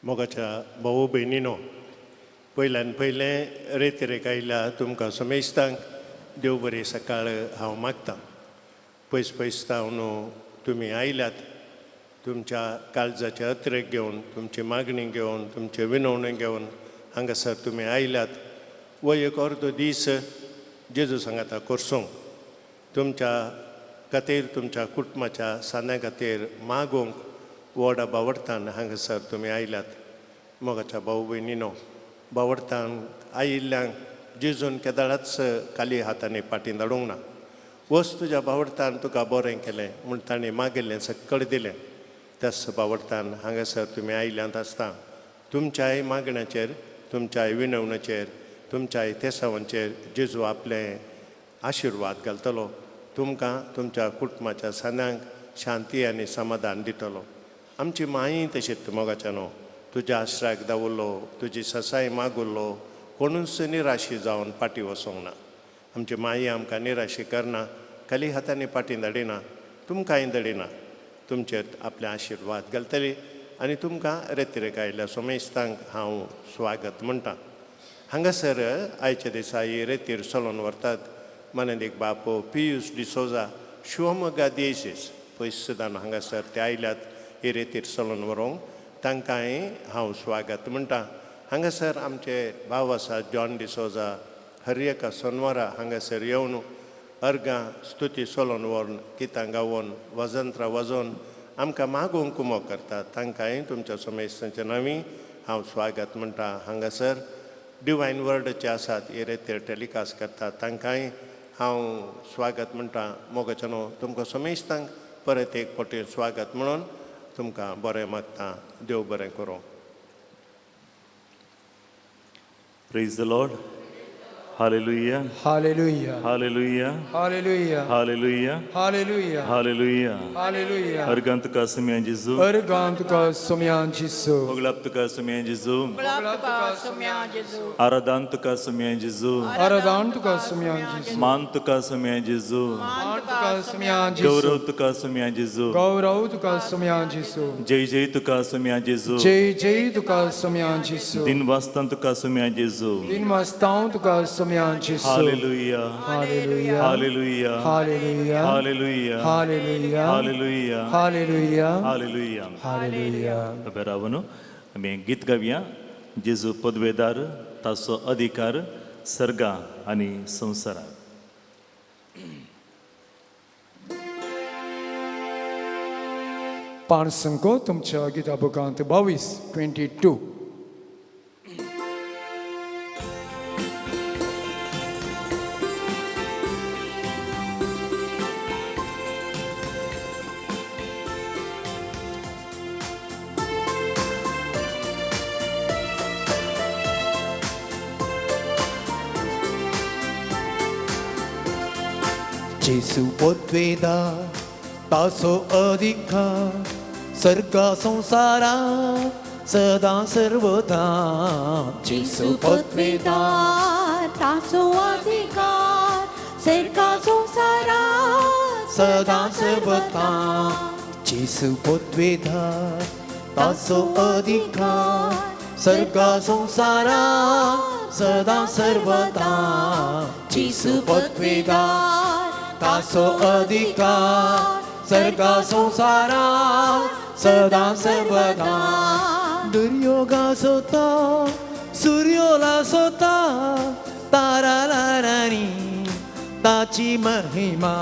मोगाच्या भाऊ भयणीनो, पयल्यान पयलें रेतिरेक आयल्या तुमकां समेस्तांक देव बरी सकाळ हांव मागतां. पयस पयस जावन तुमी आयल्यात, तुमच्या काळजाचे अत्रेक घेवन, तुमची मागणी घेवन, तुमचे विनवणी घेवन हांगासर तुमी आयल्यात. वो एक अर्दो दीस जेजू सांगाता करसूंक तुमच्या खातीर, तुमच्या कुटुंबाच्या सांद्या खातीर मागूंक व्हडा बावडतान हांगासर तुमी आयल्यात. मोगाच्या भाऊ भयणीनो, बावडतान आयिल्ल्यांक जेजून केदळाच खाली हातांनी फाटीं धाडूंक ना. वच, तुज्या बावडतान तुका बरें केलें म्हूण ताणें मागिल्लें सकळ दिलें. त्याच बावडतान हांगासर तुमी आयल्यांत आसता तुमच्याय मागण्याचेर, तुमच्याय विनवण्याचेर, तुमच्याय तेसावांचेर जेजू आपलें आशिर्वाद घालतलो. तुमकां तुमच्या कुटुंबाच्या सांद्यांक शांती आनी समाधान दितलो. आमची माई तशीच मोगाच्या न्हू, तुज्या आश्राक दावल्लो, तुजी ससाय मागुल्लो कोणूच निराशी जावन फाटीं वचोंक ना. आमची माई आमकां निराशी करना, खाली हातांनी फाटीं धाडिना, तुमकांय धाडिना. तुमचेर आपले आशिर्वाद घालतली आनी तुमकां रेतिरेक आयिल्ल्या सोमेस्तांक हांव स्वागत म्हणटा. हांगासर आयच्या दिसा ही रेतीर चलोवन व्हरतात मानेदीक बाप पियूस डिसोजा, शिवमोगा दियसीस. पयस सुद्दां हांगासर ते आयल्यात ही रेतीर चलोवन व्हरूंक, तांकांय हांव स्वागत म्हणटा. हांगासर आमचे भाव आसा जॉन डिसोजा, हर एका सोनवारा हांगासर येवन अर्गां स्तुती चलोवन व्हरून, गितां गावोन, वाजंत्रां वाजोवन आमकां मागूंक कुमोक करतात. तांकांय तुमच्या समेस्तांच्या नांवी हांव स्वागत म्हणटा. हांगासर डिवायन वर्डचे आसात, हे रेतीर टेलिकास्ट करतात, तांकांय हांव स्वागत म्हणटा. मोगाच्या न्हू, तुमकां समेस्तांक परत एक फावटी स्वागत म्हणून तुमकां बरें मागता. देव बरें करूं. Praise the Lord. Hallelujah. Hallelujah. Hallelujah. Hallelujah. Hallelujah. Hallelujah. Hallelujah. Hallelujah. अर्गां तुका सुम्या जेजू. अर्गां तुका सोम्यान जेजू. मोगलाप तुका सुम्या जेजू. तुका सुम्या जेजू. आराधान तुका सुम्या जेजू. आराधान तुका सोम्यान जेजू. मान तुका सुम्या जेजू. मान तुका सोम्यान जेजू. गौरव तुका सुम्या जेजू. गौरव तुका सोम्यान जेजू. जय जय तुका सुम्या जेजू. जय जय तुका सोम्यान जेजू. दिन वाजतां तुका सुम्या जेजू. दिन वाजतां तुका सोम्यान जेजू. Hallelujah. Hallelujah. Hallelujah. Hallelujah. Hallelujah. Hallelujah. Hallelujah. Hallelujah. Hallelujah. Hallelujah. उबे रावन आमी गीत गावया. जेजू पदवेदार, ताचो अधिकार सर्गा आनी संवसाराक. पांच संको तुमच्या गिता बुकांत 22, 22. जेसू पदवेदार, ताचो अधिकार सर्गा संवसारा सदां सर्वदा. जेसू पदवेदार, ताचो अधिकार सर्गा संवसारा सदां सर्वदा. जेसू पदवेदार, ताचो अधिकार सर्गा संवसारा सदां सर्वदा. जेसू पदवेदार, ताचो अधिकार सर्गा संवसारा सदां सर्वदा. दर्यो गाजोता, सुर्यो लासोता, तारा लारानी ताची महिमा.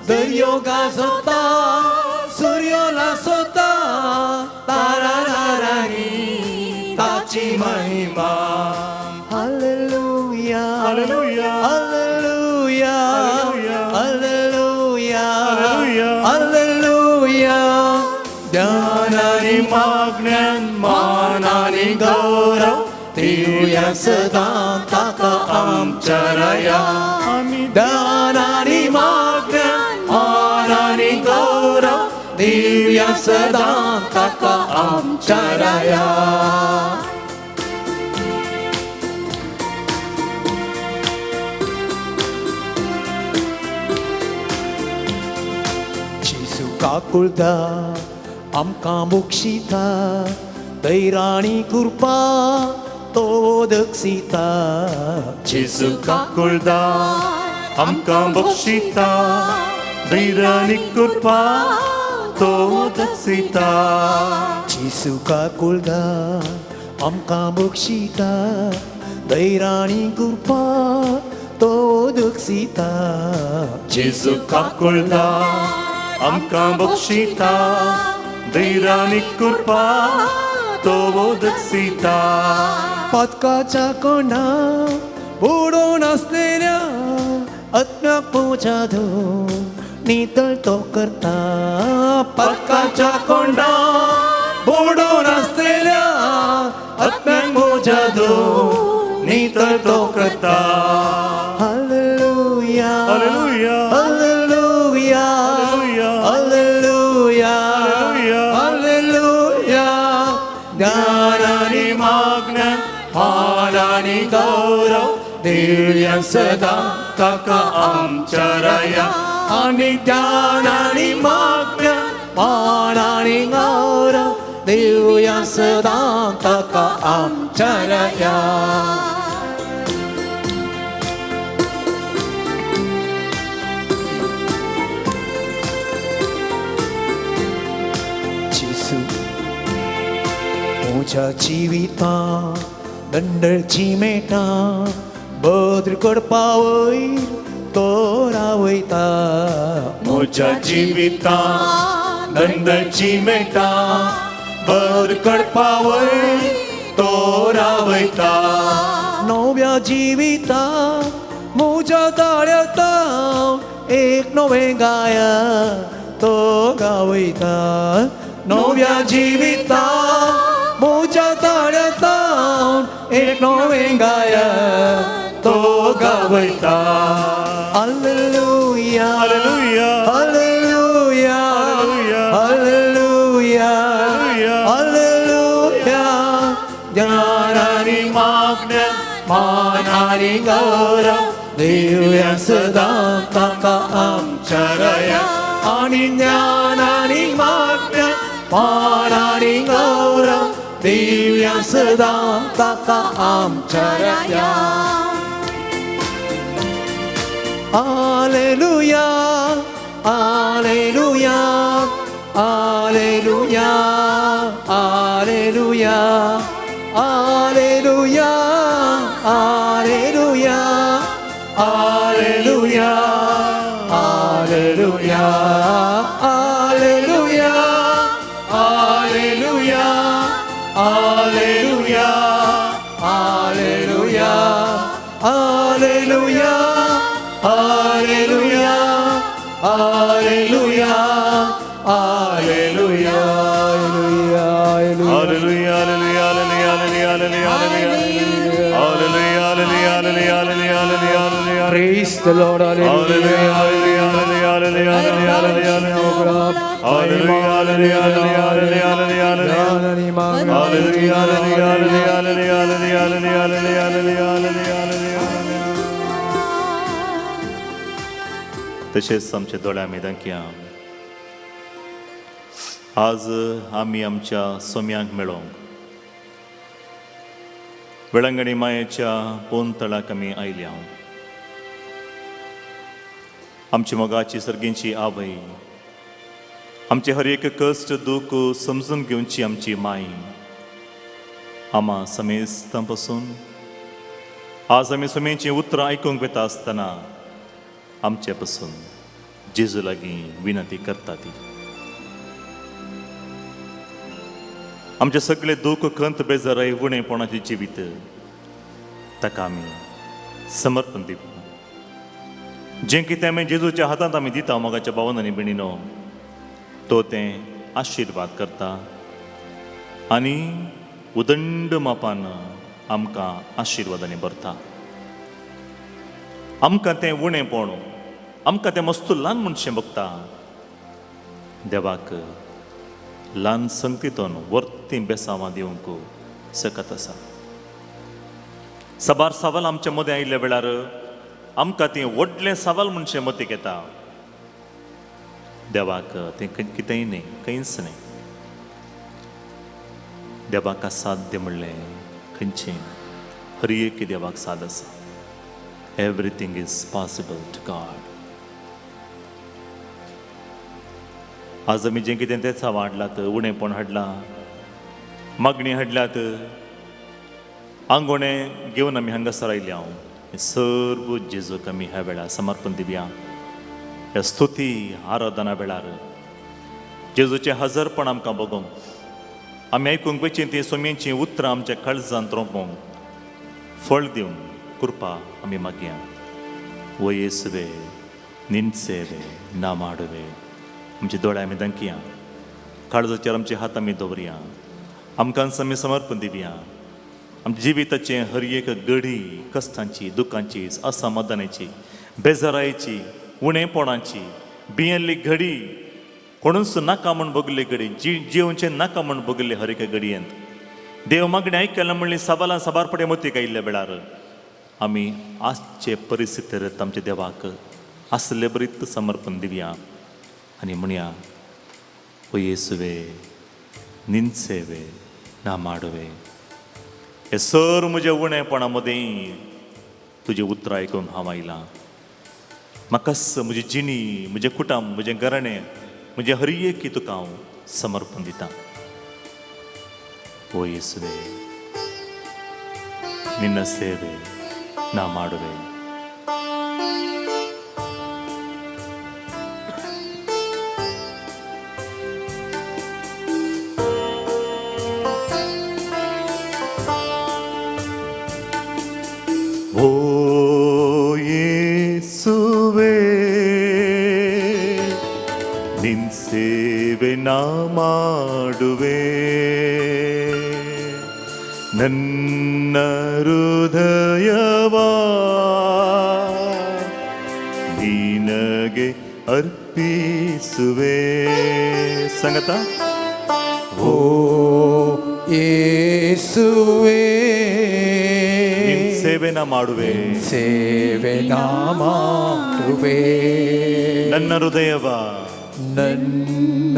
दर्यो गाजोता, सुर्यो लासोता, तारा लारानी ताची महिमा. Hallelujah. Hallelujah. Hallelujah. Hallelujah. Hallelujah. Hallelujah. Hallelujah. ज्ञान आनी मागण्यान मान आनी गौरव दिवया सदां ताका आमच्या राया. आमी ज्ञान आनी मागण्यान मान आनी गौरव दिवया सदां ताका आमच्या राया. जेजू काकुळटा, आमकां बक्षिता, दैराणी कृपा तो दक्षिता. जेजू काकुळदार आमकां बक्षिता, धैर्यानी कृपा तो दक्षिता. जेजू काकुळदार आमकां बक्षिता, दैराणी कृपा तो दक्षिता. जेजू काकुळदार आमकां बक्षिता, धैर्यानी कृपा तो दक्षिता. पातकाच्या कोणा बुडोवन आसलेल्या आत्म्याक पोजा धुवन नितळ तो करता. पातकाच्या कोंडा बुडोवन आसलेल्या आत्म्याक पोजा धुवन नितळ तो करता. Hallelujah, hallelujah, hallelujah, hallelujah, hallelujah, hallelujah. Hallelujah. ज्ञान आनी मागण्यान मान आनी गौरव दिवया सदा ताका आमच्या राया. आनी ज्ञान आनी मागण्यान मान आनी गौरव दिवया सदा ताका आमच्या राया. जेजू म्हज्या जिवितां दंडळची मेटां बद्र करपा वयर तो रावयता. म्हज्या जिवितां दंडळची मेटां बद्र करपा वयर तो रावयता. नव्या जिविता म्हज्या ताळ्यांत एक नवें गाया तो गावयता. नव्या जिविता म्हज्या ताळ्यांत एक नवें गाया तो गावयता. Hallelujah, hallelujah, hallelujah, hallelujah, hallelujah, hallelujah. Hallelujah. ज्ञान आनी मागण्यान मान आनी गौरव दिवया सदा ताका आमच्या राया. आनी ज्ञान आनी मागण्यान मान आनी गौरव दिवया सदा ताका आमच्या राया. Hallelujah, hallelujah, hallelujah, hallelujah, hallelujah, hallelujah, hallelujah, hallelujah, hallelujah, hallelujah, hallelujah, hallelujah, hallelujah, hallelujah, hallelujah, hallelujah, hallelujah. Hallelujah. Hallelujah, hallelujah, hallelujah, hallelujah, hallelujah. Hallelujah, Hallelujah, hallelujah, hallelujah, hallelujah, hallelujah. Praise the Lord, hallelujah, hallelujah. Hallelujah, Hallelujah, hallelujah, hallelujah, hallelujah, hallelujah. Hallelujah, Hallelujah, hallelujah, hallelujah, hallelujah, hallelujah, hallelujah, hallelujah, hallelujah, hallelujah. तशेंच आमच्या दोळ्या आमी दाखया. आज आमी आमच्या सोम्यांक मेळोंक वेळांगणी मायेच्या पोनतळाक आमी आयल्या. आमची मोगाची सर्गींची आवय, आमचे हर एक कश्ट दूख समजून घेवची आमची माय, आमा समेस्तां पासून आज आमी सोम्यांचीं उतरां आयकूंक वता आसतना आमचे पासून जेजू लागीं विनंती करता ती. आमचे सगळे दूख खंत बेजाराय उणेपणाचें जिवीत ताका आमी समर्पण दिवया. जें कितें आमी जेजूच्या हातांत आमी दिता मोगाच्या भावन आनी भयणीनो, तो तें आशिर्वाद करता आनी उदंड मापान आमकां आशिर्वादांनी भरता. आमकां तें उणेपण, आमकां तें मस्त ल्हान मनशें बघता. देवाक ल्हान संगतीतून वर्ती बेसांवां दिवंक सकत आसा. साबार सवाल आमच्या मदें आयिल्ल्या वेळार आमकां तें व्हडलें सवाल म्हणचें मतीक येता. देवाक तें कितेंय न्हय, खंयच न्हय. देवाक साध्य म्हणलें खंयचें हर एक देवाक साद आसा. Everything is possible to God. आज आमी जें कितें तेच हाडलात, उणेपण हाडलां, मागणी हाडल्यात, आंगोणे घेवन आमी हांगासर आयल्या. हांव हें सर्व जेजूक आमी ह्या वेळार समर्पण दिवया. ह्या स्तुती आराधना वेळार जेजूचें हजरपण आमकां बगोवंक, आमी आयकूंक वचीं तीं सोम्यांचीं उतरां आमच्या काळजांत रोंपोवंक फळ दिवंक कृपा आमी मागया. ओ येसुवे निन सेवे ना माडवे. आमचे दोळे आमी दांकया, काळजाचेर आमचे हात आमी दवरया, आमकां आमी समर्पण दिवया. आमच्या जिविताचें हर एक घडी कश्टांची, दुखांची, असमाधानाची, बेजारायची, उणेपणाची, भियेल्ली घडी, कोणूच नाका म्हूण बगल्ली घडी, जिवचें नाका म्हूण बगल्ली हर एका घडयेंत देव मागणें आयकलें म्हणली सवालां साबार पडे मतीक आयिल्ल्या वेळार आमी आजचे परिस्थितीर आमच्या देवाक आसले बरीत समर्पण दिवया आनी म्हणया, ओ येसुवे निन सेवे ना माडवे. हे सर म्हज्या उणेपणा मदीं तुजें उतरां आयकूंक हांव आयलां. म्हाकाच म्हजी जिणी, म्हजें कुटुंब, म्हजें घराणें, म्हजें हर एक तुका हांव समर्पण दितां. ओ येसुवे निन्न सेवे ना माडवे. ओ येसुवे ನಿನ್ ಸೇವೆ ನಾ ಮಾಡುವೆ, ನನ್ನ ಹೃದಯವ ನಿನಗೆ ಅರ್ಪಿಸುವೆ. ಸಂಗತ ಓ ಯೇಸುವೇ ನಿನ್ ಸೇವೆ ನಾ ಮಾಡುವೆ, ಸೇವೆ ನಾ ಮಾಡುವೆ, ನನ್ನ ಹೃದಯವ ನನ್ನ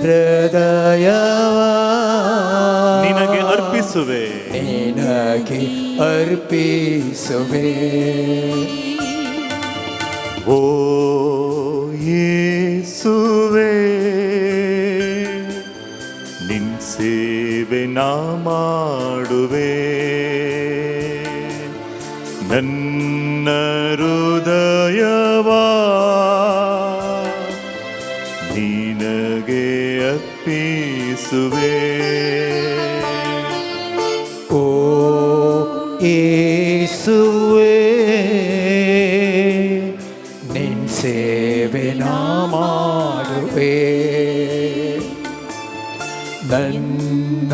ಹೃದಯವ ನಿನಗೆ ಅರ್ಪಿಸುವೆ, ನಿನಗೆ ಅರ್ಪಿಸುವೆ. ಓ ಯೇಸುವೇ ನಿನ್ ಸೇವೆ ನಾ ಮಾಡುವೆ, ನನ್ನ ಹೃದಯವ ನಿನಗೆ ಅರ್ಪಿಸುವೆ. ಓ ಯೇಸುವೇ ನಿನ್ ಸೇವೆ ನಾ ಮಾಡುವೆ, ನನ್ನ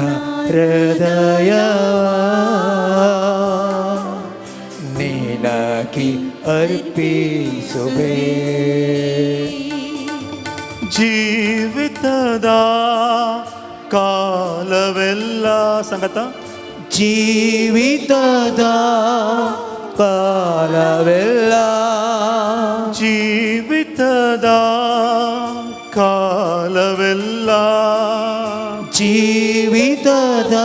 ಹೃದಯ ನಿನಗೆ ಅರ್ಪಿಸುವೆ. ಜೀವಿತದ ಕಾಲವೆಲ್ಲ ಸಂಗತ ಜೀವಿತದ ಕಾಲವೆಲ್ಲ ಜೀವಿತದ ಕಾಲವೆಲ್ಲ ಜೀವಿತದ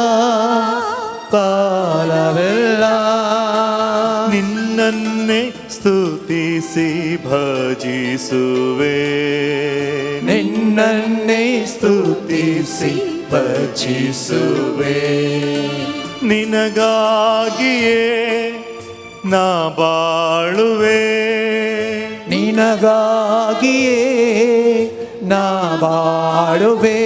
ಕಾಲವೆಲ್ಲ ನಿನ್ನನ್ನೇ ಸ್ತುತಿಸಿ ಭಜಿಸುವೆ, ನಿನ್ನನ್ನೇ ಸ್ತುತಿಸಿ ಭಜಿಸುವೆ, ನಿನಗಾಗಿಯೇ ನಾ ಬಾಳುವೆ, ನಿನಗಾಗಿಯೇ ನಾ ಬಾಳುವೆ,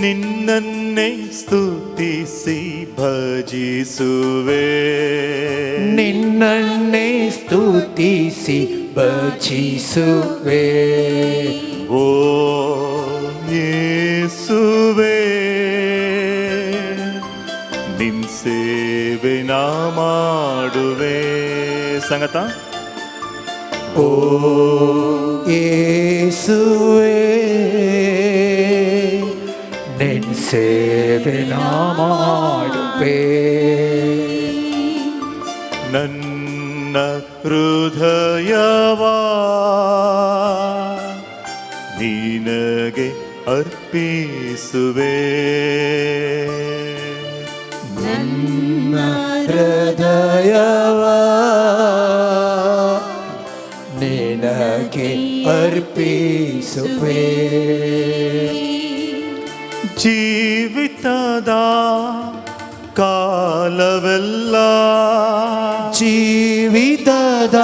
ನಿನ್ನನ್ನೇ ಸ್ತುತಿಸಿ ಭಜಿಸುವೆ, ನಿನ್ನನ್ನೇ ಸ್ತುತಿಸಿ ಭಜಿಸುವೆ. ಓ ಯೇಸುವೇ ನಿನ್ ಸೇವೆ ನಾ ಮಾಡುವೆ. ಸಂಗತ ಓ ಯೇಸುವೇ ನಿನ್ ಸೇವೆ ನಾ ಮಾಡುವೆ, ನನ್ನ ಹೃದಯವ ನಿನಗೆ ಅರ್ಪಿಸುವೆ, ನನ್ನ ಹೃದಯವ ನಿನಗೆ ಅರ್ಪಿಸುವೆ. ಜೀವಿತದ ಕಾಲವೆಲ್ಲ, ಜೀವಿತದ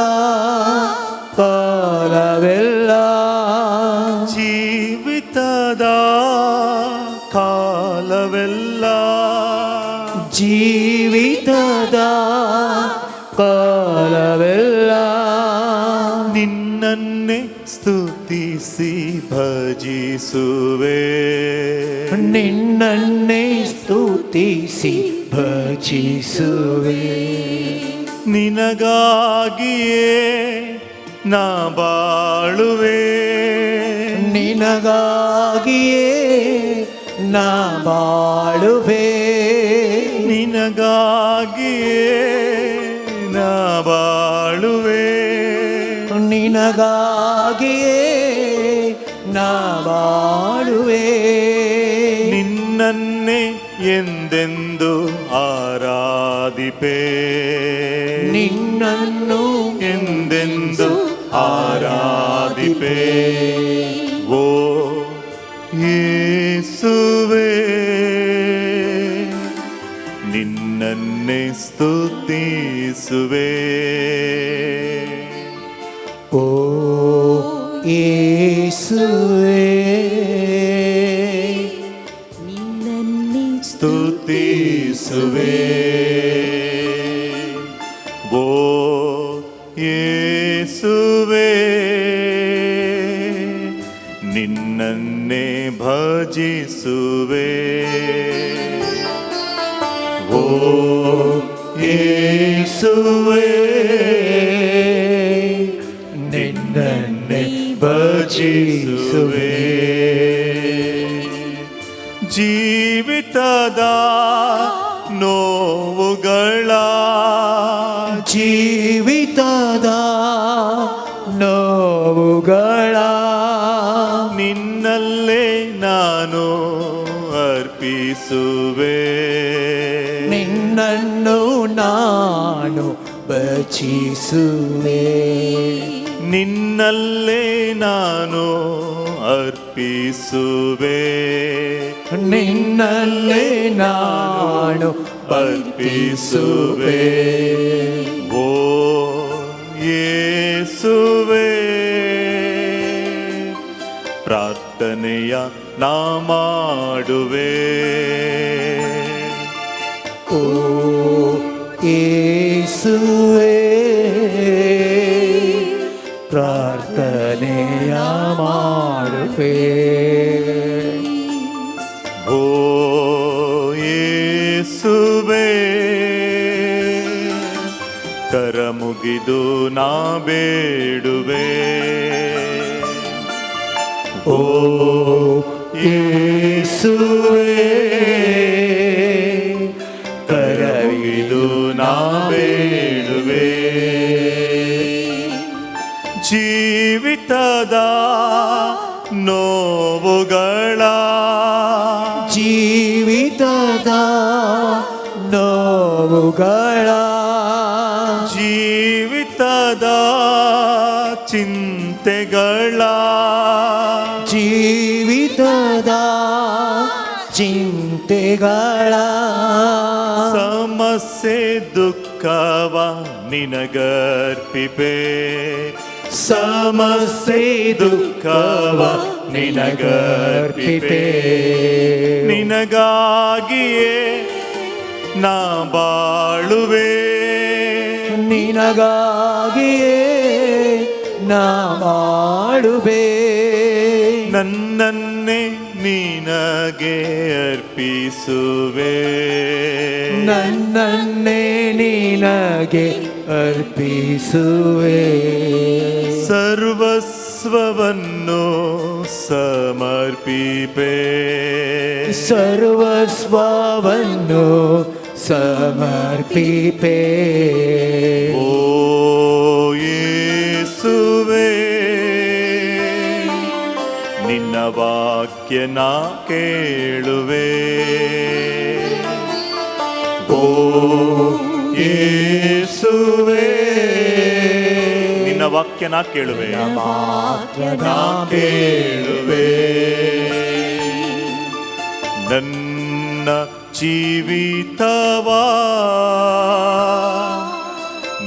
ಕಾಲವೆಲ್ಲ, ಜೀವಿತದ ಕಾಲವೆಲ್ಲ, ಜೀವಿತದ ಕಾಲವೆಲ್ಲ ನಿನ್ನನ್ನೇ ಸ್ತುತಿಸಿ ಭಜಿಸುವೆ, ನಿನ್ನನ್ನೇ ಸ್ತುತಿಸಿ ಭಜಿಸುವೆ. ನಿನಗಾಗಿಯೇ ನಾ ಬಾಳುವೆ, ನಿನಗಾಗಿಯೇ ನಾ ಬಾಳುವೆ, ನಿನಗಾಗಿಯೇ ನಾ ಬಾಳುವೆ, ನಿನಗಾಗಿಯೇ ನಾ ಬಾಳುವೆ. ನಿನ್ನನ್ನೇ ಎಂದೆಂದು ಆರಾಧಿಪೆ, ನಿನ್ನನ್ನು ಎಂದೆಂದು ಆರಾಧಿಪೆ. ಓ ಯೇಸುವೇ, ನಿನ್ನನ್ನೇ ಸ್ತುತಿಸುವೆ. ಓ ಯೇಸುವೇ, ನಿನ್ನನ್ನೇ ಸ್ತುತಿಸುವೆ. ಓ ಯೇಸುವೇ, ನಿನ್ನನ್ನೇ ಭಜಿಸುವೆ. ಓ ಯೇಸುವೇ, ನಿನ್ನನ್ನೇ ಭಜಿಸುವೆ. ಜೀವಿತದ ನೋವುಗಳ, ಜೀವಿತದ ನೋವುಗಳ ನಿನ್ನಲ್ಲೇ ನಾನು ಅರ್ಪಿಸುವೆ, ನಿನ್ನನ್ನು ನಾನು ಭಜಿಸುವೆ, ನಿನ್ನಲ್ಲೇ ನಾನು ಅರ್ಪಿಸುವೆ, ನಿನ್ನಲ್ಲೇ ನಾನು ಅರ್ಪಿಸುವೆ. ಓ ಯೇಸುವೇ, ಪ್ರಾರ್ಥನೆಯ ನಾ ಮಾಡುವೆ. ಓ ಯೇಸುವೇ, ಪ್ರಾರ್ಥನೆಯ ಮಾಡುವೆ. ಓ ಯೇಸುವೇ, ಕರ ಮುಗಿದು ನಾ ಬೇಡುವೆ. ಓ ಯೇಸುವೇ, ಕರ ಮುಗಿದು ನಾ ಬೇಡುವೆ. ಜೀವಿತದ ನೋವುಗಳ, ಜೀವಿತದ ನೋವುಗಳ, ಜೀವಿತದ ಚಿಂತೆಗಳ, ಜೀವಿತದ ಚಿಂತೆಗಳ ಸಮಸ್ಯೆ ದುಃಖವ ನಿನಗರ್ಪಿಪೆ, ಸಮಸ್ಯೆ ದುಃಖವ ನಿನಗರ್ಪಿಪೆ. ನಿನಗಾಗಿಯೇ ನಾ ಬಾಳುವೆ, ನಿನಗಾಗಿಯೇ ನಾ ಬಾಳುವೆ. ನನ್ನನ್ನೇ ನಿನಗೆ ಅರ್ಪಿಸುವೆ, ನನ್ನನ್ನೇ ನಿನಗೆ ಅರ್ಪಿಸುವೆ. ಸರ್ವಸ್ವವನ್ನು ಸಮರ್ಪಿಪೆ, ಸರ್ವಸ್ವವನ್ನು ಸಮರ್ಪಿಪೆ. ಓ ಯೇಸುವೇ, ನಿನ್ನ ವಾಕ್ಯ ನಾ ಕೇಳುವೆ. ಓ ನಿನ್ನ ವಾಕ್ಯ ನಾ ಕೇಳುವೆ, ವಾಕ್ಯ ನಾ ಕೇಳುವೆ. ನನ್ನ ಜೀವಿತವಾ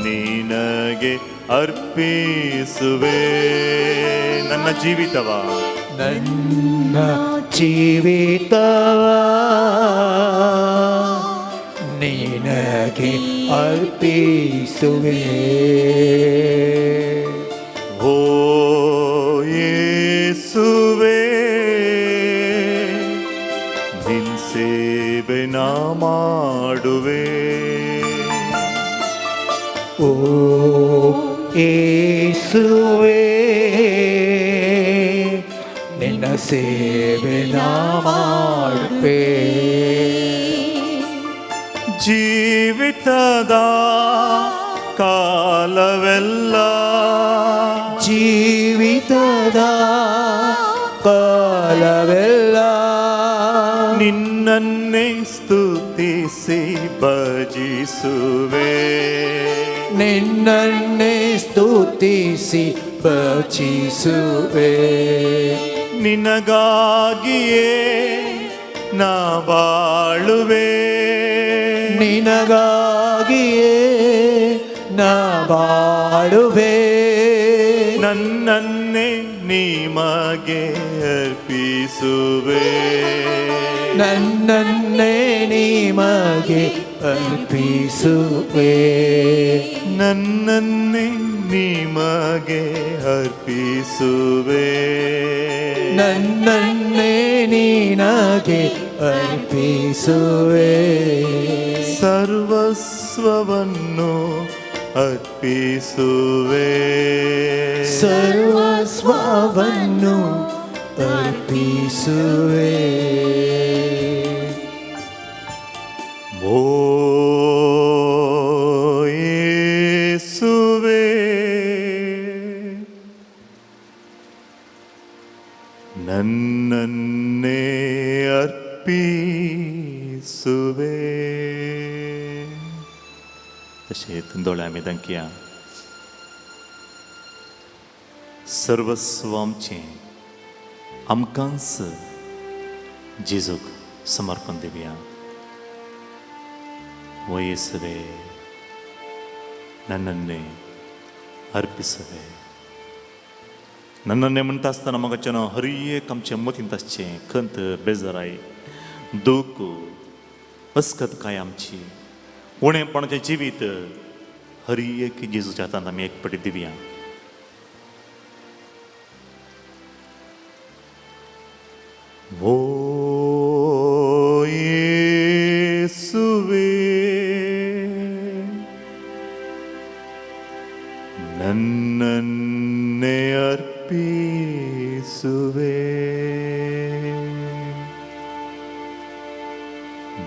ನಿನಗೆ ಅರ್ಪಿಸುವೆ, ನನ್ನ ಜೀವಿತವಾ, ನನ್ನ ಜೀವಿತವ ನಿನಗೆ ಅರ್ಪಿಸುವೆ. ಓ ಯೇಸುವೆ, ನಿನ್ ಸೇವೆ ನಾ ಮಾಡುವೆ. ಓ ಯೇಸುವೆ, ನಿನ್ನ ಸೇವೆ ನಾ ಮಾಡುವೆ. ಜೀವಿತದ ಕಾಲವೆಲ್ಲ, ಜೀವಿತದ ಕಾಲವೆಲ್ಲ, ನಿನ್ನನ್ನೇ ಸ್ತುತಿಸಿ ಭಜಿಸುವೆ, ನಿನ್ನನ್ನೇ ಸ್ತುತಿಸಿ ಭಜಿಸುವೆ. ನಿನಗಾಗಿಯೇ ನಾ ಬಾಳುವೆ, ನಿನಗಾಗಿಯೇ ನಾ ಬಾಳುವೆ. ನನ್ನನ್ನೇ ನಿಮಗೆ ಅರ್ಪಿಸುವೆ, ನನ್ನನ್ನೇ ನಿಮಗೆ ಅರ್ಪಿಸುವೆ. ನನ್ನನ್ನೇ ನಿಮಗೆ ಅರ್ಪಿಸುವೆ, ನನ್ನನ್ನೇ ನಿನಗೆ ಅರ್ಪಿಸುವೆ. ಸರ್ವಸ್ವವನ್ನು ಅರ್ಪಿಸುವೆ, ಸರ್ವಸ್ವವನ್ನು ಅರ್ಪಿಸುವೆ. ಓ ಯೇಸುವೆ, ನನ್ನನ್ನೇ ಅರ್ಪಿಸುವೆ. तशेंच दोळे आमी दांकया. सर्वस्व आमचें आमकांच जेजूक समर्पण दिवया. ಓ ಯೇಸುವೆ, ನನ್ನನ್ನೇ ಅರ್ಪಿಸುವೆ. ನನ್ನನ್ನೇ म्हणटा आसतना म्हाका हर एक आमचे मतींत आसचें खंत, बेजाराय, दूख, अस्कतकाय, आमची उणेपणाचें जिवीत हर एक जेजूच्या हातांत आमी एक पटी दिवया. ओ येसुवे, ನನ್ನನ್ನೇ ಅರ್ಪಿಸುವೆ,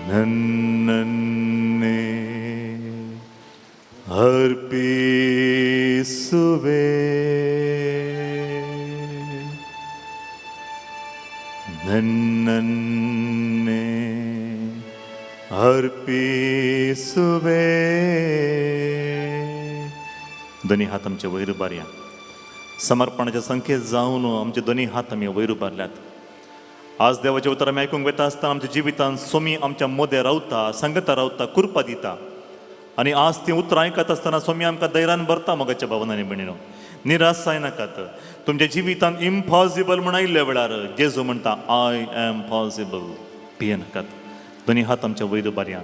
ನನ್ನನ್ನೇ ಅರ್ಪಿಸುವೆ, ನನ್ನನ್ನೇ ಅರ್ಪಿಸುವೆ. दोन्ही हात आमचे वयर उबारया. समर्पणाचे संकेत जावन आमचे दोन्ही हात आमी वयर उबारल्यात. आज देवाचे उतर आमी आयकूंक वता आसतना आमच्या जिवितांत सोमी आमच्या मोदें रावता, सांगता रावता, कृपा दिता. आनी आज ती उतरां आयकत आसतना सोमी आमकां धैर्यान भरता. मोगाच्या भावनांनी भयणीनो, निराश जायनाकात. तुमच्या जिवितांत इम्पॉसिबल म्हण आयिल्ल्या वेळार जेजू म्हणटा, I am possible. भियेनाकात. दोन्ही हात आमच्या वयर उबारया.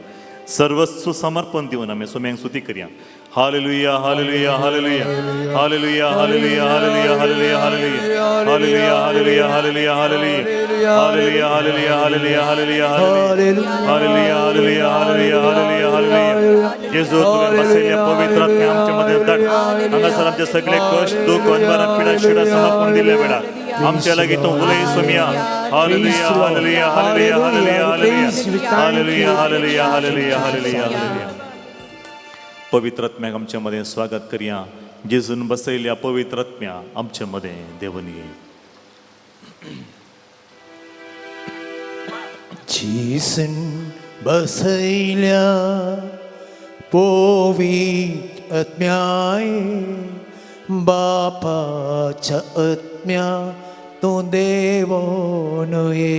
सर्वस्व समर्पण दिवन आमी सोम्यांक स्तुती करया. Hallelujah, hallelujah, hallelujah, hallelujah, hallelujah, hallelujah, hallelujah, hallelujah, hallelujah, hallelujah, hallelujah, hallelujah, hallelujah, hallelujah, hallelujah, hallelujah, hallelujah, hallelujah, hallelujah, hallelujah. जेजू, तुवें बसयल्ल्या पवित्र आत्म्या आमच्या मदें धाड. हांगासर आमचे सगळे कश्ट, दुख, अनवरा, पिडा, शिडा समर्पण दिल्ल्या वेळार आमच्या लागीं तूं उलय Somaiya. Hallelujah, hallelujah, hallelujah, hallelujah, hallelujah, hallelujah, hallelujah, hallelujah, hallelujah. पवित्र आत्म्याक आमच्या मदें स्वागत करया. जेजून बसयल्या पवित्र आत्म्या आमच्या मदें देवून ये. जेजून बसयल्या पवित्र आत्म्याय बापाच्या आत्म्या तूं देवोन ये.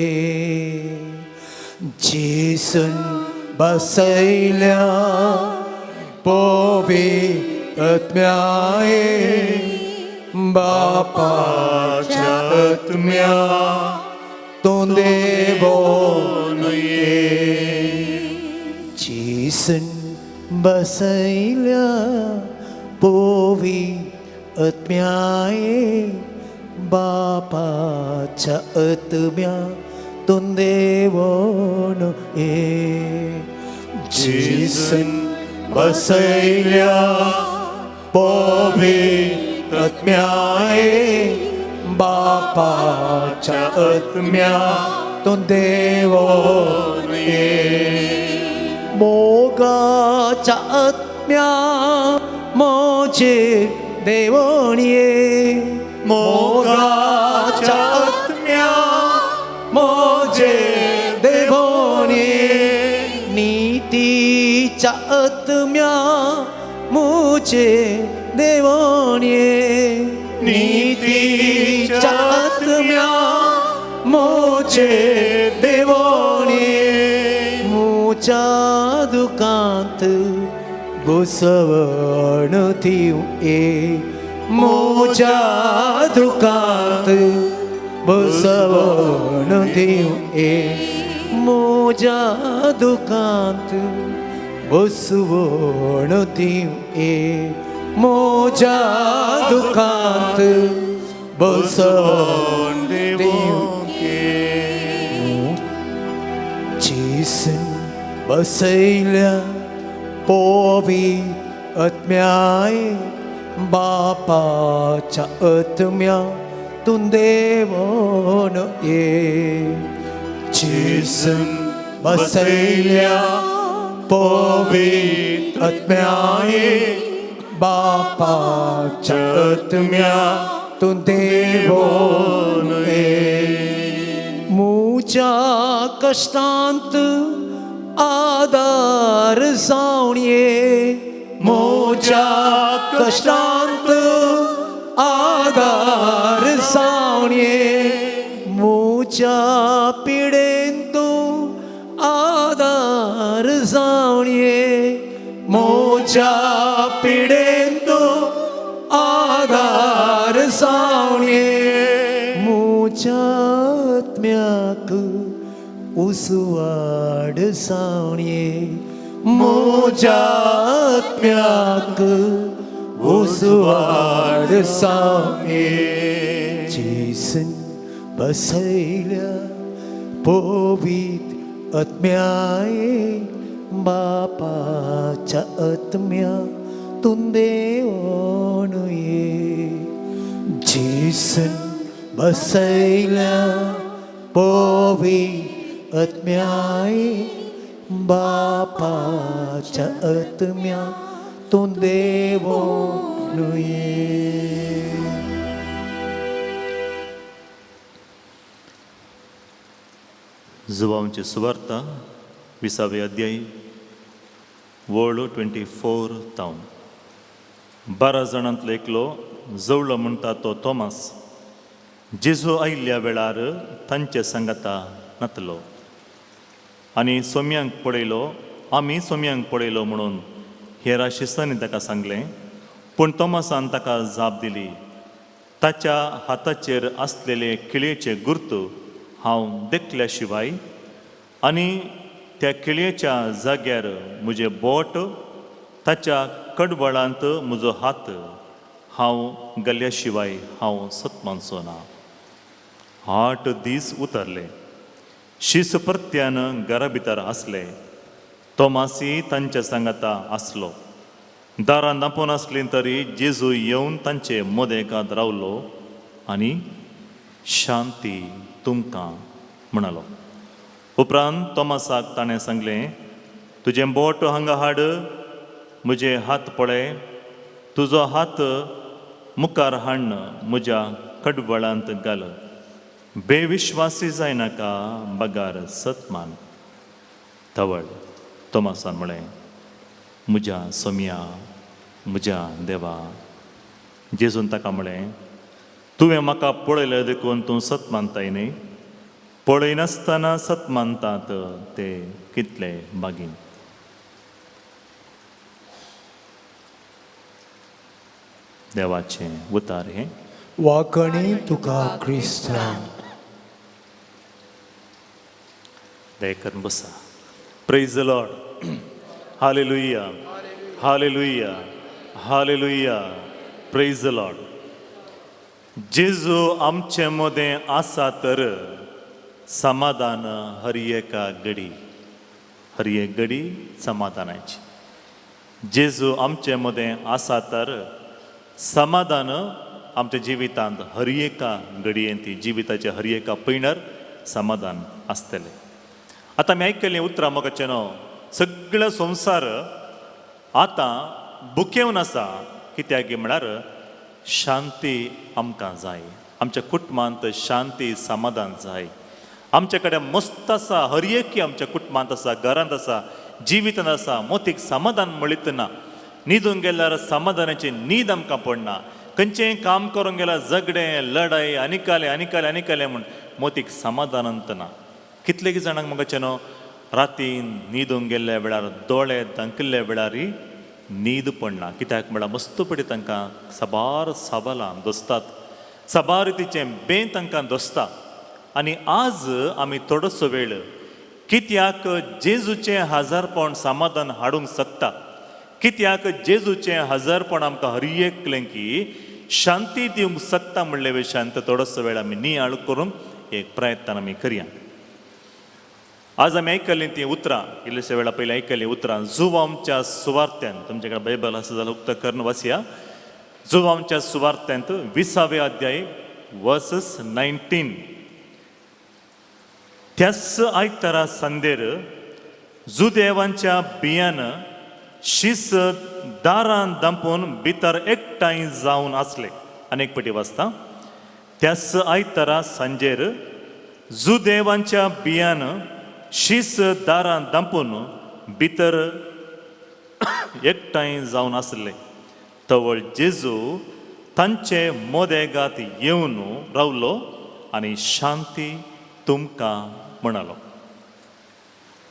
जेसून बसयल्या पवित्र आत्म्या ये, बापाच्या आत्म्या तूं देवोन ये. जेसून बसयल्या पवित्र आत्म्या ये, बापाच्या आत्म्या तूं देवोन ये. जेसून बसयल्या पवित्र आत्म्या ये, बापाच्या आत्म्या तूं देवोन ये. मोगाच्या आत्म्या मोजे देवोन ये, मोगाच्या आत्म्या मोजे देवोन ये. नीतीच्या आत्म्या मुझे देवोन ये, नीतीच्या आत्म्या मुझे देवोन ये. मुच्या दुकांत घुसवण दिवं ये, मुच्या दुकांत घुसवण दिवं ये, मुज्या दुकांत घुसवण दिवं ये, मुज्या दुकांत घुसवण दिवं ये. जेसून बसयल्या पवित्र आत्म्या ये, बापाच्या आत्म्या तूं देवोन ये. जेसून बसयल्या पवित्र आत्म्या ये, बापाच्या आत्म्या तूं देवोन ये. मुच्या कश्टांत आदार जावन ये, मुच्या कश्टांत आदार जावन ये. मुच्या पिडेन तूं आदार जावन ये, मुच्या पिडेन तूं आदार जावन ये. मुच्या आत्म्याक उजवाड जावन ये, मुज्या आत्म्याक उजवाड जावन ये. जेसून बसयल्या पवित्र आत्म्या ये, बापाच्या आत्म्या तूं देवोन ये. जेसून बसयल्या पवित्र आत्म्या ये, बापाच्या आत्म्या तूं देवोन ये. जुवांची सुवार्ता, विसावे अध्याय, वळ 24 तावन. 12 जाणांतलो एकलो, जवळो म्हणटा तो तोमास, जेजू आयिल्ल्या वेळार तांचे सांगाता नातलो. आनी सोम्यांक पळयलो, आमी सोम्यांक पळयलो म्हणून हेरा शिस्तांनी ताका सांगलें. पूण तोमासान ताका जाप दिली, ताच्या हाताचेर आसलेले किळयेचे गुर्त हांव देखल्या शिवाय आनी त्या किळयेच्या जाग्यार म्हजें बोट, ताच्या कडवळांत म्हजो हात हांव गल्ल्या शिवाय हांव सत मानचो ना. 8 दीस उतरले. शीस परत्यान घरा भितर आसले. तोमासी तांच्या सांगाता आसलो. दारां दांपोवन आसलीं तरी जेजू येवन तांचे मदेकांत रावलो आनी शांती तुमकां म्हणालो. उपरांत तोमासाक ताणें सांगलें, तुजें बोट हांगा हाड, म्हजे हात पळय, तुजो हात मुखार हाडन म्हज्या कडवळांत घाल. बेविश्वासी जायनाका, बगार सतमान. तवळ तोमासान म्हळें, म्हज्या सोमया, म्हज्या देवा. जेजून ताका म्हळें, तुवें म्हाका पळयलें देखून तूं सत मानताय न्ही? पळयनासतना सत मानतात ते कितले बागीन. देवाचें उतार हें. वाकणी तुका क्रिस्ता. दया करून बसा. Praise the Lord. Hallelujah, hallelujah, hallelujah. Praise the Lord. जेजू आमचे मदें आसा तर समाधान हर एका घडी, हर एक घडी समाधानाची. जेजू आमचे मदें आसा तर समाधान आमच्या जिवितांत हर एका घडयेंत, जिविताच्या हर एका पयणार समाधान आसतलें. आतां आमी आयकल्लीं उतरां मोगाचें न्हू, सगळो संवसार आतां बुकेवन आसा. कित्याक म्हळ्यार शांती आमकां जाय, आमच्या कुटुंबांत शांती समाधान जाय. आमचे कडेन मस्त आसा, हर एक आमच्या कुटुंबांत आसा, घरांत आसा, जिवितांत आसा, मोतीक समाधान मेळीत ना. न्हिदून गेल्यार समाधानाची न्हीद आमकां पडना. खंयचेंय काम करूंक गेल्यार झगडें, लडाय, आनिकालें आनिकालें आनिकालें म्हूण मोतीक समाधानांत ना. कितले जाणांक मोगाचें न्हू रातीन न्हिदूंक गेल्ल्या वेळार दोळे धांकिल्ल्या वेळार न्हीद पडना. कित्याक म्हळ्यार मस्त पडी तांकां साबार साबालां दोसतात, साबार रितीचें बें तांकां दोसता. आनी आज आमी थोडोसो वेळ कित्याक जेजूचें हजारपण समाधान हाडूंक शकता, कित्याक जेजूचें हजारपण आमकां हर एकलें की शांती दिवंक शकता म्हणले विशयांत थोडोसो वेळ आमी नियाळ करूंक एक प्रयत्न आमी करया. आज आमी आयकल्लीं तीं उतरां, इल्लेशे वेळा पयलीं आयकल्लीं उतरां जुवांच्या सुवार्थ्यान, तुमचे कडेन बायबल आसा जाल्यार उक्तो करून वाचया. जुवांच्या सुवार्थ्यांत 20वे अध्याय वर्सस 19. त्याच आयतारा संदेर जुदेवांच्या बियान शीस दारान दांपून भितर एकठांय जावन आसले. आनी एक पटी वाचता. त्याच आयतारा सांजेर जुदेवांच्या बियान शीस दारान दांपून भितर एकठांय जावन आसले. तवळ जेजू तांचे मोदेगात येवन रावलो आनी शांती तुमकां म्हणालो.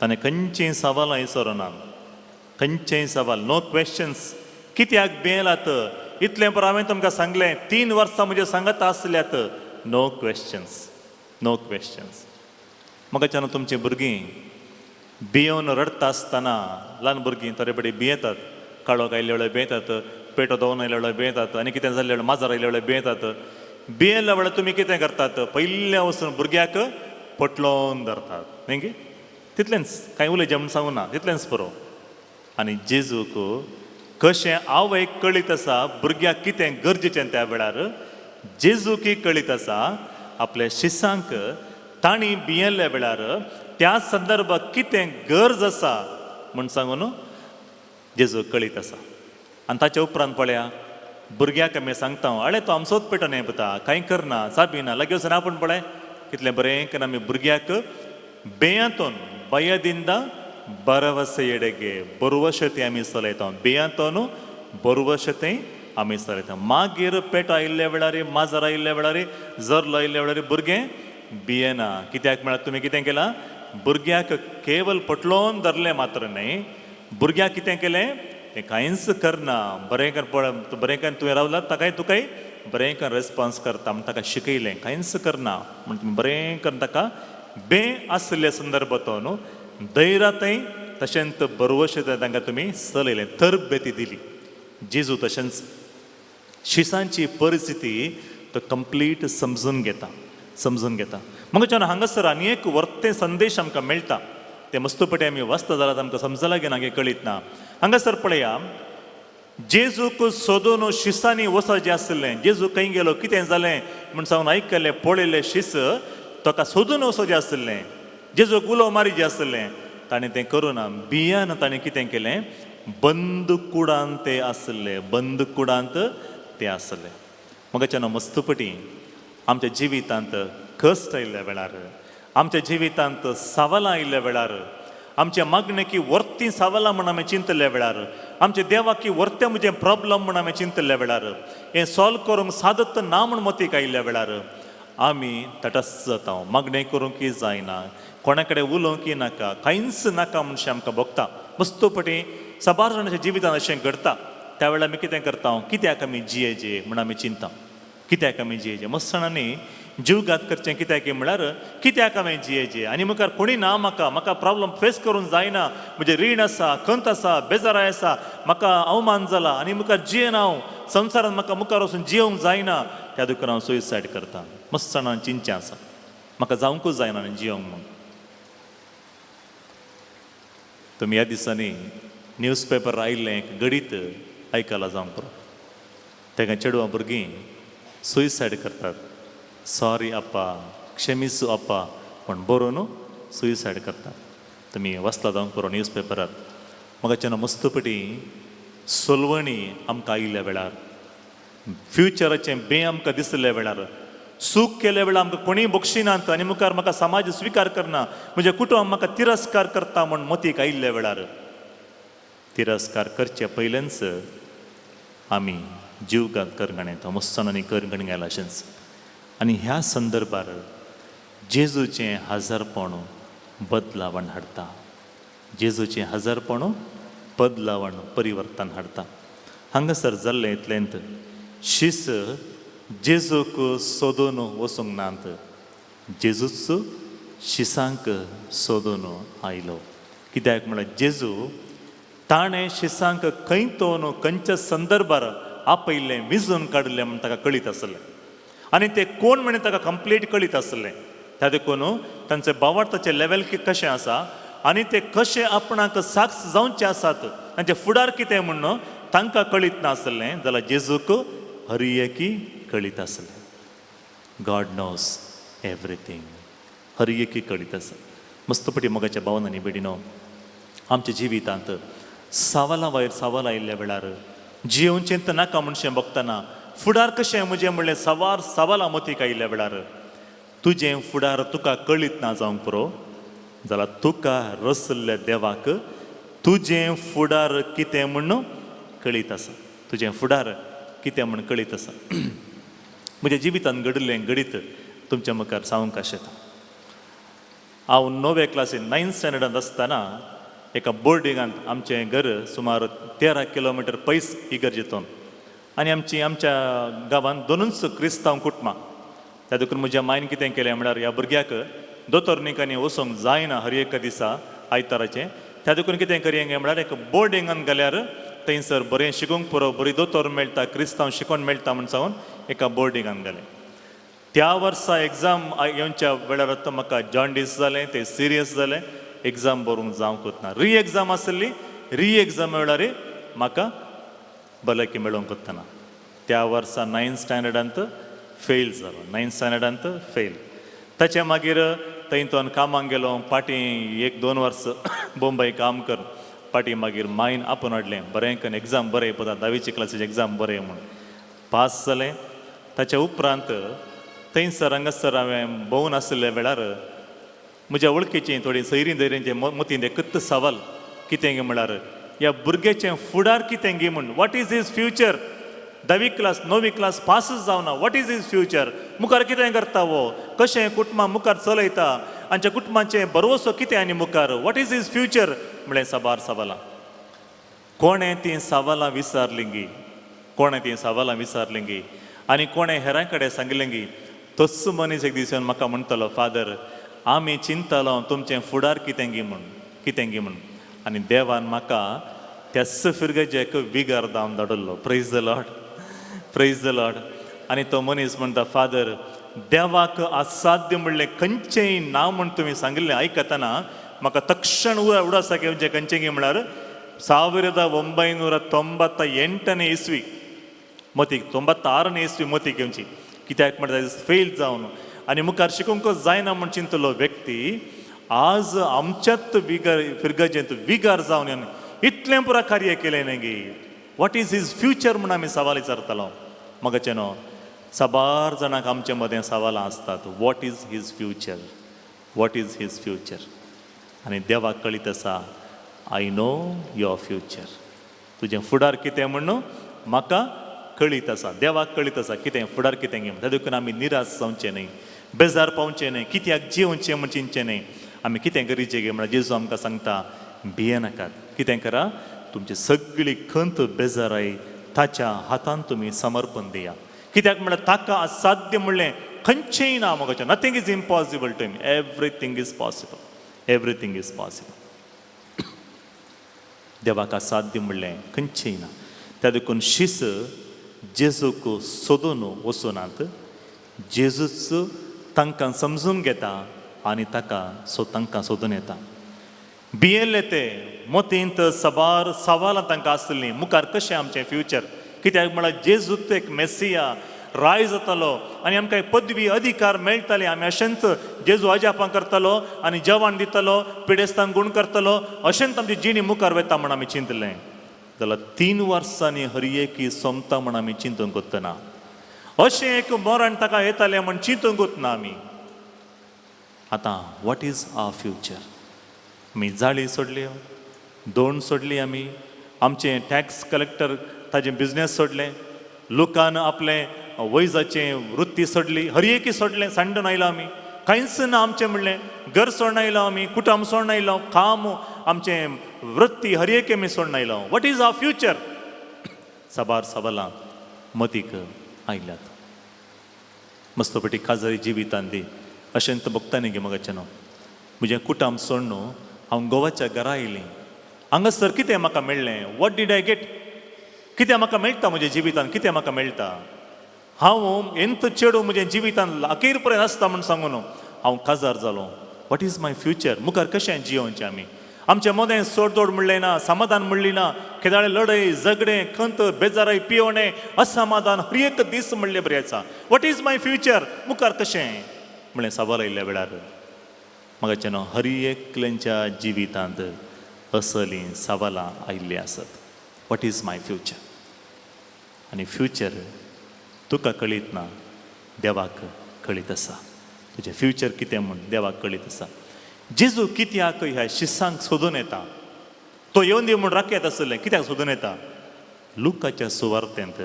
ताणें खंयचीं सवालां विचारना, खंयचेंय सवाल, नो क्वेश्चन्स. कित्याक भियेलात? इतलें बरें हांवें तुमकां सांगलें, 3 वर्सां म्हजे सांगत आसल्यात. No questions, no questions. म्हाका तुमचीं भुरगीं भियोवन रडटा आसतना, ल्हान भुरगीं थोडे पटी भियेतात, काळोख आयिल्ले वेळार भियेतात, पेटो दोन आयिल्ले वेळार भियेतात, आनी कितें जाल्ले वेळार, माजर आयिल्ले वेळार भियेतात. भियेल्ल्या वेळार तुमी कितें करतात? पयल्या वचून भुरग्याक पटलोवन धरतात न्ही गे? तितलेंच, कांय उलयचें म्हूण सांगू ना, तितलेंच पुरो. आनी जेजूक कशें आवयक कळीत आसा भुरग्याक कितें गरजेचें त्या वेळार, जेजूकय कळीत आसा आपल्या शिसांक तांणी भियेल्ल्या वेळार त्या संदर्भात कितें गरज आसा म्हूण सांगून जेजू कळीत आसा. आनी ताच्या उपरांत पळया भुरग्याक आमी सांगता, आळे तो आमचोच पेटो न्ही पुता, कांय करना, चाबी ना, लागीं वचून आपूण पळय कितलें बरें करून आमी भुरग्याक बेयांतून भयदिंदा भरवसे एडेगे बरवशे आमी चलयता, बेयांतून बरवशे आमी चलयता. मागीर पेटो आयिल्ल्या वेळार, माजर आयिल्ल्या वेळार, जरलो आयिल्ल्या वेळार भुरगें भियेना. कित्याक म्हळ्यार तुमी कितें केलां? भुरग्याक केवल पटलोवन धरलें मात्र न्हय, भुरग्याक कितें केलें? तें कांयच करना, बरें कर पळय, बरें कर तुवें रावला ताकाय तुकाय बरें कर रेस्पोन्स करता म्हण ताका शिकयलें. कांयच करना म्हण तुमी बरें करून ताका बे आसल्या संदर्भात न्हू धैर्यातय तशेंच बरवशे तांकां तुमी चलयलें, तरबेती दिली. जेजू तशेंच शिसांची परिस्थिती तो कंप्लीट समजून घेता, समजून घेता. मग हांगासर आनी एक वर्ते संदेश आमकां मेळटा, ते मस्तपटी आमी वाचता जाल्यार आमकां समजला की ना कळीत ना. हांगासर पळया जेजूक सोदून शिसांनी वचपाचें आसलें. जेजू खंय गेलो, कितें जालें म्हूण सांगून आयकलें पळयलें शीस ताका सोदून वचपाचें आसलें, जेजूक उलो मारीचें आसलें, ताणें तें करूं ना. बियान ताणें कितें केलें? बंद कुडांत ते आसले, बंद कुडांत ते आसले. मगाच्यान मस्तपटी आमच्या जिवितांत कश्ट आयिल्ल्या वेळार, आमच्या जिवितांत सवालां आयिल्ल्या वेळार, आमचें मागणें की वर्ती सावलां म्हण आमी चिंतल्या वेळार, आमचे देवाक की वर्तें म्हजें प्रॉब्लम म्हण आमी चिंतल्या वेळार, हें सॉल्व करूंक सादत ना म्हण मतीक आयिल्ल्या वेळार आमी तटस्थ जाता. मागणें करूंक जायना, कोणा कडेन उलोवंक नाका, कांयच नाका म्हणशें आमकां भोगता. मस्तोपटी साबार जाणांच्या जिवितांत अशें घडता. त्या वेळार आमी कितें करता, कित्याक आमी जियेजे म्हण आमी चिंता, कित्याक आमी जियेजे. मस्त जाणांनी जीवघात करचें कित्याक म्हळ्यार कित्याक हांवें जियेजे आनी मुखार कोणी ना, म्हाका म्हाका प्रॉब्लम फेस करूंक जायना, म्हजें रीण आसा, खंत आसा, बेजाराय आसा, म्हाका अवमान जाला आनी मुखार जियेना हांव, संवसारांत म्हाका मुखार वचून जियोवंक जायना, त्या देखून हांव सुयसायड करता. मस्त जाणां चिंतचें आसा म्हाका जावंकूच जायना आनी जियोंक म्हूण. तुमी ह्या दिसांनी न्यूज पेपर आयिल्लें एक घडीत आयकलां जावंक पुरो. तेका चेडवां भुरगीं सुयसायड करतात, सॉरी आप्पा, क्षमिसू आप्पा म्हण बरोवन सुयसायड करतात. तुमी वाचला जावंक पुरो न्यूज पेपरार. म्हाका जेन्ना मस्तपटी सोलवणी आमकां आयिल्ल्या वेळार, फ्युचराचें बें आमकां दिसल्या वेळार, सूख केल्या वेळार आमकां कोणीय बक्षिनात आनी मुखार म्हाका समाज स्विकार करना, म्हजें कुटुंब म्हाका तिरस्कार करता म्हण मतीक आयिल्ल्या वेळार, तिरस्कार करचे पयलेंच आमी जीवघात करगण येता. मस्त जाणांनी करगण गेला अशेंच. आनी ह्या संदर्भार जेजूचें हजारपण बदलावण हाडटा, जेजूचें हजारपण बदलावण परिवर्तन हाडटा. हांगासर जाल्लें इतलेंत शीस जेजूक सोदून वचूंक नात, जेजूच शिसांक सोदून आयलो. कित्याक म्हळ्यार जेजू ताणें शिसांक खंय तोन खंयच्या संदर्भार आपयल्लें, विजून काडिल्लें म्हण ताका कळीत आसलें आनी ते कोण म्हण ताका कंप्लीट कळीत आसलें. त्या देखून तांचे भावार्थाचें लेवल कशें आसा आनी ते कशें आपणाक साक्ष जावचे आसात, तांचे फुडार कितें म्हण तांकां कळीत नासलें, जाल्यार जेजूक हर एकी कळीत आसलें. गॉड नोज एवरीथींग, हर एकी कळीत आसा. मस्तपटी मोगाच्या भावनांनी बेडिनो, आमच्या जिवितांत सावलां वयर सवाल आयिल्ल्या वेळार, जियोवचें तर नाका म्हणशें बगतना, फुडार कशें म्हजें म्हणलें सवार सवालां मतीक आयिल्ल्या वेळार, तुजें फुडार तुका कळीत ना जावंक पुरो, जाल्यार तुका रसल्ल्या देवाक तुजें फुडार कितें म्हण कळीत आसा, तुजें फुडार कितें म्हण कळीत आसा. म्हज्या जिवितांत घडिल्लें घडीत तुमच्या मुखार सांगूंक आशेता. हांव णवे क्लासीन, नायन्थ स्टँडर्डांत आसतना एका बोर्डिंगांत, आमचें घर सुमार 13 किलोमिटर पयस इगर्जेतून आनी आमची आमच्या गांवांत दोनूच क्रिस्तांव कुटुंबां. त्या देखून म्हज्या मायन कितें केलें म्हळ्यार ह्या भुरग्याक दोतोरनिकांनी वचोंक जायना हर एका दिसा आयताराचें, त्या देखून कितें करया म्हळ्यार एक बोर्डिंगान घाल्यार थंयसर बरें शिकूंक पुरो, बरी दोतोर मेळटा, क्रिस्तांव शिकोवन मेळटा म्हण सांगून एका बोर्डिंगान घालें. त्या वर्सा एग्जाम येवच्या वेळार आतां म्हाका जॉन्डीस जालें, तें सिरियस जालें, एग्जाम बरोवंक जावंकूच ना. री एग्जाम आसली, री एग्जाम वेळार म्हाका भलायकी मेळोवंक वतना त्या वर्सा नायन्थ स्टँडर्डांत फेल जालो, नायन्थ स्टँडर्डांत फेल. ताच्या मागीर थंय तो कामाक गेलो, फाटीं 1-2 वर्स बोंबय काम कर, फाटीं मागीर मायन आपोवन हाडलें, बरें करून एग्जाम बरें पळय, धावेची क्लासीचे एग्जाम बरें म्हूण पास जालें. ताच्या उपरांत थंयसर हांगासर हांवें भोंवून आशिल्ल्या वेळार म्हज्या वळखीचीं थोडीं सैरीं धैर्यांचें मतींत एकच सवाल कितें गे म्हळ्यार ह्या भुरग्याचें फुडार कितें गे म्हूण, what is his future. धावी क्लास णवी क्लास पासूच जावना, what is his future, मुखार कितें करता हो, कशें कुटुंबा मुखार चलयता, आमच्या कुटुंबाचें भरवसो कितें आनी मुखार, what is his future म्हळें साबार सवालां. कोणें तीं सवालां विचारलीं गी, कोणें तीं सवालां विचारलीं गी आनी कोणें हेरां कडेन सांगलें गी, तोच मनीस एक दीस येवन म्हाका म्हणटलो, फादर आमी चिंतलो तुमचें फुडार कितें गी म्हूण, कितें गी म्हूण, आनी देवान म्हाका त्याच फिरगजेक विगार दावन धाडिल्लो. Praise the Lord, praise the Lord. आनी तो मनीस म्हणटा, फादर देवाक असाध्य म्हणलें खंयचेंय ना म्हूण तुमी सांगिल्लें आयकतना म्हाका तक्षण उडासाक येवचें खंयचें गी म्हळ्यार 1998ನೇ ಇಸ್ವಿ मतीक, 96ನೇ इस्वी मतीक येवची. कित्याक म्हणटा फेल जावन आनी मुखार शिकूंक जायना म्हूण चिंतलो व्यक्ती आज आमच्यात विगार फिरगजेंत विगार जावन इतलें पुरा कार्य केलें न्ही गी, what is his future म्हूण आमी सवाल विचारतालो. म्हाका न्हू साबार जाणांक आमचे मदें सवालां आसतात, what is his future, what is his future. आनी देवाक कळीत आसा, I know your future, तुजें फुडार कितें म्हण म्हाका कळीत आसा. देवाक कळीत आसा कितें फुडार कितें गे. त्या देखून आमी निराश जावचें न्हय, बेजार पावचें न्हय, कित्याक जिवचें म्हण चिंतचें न्हय. आमी कितें गरजेचें गे म्हळ्यार जेजू आमकां सांगता, भियेनाकात. कितें करा, तुमची सगळी खंत बेजाराय ताच्या हातान तुमी समर्पण दिया. कित्याक म्हळ्यार ताका असाध्य म्हणलें खंयचेंय ना मोगाचें. Nothing is impossible to him, everything is possible, everything is possible. देवाक असाध्य म्हणलें खंयचेंय ना. त्या देखून शीस जेजूक सोदून वचुनात, जेजूच तांकां समजून घेता आनी ताका सो तांकां सोदून येता. भियेल्ले ते मोतींत सबार सवालां तांकां आसलीं, मुखार कशें आमचें फ्युचर. कित्याक म्हळ्यार जेजूच एक मेसिया राय जातालो आनी आमकां एक पदवी अधिकार मेळटाले. आमी अशेंच जेजू अजापां करतालो आनी जेवण दितालो, पिडेस्तांक गूण करतालो, अशेंच आमची जिणी मुखार वता म्हण आमी चिंतलें. जाल्यार 3 वर्सांनी हरयेकी सोंपता म्हण आमी चिंतूंक वतना, अशें एक मरण ताका येतालें म्हण चिंतूंक वतना आमी. आतां what is our future? आमी जाळी सोडली, दोण सोडली, आमी आमचें टॅक्स कलेक्टर ताजें बिजनेस सोडलें, लोकान आपलें वैजाचें वृत्ती सोडली, हरयेकी सोडलें, सांडून आयलो आमी, कांयच ना आमचें म्हणलें, घर सोडून आयलो आमी, कुटुंब सोडून आयलो, काम आमचें वृत्ती हरयेकी आमी सोडून आयलो. What is our future? साबार सवालां मतीक आयल्यात. मस्तपटी काजारी जिवितान दी अशें तो भोगता न्ही गे मगाचें न्हू. म्हजें कुटुंब सोडून हांव गोवाच्या घरा आयलीं, हांगासर कितें म्हाका मेळ्ळें? What did I get? कितें म्हाका मेळटा म्हज्या जिवितान? कितें म्हाका मेळटा? हांव एंत चेडूं म्हज्या जिवितान अखेर पर्यंत आसता म्हूण सांगून हांव काजार जालो. What is my future? मुखार कशें जियोवचें आमी? आमचे मदें सोडदोड म्हणलें ना, समाधान म्हणली ना, केदाळे लढय झगडें खंत बेजाराय पियोणें असमाधान हर एक दीस म्हणलें बरें आसा. What is my future? मुखार कशें म्हणलें सवाल आयिल्ल्या वेळार म्हाका न्हू हर एकल्यांच्या जिवितांत असलीं सवालां आयिल्लीं आसत. What is my future? आनी फ्युचर तुका कळीत ना, देवाक कळीत आसा. तुजें फ्युचर कितें म्हूण देवाक कळीत आसा. जेजू कित्याक ह्या शिसांक सोदून येता? तो येवन दी म्हूण राखयत आसलें, कित्याक सोदून येता? लुकाच्या सुवार्तेंत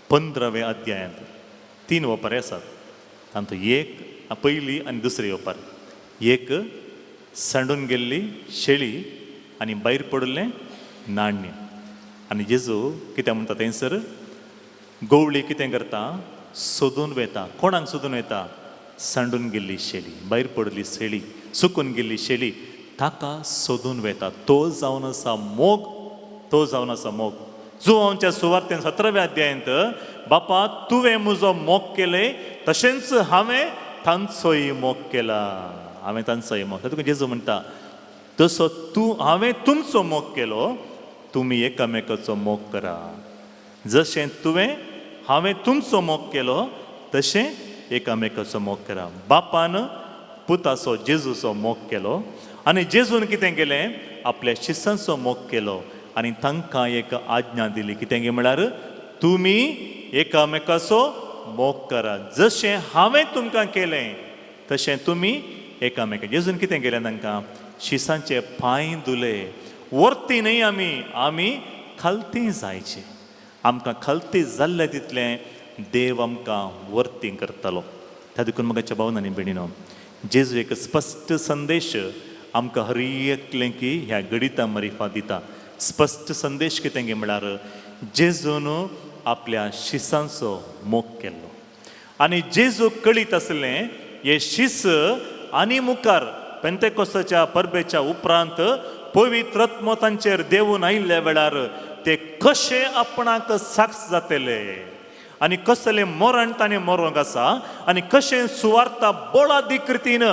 15व्या अध्यायांत 3 ओपारी आसात. तातूंत एक पयली आनी दुसरी ओपार, एक सांडून गेल्ली शेळी आनी भायर पडिल्लें नाण्य. आनी जेजू कितें म्हणटा थंयसर, गोवळी कितें करता? सोदून वता. कोणाक सोदून वता? सांडून गेल्ली शेळी, भायर पडली शेळी, चुकून गेल्ली शेळी, ताका सोदून वता. तो जावन आसा मोग, तो जावन आसा मोग. जुवांच्या सुवार्तेन 17व्या अध्यायांत, बापा तुवें म्हजो मोग केले तशेंच हांवें तांचोय मोग केला, हांवें तांचोय मोग. तुका जेजू म्हणटा, तसो तूं हांवें तुमचो मोग केलो, तुमी एकामेकाचो मोग करा. जशें तुवें हांवें तुमचो मोग केलो तशें एकामेकाचो मोग करा. बापान पुताचो जेजूचो मोग केलो आनी जेजून कितें केलें? आपल्या शिसांचो मोग केलो आनी तांकां एक आज्ञा दिली. कितें गे म्हळ्यार तुमी एकामेकाचो मोग करा, जशें हांवें तुमकां केलें तशें तुमी एकामेका. जेजून कितें केलें तांकां? शिसांचे पांय धुले. वरती न्हय आमी, आमी खालती जायचे. आमकां खालती जाल्लें तितलें देव आमकां वरती करतालो. त्या देखून म्हाका भावन आनी भयणीनो, जेजू एक स्पश्ट संदेश आमकां हर एकलें की ह्या गणिता मरिफा दिता. स्पश्ट संदेश कितें गे म्हळ्यार जेजून आपल्या शिसांचो मोग केल्लो आनी जेजू कळीत आसलें हे शीस आनी मुखार पेंतेकोसाच्या परबेच्या उपरांत पवित्र आत्मो तांचेर देवून आयिल्ल्या वेळार ते कशे आपणाक साक्ष जातले आनी कसलें मरण ताणें मरोंक आसा आनी कशें सुवार्ता बळाधिकृतीन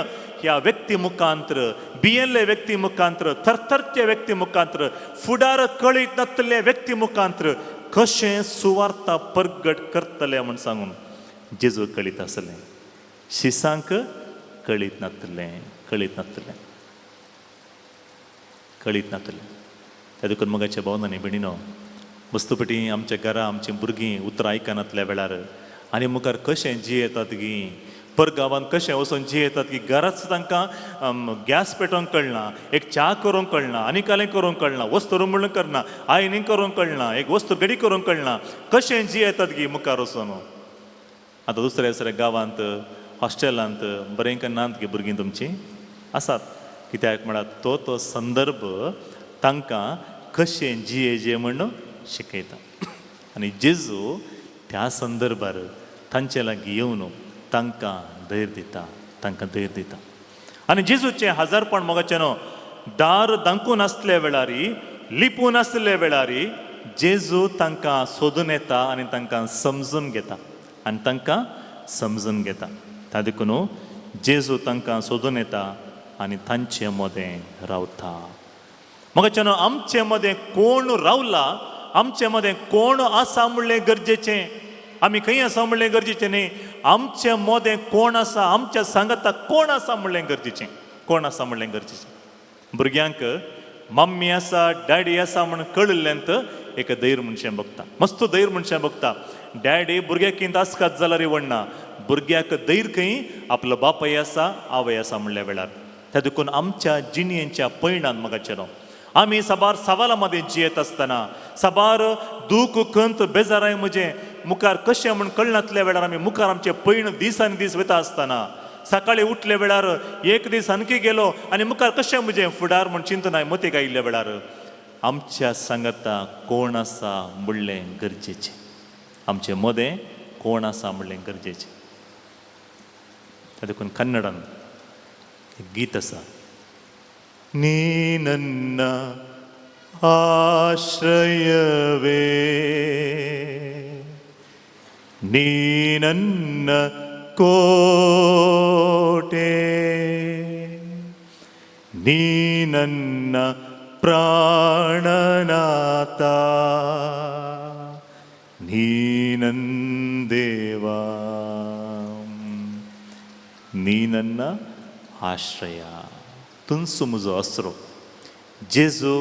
ह्या व्यक्ती मुखांत्र, भियेल्ले व्यक्ती मुखांत्र, थरथरच्या व्यक्ती मुखांत्र, फुडार कळीत नासलेल्या व्यक्ती मुखांत्र कशें सुवार्ता परगट करतले म्हूण सांगून जेजू कळीत आसलें. शिसांक कळीत नासलें, कळीत नासलें, कळीत नासलें. त्या देखून मगाच्या भावन आनी भयणीनो, वस्तुपटी आमच्या घरा आमचीं भुरगीं उतरां आयकनातल्या वेळार आनी मुखार कशें जियेतात गी, परगांवांत कशें वचून जियेतात की घराच तांकां गॅस पेटोवंक कळना, एक च्या करूंक कळना, आनी कालें करूंक कळना, वस्तू म्हणून करना, आयनींग करूंक कळना, एक वस्तू घडी करूंक कळना, कशें जियेतात की मुखार वचून. आतां दुसऱ्या दुसऱ्या गांवांत हॉस्टेलांत बरें नात गे भुरगीं तुमचीं आसात. कित्याक म्हळ्यार तो तो संदर्भ तांकां कशें जियेजे म्हण शिकयता. आनी जेजू त्या संदर्भार तांचे लागीं येवन तांकां धैर्य दिता, तांकां धैर्य दिता. आनी जेजूचें हजारपण मोगाचें न्हू, दार दांकून आसल्या वेळार, लिपून आसल्या वेळार जेजू तांकां सोदून येता आनी तांकां समजून घेता, आनी तांकां समजून घेता. त्या देखून जेजू तांकां सोदून येता आनी तांचे मदें रावता. मोगाचें न्हू, आमचे मदें कोण रावला, आमचे मदें कोण आसा म्हणलें गरजेचें, आमी खंय आसा म्हणलें गरजेचें न्ही, आमचे मदें कोण आसा, आमच्या सांगाता कोण आसा म्हणलें गरजेचें, कोण आसा म्हणलें गरजेचें. भुरग्यांक मम्मी आसा डॅडी आसा म्हण कळिल्ल्यान एक धैर्य मनशें बगता, मस्त धैर्य मनशें बगता. डॅडी भुरग्याक कितें आसकात जाल्यार वडना, भुरग्याक धैर्य खंय आपलो बापाय आसा आवय आसा म्हणल्या वेळार. त्या देखून आमच्या जिणेच्या पयणान म्हाका न्हू, आमी साबार सवालां मदें जियेत आसतना, साबार दूख खंत बेजाराय म्हजें मुखार कशें म्हण कळनातल्या वेळार आमी मुखार आमचें पयण दीस आनी दीस वता आसतना, सकाळी उठल्या वेळार एक दीस आणखी गेलो आनी मुखार कशें म्हजें फुडार म्हण चिंतनाय मतीक आयिल्ल्या वेळार आमच्या सांगाता कोण आसा म्हणलें गरजेचें, आमचे मदें कोण आसा म्हणलें गरजेचें. देखून कन्नडान एक गीत आसा, ನೀನನ್ನ ಆಶ್ರಯವೇ, ನೀನನ್ನ ಕೋಟೆ, ನೀನನ್ನ ಪ್ರಾಣನಾಥ, ನೀನಂದೇವಾ, ನೀನನ್ನ आश्रया. तुंचो म्हजो आसरो जेजू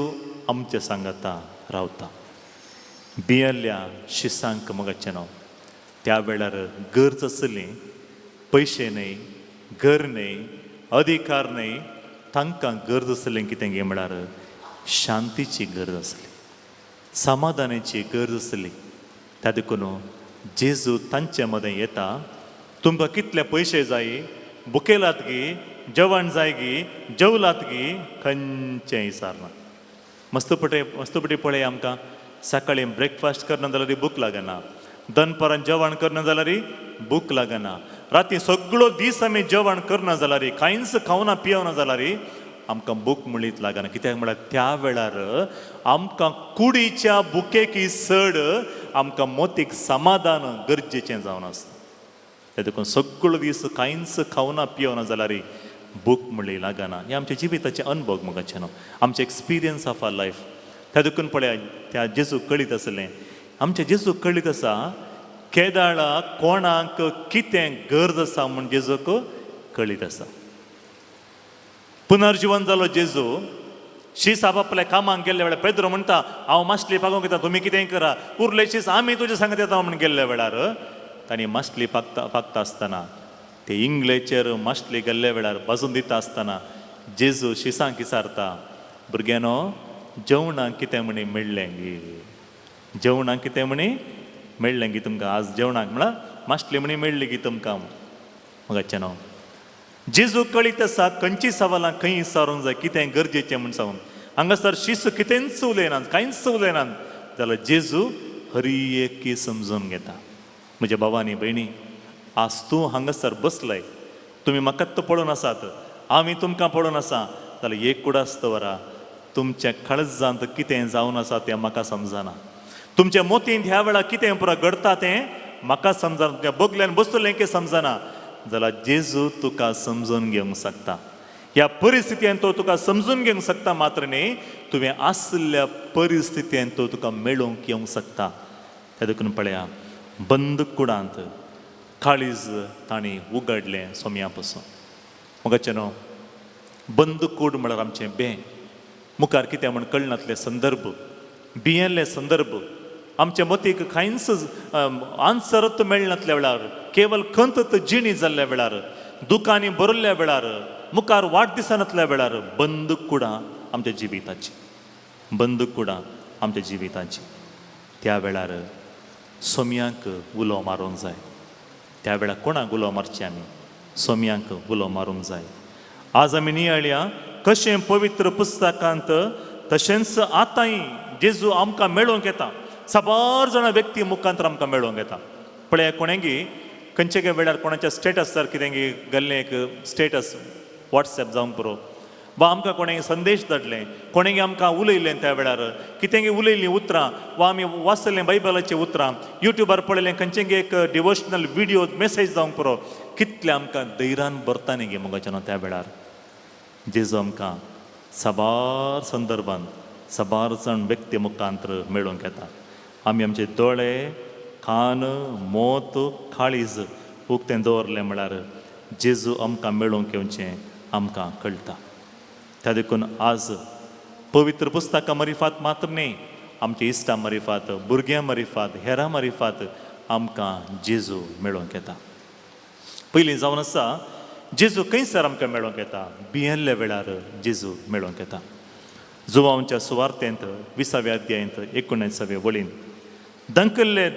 आमच्या सांगाता रावता. भियेल्ल्या शिसांक मगाचें नांव त्या वेळार गरज आसली, पयशे न्हय, घर न्हय, अधिकार न्हय, तांकां गरज आसली कितें गे म्हळ्यार शांतीची गरज आसली, समाधानाची गरज आसली. त्या देखून जेजू तांचे मदें येता. तुमकां कितले पयशे जाय, बुकेलात गी, जेवण जाय गी, जेवलात गी, खंयचें विचारना. मस्तपटे मस्तपटी पळय आमकां सकाळी ब्रेकफास्ट करना जाल्यार भूक लागना, दनपारां जेवण करना जाल्यार भूक लागना, राती सगळो दीस आमी जेवण करना जाल्यार, कांयच खावना पिवना जाल्यार आमकां भूक म्हणीत लागना. कित्याक म्हळ्यार त्या वेळार आमकां कुडीच्या भुकेकी चड आमकां मोतीक समाधान गरजेचें जावन आसता. ते देखून सगळो दीस कांयच खावना पिवना जाल्यार भूक म्हणली लागना. हे आमच्या जिविताचे अनुभव मगाचे न्हू, आमचे एक्सपिरियन्स ऑफ our life. त्या देखून पळया त्या जेजू कळीत आसलें, आमच्या जेजू कळीत आसा केदाळा कोणाक कितें गरज आसा म्हूण जेजूक कळीत आसा. पुनर्जिवन जालो जेजू, शीस आपल्या कामाक गेल्ल्या वेळार पेद्रो म्हणटा हांव मासली पागोवंक येता, तुमी कितेंय करा, उरले शीस आमी तुज्या सांगत येता म्हूण गेल्ल्या वेळार तांणी मासली पागता पागता आसतना ते इंग्लेचेर मासली गेल्ल्या वेळार बाजून दिता आसतना जेजू शिसांक विचारता, भुरग्यानो जेवणाक कितें म्हणी मेळ्ळें गी, जेवणाक कितें म्हणी मेळ्ळें गी तुमकां आज जेवणाक म्हळ्यार मासली म्हणी मेळ्ळी गी तुमकां. मगाचें न्हू जेजू कळीत आसा खंयची सवालां खंय विचारूंक जाय, कितें गरजेचें म्हूण सांगून. हांगासर शिस कितेंच उलयनात, कांयच उलयनात जाल्यार जेजू हरी एक समजून घेता. म्हज्या भावांनी भयणी, आज तूं हांगासर बसलय, तुमी म्हाका तो पळोवन आसात, आमी तुमकां पळोवन आसा, जाल्यार एक कुडास दवरा, तुमच्या काळजांत कितें जावन आसा तें म्हाका समजना, तुमच्या मोतींत ह्या वेळार कितें पुरा घडटा तें म्हाका समजना, तुमच्या बगल्यान बसतलें की समजना, जाल्यार जेजू तुका समजून घेवंक शकता. ह्या परिस्थितीन तो तुका समजून घेवंक शकता मात्र न्ही, तुवें आशिल्ल्या परिस्थितीन तो तुका मेळोवंक येवंक शकता. त्या देखून पळया बंद कुडांत काळीज तांणी उगडलें सोम्या पसून. मगाचें न्हू बंद कूड म्हळ्यार आमचें बें मुखार कितें म्हण कळनातले संदर्भ, भियेल्ले संदर्भ, आमच्या मतीक कांयच आन्सरत मेळनातल्या वेळार, केवल खंत जिणी जाल्ल्या वेळार, दुकांनी भरिल्ल्या वेळार, मुखार वाट दिसनातल्या वेळार बंद कुडां आमच्या जिविताची, बंद कुडां आमच्या जिविताची. त्या वेळार सोम्यांक उलो मारूंक जाय. त्या वेळार कोणाक उलो मारचें आमी? सोम्यांक उलो मारूंक जाय. आज आमी नियाळया कशें पवित्र पुस्तकांत तशेंच आतांय जेजू आमकां मेळोवंक येता. साबार जाणां व्यक्ती मुखांतर आमकां मेळोवंक येता. पळया, कोणेंगी खंयच्या वेळार कोणाच्या स्टेटसार कितें घाल्लें, एक स्टेटस वॉट्सएप जावंक पुरो, वा आमकां कोणें संदेश धाडलें, कोणें आमकां उलयलें, त्या वेळार कितें उलयलीं उतरां, वा आमी वाचलें बायबलाचीं उतरां, युट्यूबार पळयलें खंयचें एक डिवोशनल विडियो मेसेज जावंक पुरो, कितलें आमकां धैर्यान भरता न्ही गे मोगाच्यान. त्या वेळार जेजू आमकां साबार संदर्भान साबार जाण व्यक्ती मुखांतर मेळोवंक येता. आमी आमचे दोळे, कान, मोत, काळीज उक्तें दवरलें म्हळ्यार जेजू आमकां मेळोवंक येवचें आमकां कळटा. त्या देखून आज पवित्र पुस्तकां मरिफात मात्र न्ही, आमच्या इश्टां मरिफात, भुरग्यां मरिफात, हेरां मरिफात आमकां जेजू मेळोवंक येता. पयलीं जावन आसा, जेजू खंयसर आमकां मेळोवंक येता? भियेल्ल्या वेळार जेजू मेळोवंक येता. जुवांच्या सुवार्तेंत 20व्या अध्यायंत 19व्या वळींत दंकल्ले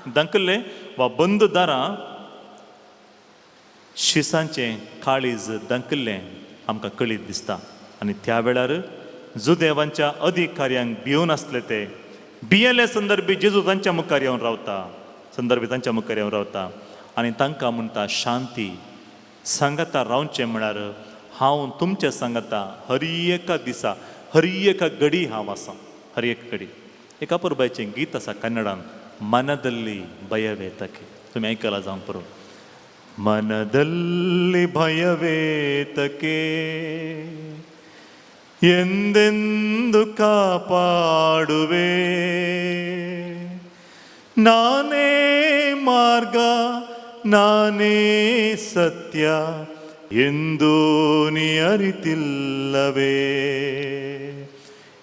दंकल्ले वा बंद दारां, शिसांचें काळीज दंकल्लें आमकां कळीत दिसता. आनी त्या वेळार जुदेवांच्या अधिकाऱ्यांक भिवन आसले ते भियेल्ले संदर्भी जेजू तांच्या मुखार येवन रावता, संदर्भी तांच्या मुखार येवन रावता आनी तांकां म्हणटा, शांती सांगाता रावचें म्हळ्यार हांव तुमच्या सांगाता हर एका दिसा, हर एका घडी हांव आसा, हर एक घडी. एका परबायचें गीत आसा कन्नडान, "ಮನದಲ್ಲಿ ಭಯವೇತಕ್ಕೆ". तुमी आयकलां जावंक पुरो. ಮನದಲ್ಲಿ ಭಯವೇತಕ್ಕೆ, ಎಂದೆಂದು ಕಾಪಾಡುವೆ, ನಾನೇ ಮಾರ್ಗ, ನಾನೇ ಸತ್ಯ ಎಂದು ನೀ ಅರಿತಿಲ್ಲವೇ,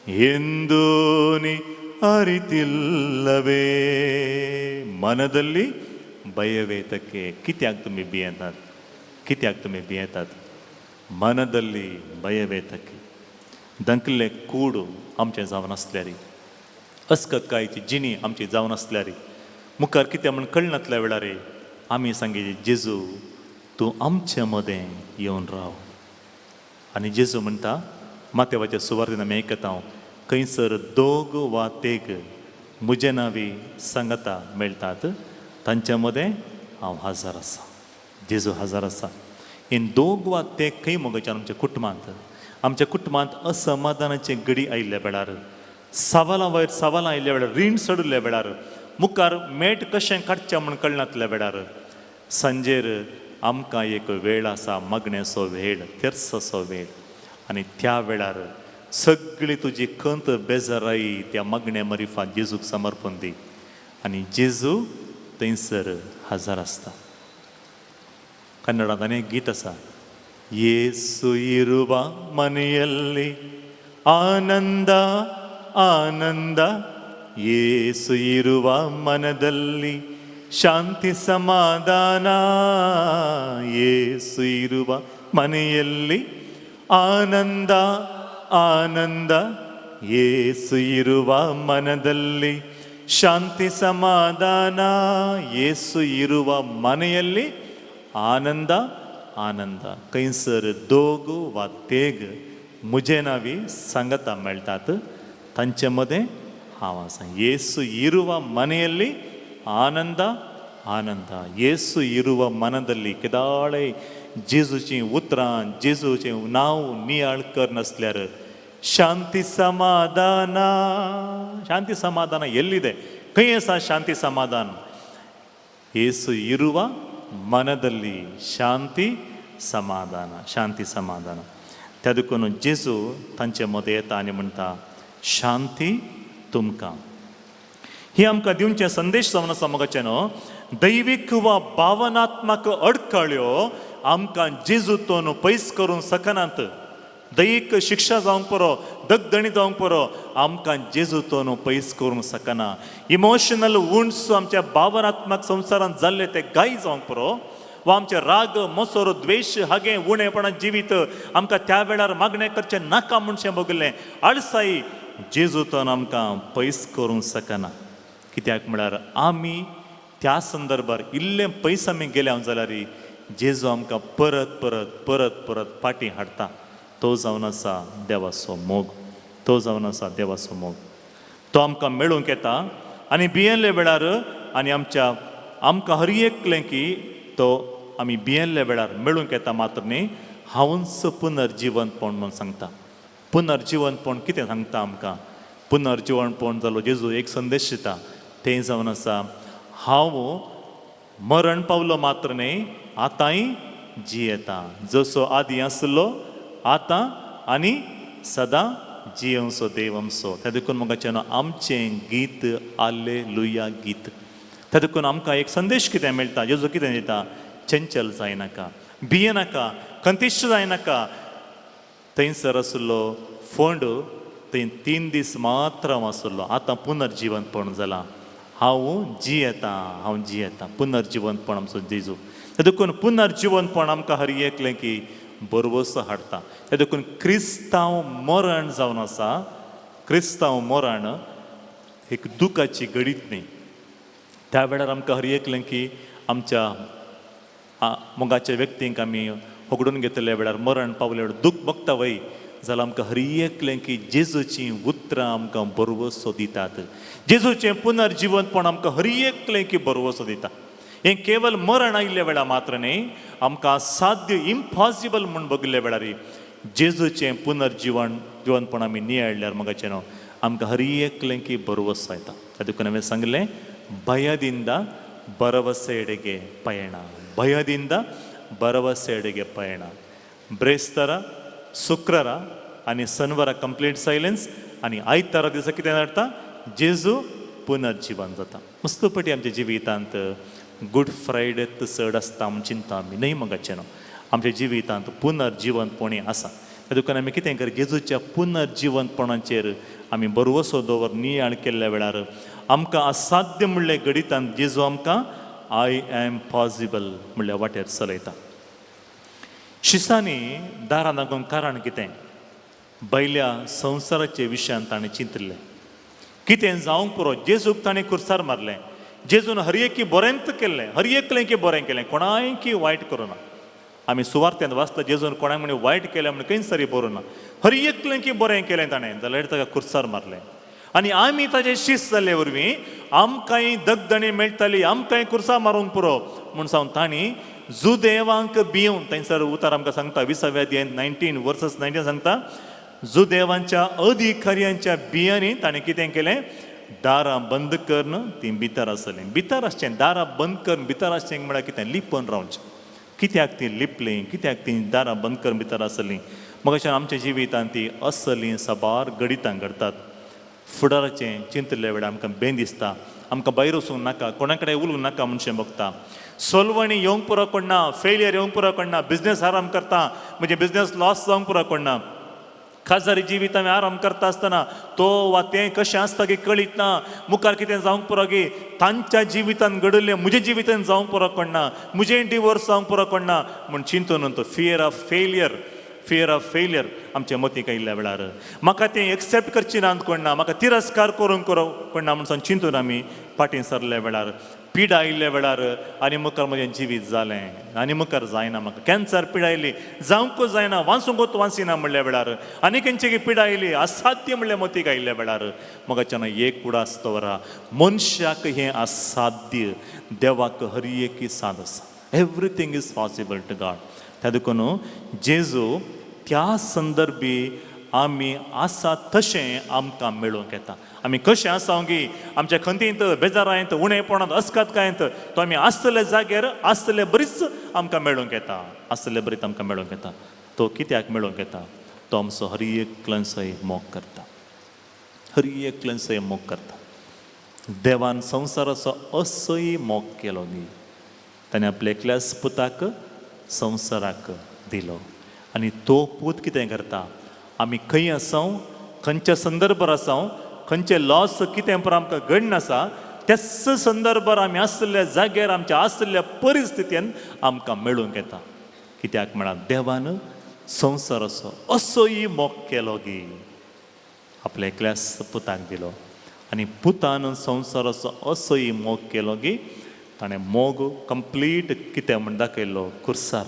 ಎಂದು ನೀ ಅರಿತಿಲ್ಲವೇ. ಮನದಲ್ಲಿ ಭಯವೇತಕ್ಕೆ. कित्याक तुमी भियेतात? कित्याक तुमी भियेतात? ಮನದಲ್ಲಿ ಭಯವೇತಕ್ಕೆ. दंकल्ले कूड आमचें जावन आसल्यार, अस्कतकायेची जिणी आमची जावन आसल्यार, मुखार कितें म्हण कळनातल्या वेळार आमी सांगी, जेजू, तूं आमचे मदें येवन राव. आनी जेजू म्हणटा, मातेवाच्या सुवार्तेन आमी आयकता हांव, खंयसर दोग वा तेग म्हजे नांवी सांगता मेळटात, तांच्या मदें हांव हजर आसा. जेजू हजर आसा. इन दोग वा ते खंय मोगाच्यान? आमच्या कुटुंबांत. आमच्या कुटुंबांत असमाधानाचे घडी आयिल्ल्या वेळार, सवालां वयर सवालां आयिल्ल्या वेळार, रीण चडिल्ल्या वेळार, मुखार मेट कशें काडचें म्हूण कळनातल्या वेळार, सांजेर आमकां एक वेळ आसा, मागण्याचो वेळ, तेर्साचो वेळ. आनी त्या वेळार सगळी तुजी खंत बेजाराई त्या मागण्या मरिफात जेजूक समर्पण दी आनी जेजू थंयसर हजर आसता. कन्नडांत आनी एक गीत आसा, ಯೇಸು ಇರುವ ಮನೆಯಲ್ಲಿ ಆನಂದ ಆನಂದ, ಯೇಸು ಇರುವ ಮನದಲ್ಲಿ ಶಾಂತಿ ಸಮಾಧಾನ, ಯೇಸು ಇರುವ ಮನೆಯಲ್ಲಿ ಆನಂದ ಆನಂದ, ಯೇಸು ಇರುವ ಮನದಲ್ಲಿ ಶಾಂತಿ ಸಮಾಧಾನ, ಯೇಸು ಇರುವ ಮನೆಯಲ್ಲಿ ಆನಂದ आनंद. खंयसर दोग वा तेग म्हजे नांवी सांगता मेळटात, तांचे मदें हांव आसा. ಯೇಸು ಇರುವ ಮನೆಯಲ್ಲಿ ಆನಂದ ಆನಂದ, ಯೇಸು ಇರುವ ಮನದಲ್ಲಿ. केदाळे जेजूचीं उतरां, जेजूचें नांव नियाळ करनासल्यार ಶಾಂತಿ ಸಮಾಧಾನ, ಶಾಂತಿ ಸಮಾಧಾನ ಎಲ್ಲಿದೆ? खंय आसा ಶಾಂತಿ ಸಮಾಧಾನ? ಯೇಸು ಇರುವ ಮನದಲ್ಲಿ ಶಾಂತಿ समाधान, शांती समाधान. त्या देखून जेजू तांचे मदें येता आनी म्हणटा, शांती तुमकां. ही आमकां दिवचे संदेश जावन आसा मोगाचे न्हू, दैवीक वा भावनात्मक अडकळ्यो आमकां जेजूतून पयस करूंक शकनात. दैहीक शिक्षा जावंक पुरो, दगदणी जावंक पुरो, आमकां जेजू तो न्हू पयस करूंक शकना. इमोशनल वुंड्स आमच्या भावनात्मक संवसारांत जाल्ले ते गाय जावंक पुरो, वा आमचे राग, मोसोर, द्वेश, हागें उणेपणा जिवीत आमकां त्या वेळार मागणें करचें नाका म्हणशें बगलें आळसाई जेजू तो आमकां पयस करूंक शकना. कित्याक म्हळ्यार आमी त्या संदर्भार इल्लें पयस आमी गेल्या जाल्यार जेजू आमकां परत परत परत परत फाटीं हाडटा. तो जावन आसा देवाचो मोग, तो जावन आसा देवाचो मोग. तो आमकां मेळूंक येता आनी भियेल्ले वेळार आनी आमच्या आमकां हर एकलें की तो आमी भियेल्ल्या वेळार मेळूंक येता मात्र न्ही, हांवूच पुनर्जिवंतपण म्हूण सांगता. पुनर्जिवंतपण कितें सांगता आमकां? पुनर्जिवंतपण जालो जेजू एक संदेश दिता, तें जावन आसा हांव मरण पावलो मात्र न्ही, आतांय जियेता, जसो आदी आसलो आतां आनी सदां जियेवचो देव आमचो. त्या देखून म्हाका न्हू आमचें गीत आल्लेलुया गीत. त्या देखून आमकां एक संदेश कितें मेळटा, जेजू कितें दिता, चंचल जायनाका, भियेनाका, खंतिश्ट जायनाका. थंयसर आशिल्लो फोंड थंय 3 दीस मात्र हांव आशिल्लो, आतां पुनर्जिवंतपण जालां, हांव जियेता, हांव जियेता. पुनर्जिवंतपण आमचो जेजू. त्या देखून पुनर्जिवंतपण आमकां हर एकलें की बरवसो हाडटा. त्या देखून क्रिस्तांव मरण जावन आसा, क्रिस्तांव मरण एक दुखाची घडीत न्ही. त्या वेळार आमकां हर एकलें की आमच्या मोगाच्या व्यक्तींक आमी होगडून घेतल्या वेळार मरण पावल्या वेळार दूख भोगता वय जाल्यार आमकां हर एकलें की जेजूचीं उतरां आमकां बरवसो दितात. जेजूचें पुनर्जिवंतपण आमकां हर एकलें की बरवसो दिता. हें केवल मरण आयिल्ल्या वेळार मात्र न्ही, आमकां साध्य इम्पॉसिबल म्हूण बघिल्ल्या वेळार जेजूचें पुनर्जिवन जिवनपण आमी नियाळल्यार मगाचें न्हू आमकां हर एकलें की बरवसो येता. त्या देखून हांवें सांगलें, ಭಯದಿಂದ ಭರವಸೆಯೆಡೆಗೆ ಪಯಣ, ಭಯದಿಂದ ಭರವಸೆಯೆಡೆಗೆ ಪಯಣ. ಬ್ರೇಸ್ತರ शुक्रारा आनी शनिवारा कंप्लीट सायलन्स आनी आयतारा दिसा कितें जाता, जेजू पुनर्जिवन जाता. मस्तपटी आमच्या जिवितांत गुड फ्रायडे चड आसता म्हूण चिंता आमी न्हय मगाचें न्हू, आमच्या जिवितांत पुनर्जिवनपणी आसा. त्या देखून आमी कितें कर, जेजूच्या पुनर्जिवनपणाचेर आमी बरवसो दवर नियाळ केल्ल्या वेळार आमकां असाध्य म्हणलें घडितांत जेजू आमकां I am possible म्हणल्या वाटेर चलयता. शिसांनी दारां दाखोवंक कारण कितें, भायल्या संवसाराचे विशयान ताणें चिंतिल्लें कितें जावंक पुरो. जेजूक ताणें खुर्सार मारलें, जेजून हर एकी बरेंच केल्लें, हर एकलें की बरें केलें, कोणाय की वायट करूं ना. आमी सुवार्थ्यान वाचता जेजून कोणाक म्हण वायट केलें म्हण खंय सरी बरोवं ना, हर एकलें की बरें केलें ताणें, जाल्यार ताका खुर्सार मारलें. आनी आमी ताजे शिस्त जाल्ले वरवीं आमकांय दगदणी मेळटाली, आमकांय खुर्सा मारूंक पुरो म्हूण सांगून तांणी जुदेवांक भियोवन, थंयसर उतार आमकां सांगता 20व्या अध्यायांत 19 वर्सस 19 सांगता, जुदेवांच्या अधिकाऱ्यांच्या बियांनी ताणें कितें केलें, दारां बंद करून तीं भितर आसलीं. भितर आसचें, दारां बंद करून भितर आसचें म्हळ्यार कितें, लिपून रावचें. कित्याक तीं लिपलीं, कित्याक तीं दारां बंद करून भितर आसलीं? मग आमच्या जिवितांत ती असलीं साबार घडितां घडटात. फुडाराचें चिंतल्या वेळार आमकां बें दिसता, आमकां भायर वचूंक नाका, कोणा कडेन उलोवंक नाका म्हणशें बगता. सोलवणी येवंक पुरो कोणना, फेलियर येवंक पुरो कोणना, बिजनेस आराम करता म्हणजे बिजनेस लॉस जावंक पुरो कोणना, खाजरी जिवीत आमी आराम करता आसतना तो वा तें कशें आसता की कळीत ना, मुखार कितें जावंक पुरो की तांच्या जिवितान घडिल्लें म्हज्या जिवितान जावंक पुरो कोणना, म्हजें डिवोर्स जावंक पुरो कोणना म्हूण चिंतून तो fear of failure, fear of failure आमच्या मतीक आयिल्ल्या वेळार म्हाका तें एक्सेप्ट करची ना कोण ना, म्हाका तिरस्कार करूंक कोण ना म्हूण चिंतून आमी फाटीं सरल्या वेळार, पिडा आयिल्ल्या वेळार आनी मुखार म्हजें जिवीत जालें आनी मुखार जायना, म्हाका कॅन्सर पिडा आयली जावंकूच जायना, वाचूंकूच वाचिना म्हणल्या वेळार, आनी खंयची पिडा आयली असाध्य म्हणल्या मतीक आयिल्ल्या वेळार म्हाका एक उडास दवरा, मनशाक हें असाध्य, देवाक हर एक साद आसा. Everything is possible to God. त्या देखून जेजू त्या संदर्भी आमी आसा तशें आमकां मेळूंक येता. आमी कशें आसा की आमच्या खंतींत, बेजारांत, उणेपणांत, अस्कतकायेंत तो आमी आसतले जाग्यार आसतले बरीच आमकां मेळूंक येता, आसतले बरीच आमकां मेळूंक येता. तो कित्याक मेळूंक येता? तो आमचो हर एकल्याचोय मोग करता, हर एकल्याचोय मोग करता. देवान संवसाराचो असोय मोग केलो न्ही, ताणें आपल्या एकल्याच पुताक संवसाराक दिलो आनी तो पूत कितें करता? आमी खंय आसाव, खंयच्या संदर्भार आसाव, खंयचे लॉस कितें पर आमकां घडण आसा, त्याच संदर्भार आमी आशिल्ल्या जाग्यार आमच्या आशिल्ल्या परिस्थितीन आमकां मेळूंक येता. कित्याक म्हळ्यार देवान संवसाराचो असोय मोग केलो गी आपल्या एकल्याच पुताक दिलो आनी पुतान संवसाराचो असोय मोग केलो की ताणें मोग कंप्लीट कितें म्हण दाखयलो खुर्सार.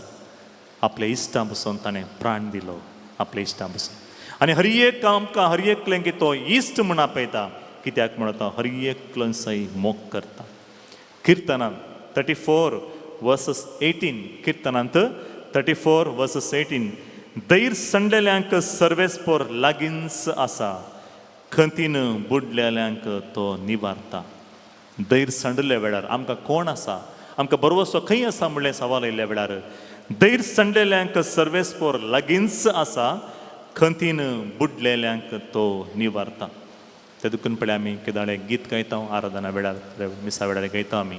आपल्या इश्टां पसून ताणें प्राण दिलो आपल्या इश्टां पसून. आनी हर एक आमकां हर एकलें की तो इश्ट म्हण आपयता. कित्याक म्हणटा तो हर एकलो सय मोग करता. किर्तनांत 34:18, किर्तनांत 34:18, धैर संडल्यांक सर्वेस्पोर लागींच आसा, खंतीन बुडलेल्यांक तो निवारता. धैर सांडल्या वेळार आमकां कोण आसा, आमकां बरवसो खंय आसा म्हणलें सवाल आयिल्ल्या वेळार धैर सांडलेल्यांक सर्वेस्पोर लागींच आसा, खंतीन बुडलेल्यांक तो निवारता. ते दुखून पळय आमी केदाळे गीत गायता आराधना वेळार, मिसा वेळार गायता आमी.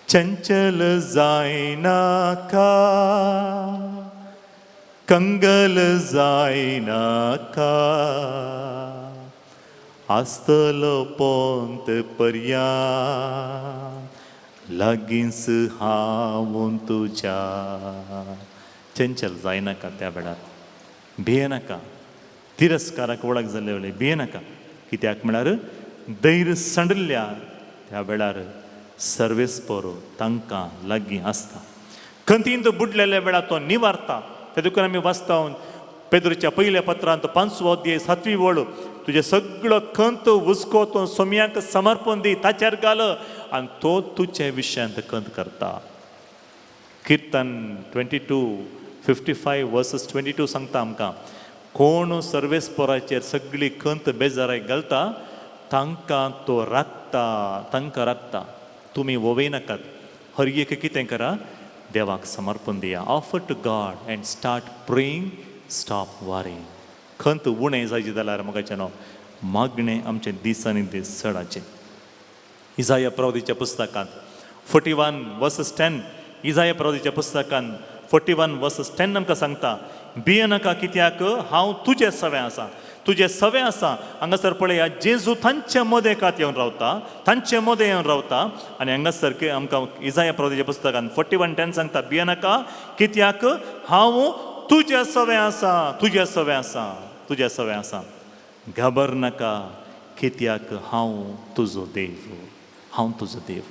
चंचल जायनाका, कंगल जायनाका, आसतलो पोंत पर्यान लागींच हांव तुज्या. चंचल जायनाका त्या वेळार, भियेनाका, तिरस्काराक वळख जाल्ले वेळार भियेनाका. कित्याक म्हळ्यार धैर्य सांडल्या त्या वेळार सर्वेस्पोर तांकां लागीं आसता. खंतीन तो बुडलेल्या वेळार तो निवारता. ते देखून आमी वाचता पेद्रूच्या पयल्या पत्रांत 5वो अध्याय 7वी वळ, तुजें सगळो खंत हुस्को तो सोम्याक समर्पण दी, ताचेर घाल आनी तो तुजे विशयांत खंत करता. किर्तन 22:55 verses 22 सांगता आमकां, कोण सर्वेस्पोराचेर सगळी खंत बेजाराय घालता तांकां तो राखता, तांकां राखता. तुमी वोवय नाकात, हर एक कितें करा, देवाक समर्पण दिया. Offer to God and start praying, stop worrying. खंत उणें जायची जाल्यार म्हाका न्हू मागणें आमचें दिसांनी दीस चडाचें. इजाया प्रवदीच्या पुस्तकांत 41:10, इजाया प्रवदीच्या पुस्तकांत 41:10 आमकां सांगता, भियेनाका कित्याक हांव तुजें सवें आसा, तुजें सवें आसा. हांगासर पळया जेजू तांचे मदें कात येवन रावता, तांचे मदें येवन रावता. आनी हांगासर आमकां इजाया प्रवदीच्या पुस्तकांत 41:10 सांगता, भियेनाका कित्याक हांव तुजें सवें आसा, तुजें सवें आसा, तुजें सवें आसा. घाबर नाका कित्याक हांव तुजो देव, हांव तुजो देव,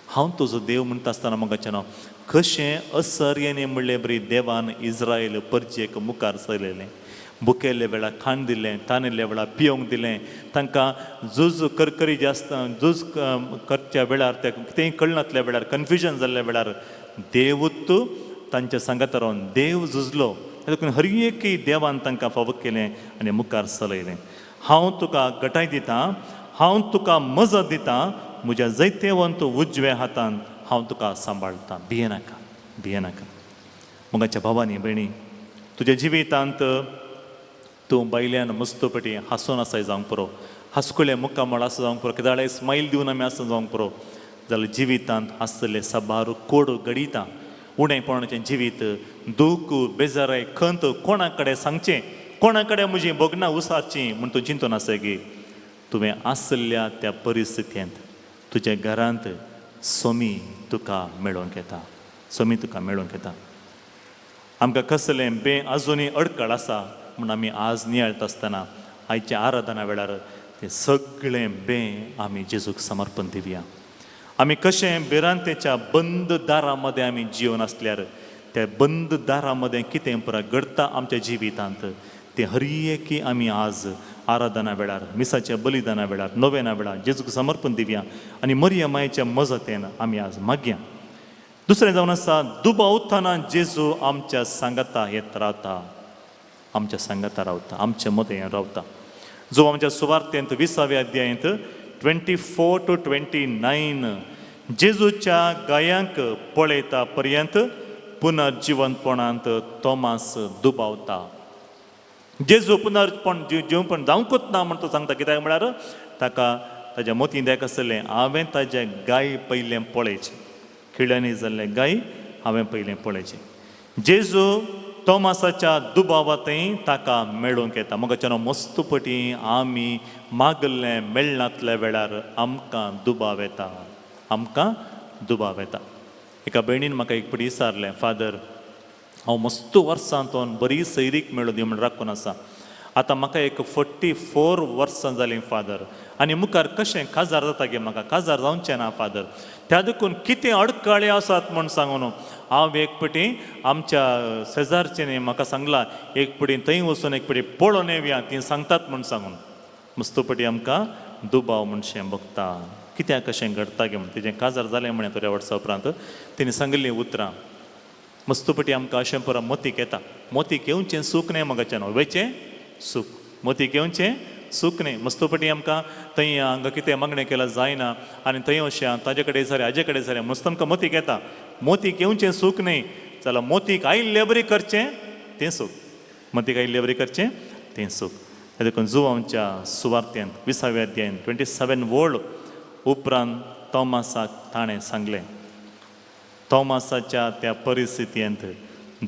हांव तुजो देव म्हणटा आसतना म्हाका न्हू कशें असर्यानी म्हणलें बरी देवान इज्रायल परजेक मुखार सरलेलें. बुकेल्ल्या वेळार खाण दिलें, तानिल्ल्या वेळार पिवंक दिलें, तांकां झूज करकरी जास्त झूज करच्या वेळार ते कितेंय कळनातल्या वेळार कन्फ्युजन जाल्ल्या वेळार देवूत तांच्या सांगात रावन देव झुजलो. देखून हर एकय देवान तांकां फावो केलें आनी मुखार चलयलें. हांव तुका गटाय दितां, हांव तुका मजत दितां, म्हज्या जैतेवंत उजव्या हातान हांव तुका सांबाळटा. भियेनाका, भियेनाका. मोगाच्या भावानी भयणी, तुज्या जिवितांत तूं भायल्यान मस्तपटी हांसून आसाय जावंक पुरो, हांसकुलें मुखामळ आसा जावंक पुरो, केदाळे स्मायल दिवन आमी आसा जावंक पुरो, जाल्यार जिवितांत आसतले साबार कोड घडिता, उणेपणाचें जिवीत, दूख, बेजाराय, खंत कोणा कडेन सांगचें, कोणा कडेन म्हजी भोगणां उसारचीं म्हूण तूं चिंतून आसा गी. तुवें आसल्या त्या परिस्थितींत तुज्या घरांत सोमी तुका मेळोवंक येता, सोमी तुका मेळोवंक येता. आमकां कसलें बे अजुनूय अडकळ आसा म्हूण आमी आज नियाळटा आसतना आयच्या आराधना वेळार तें सगळें बें आमी जेजूक समर्पण दिवया. आमी कशें भिरांतेच्या बंद दारां मदें आमी जिवन आसल्यार त्या बंद दारां मदें कितें पुरा घडटा आमच्या जिवितांत तें हर एकी आमी आज आराधना वेळार, मिसाच्या बलिदाना वेळार, नोवेना वेळार जेजूक समर्पण दिवया आनी मरिया मायेच्या मजतेन आमी आज मागया. दुसरें जावन आसा दुबावतना जेजू आमच्या सांगाता येत रावता, आमच्या सांगाता रावता, आमच्या मदें रावता. जो आमच्या सुवार्तेंत 20व्या अध्यायंत 24 to 29 जेजूच्या गायांक पळयता पर्यंत पुनर्जिवंतपणांत तोमास दुबावता. जेजू पुनर्पण जिवपण जावंकूच ना म्हण तो सांगता. कित्याक म्हळ्यार ताका ताज्या मोतींत एक आसलें, हांवें ताजे गाय पयलें पळयचें, खिळ्यांनी जाल्लें गाय हांवें पयलें पळयचें. जेजू तोमासाच्या दुबावांतय ताका मेळूंक येता. मगाच्यानो मस्तपटी आमी मागल्लें मेळनातल्या वेळार आमकां दुबाव येता, आमकां दुबाव येता. एका भयणीन म्हाका एक पटी विचारलें, फादर हांव मस्त वर्सां तोन बरी सैरीक मेळूं दी म्हण राखून आसा, आतां म्हाका एक 44 वर्सां जालीं फादर, आनी मुखार कशें काजार जाता गे, म्हाका काजार जावचें ना फादर, त्या देखून कितें अडकळे आसात म्हूण सांगून हांव एक पटी आमच्या शेजारचें म्हाका सांगलां एक पटी थंय वचून एक पटी पळोवन येवया, ती सांगतात म्हूण सांगून. मस्तपटी आमकां दुबाव म्हणशें बगता कित्याक कशें घडटा गे म्हण. तेजें काजार जालें म्हळें थोड्या वर्सां उपरांत तेणी सांगिल्लीं उतरां मस्तपटी आमकां अशें परत मोतीक येता. मोतीक येवचें सूख न्हय मगाचें न्हू, वेचें सूख, मोतीक येवचें सूख न्हय. मस्तपटी आमकां थंय हांगा कितें मागणें केल्यार जायना आनी थंय अशें ताजे कडेन सारें हाजे कडेन सारें मस्त आमकां मोतीक येता. मोतीक येवचें सूख न्हय जाल्यार मोतीक आयिल्ले बरी करचें तें सूख, मोतीक आयिल्ले बरी करचें तें सूख. देखून जुवांच्या सुवार्तेंत 20व्या अध्यायन 27 वळ उपरांत तोमासाक ताणें सांगलें, तोमासाच्या त्या परिस्थितींत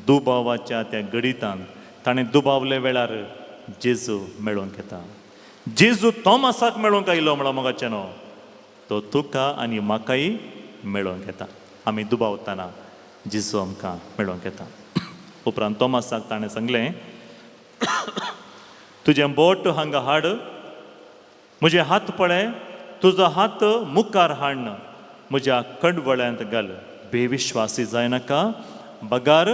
दुबावाच्या त्या गणितांत ताणें दुबावले वेळार जेजू मेळोवंक येता. जेजू तोमासाक मेळोवंक आयलो म्हणलो मोगाचें न्हू, तो तुका आनी म्हाकाय मेळोवंक येता. आमी दुबावतना जेजू आमकां मेळोवंक येता. उपरांत तोमासाक ताणें सांगलें, तुजें बोट हांगा हाड, म्हजे हात पळय, तुजो हात मुखार हाड, म्हज्या कडवळ्यांत घाल, बेविश्वासी जायनाका बगार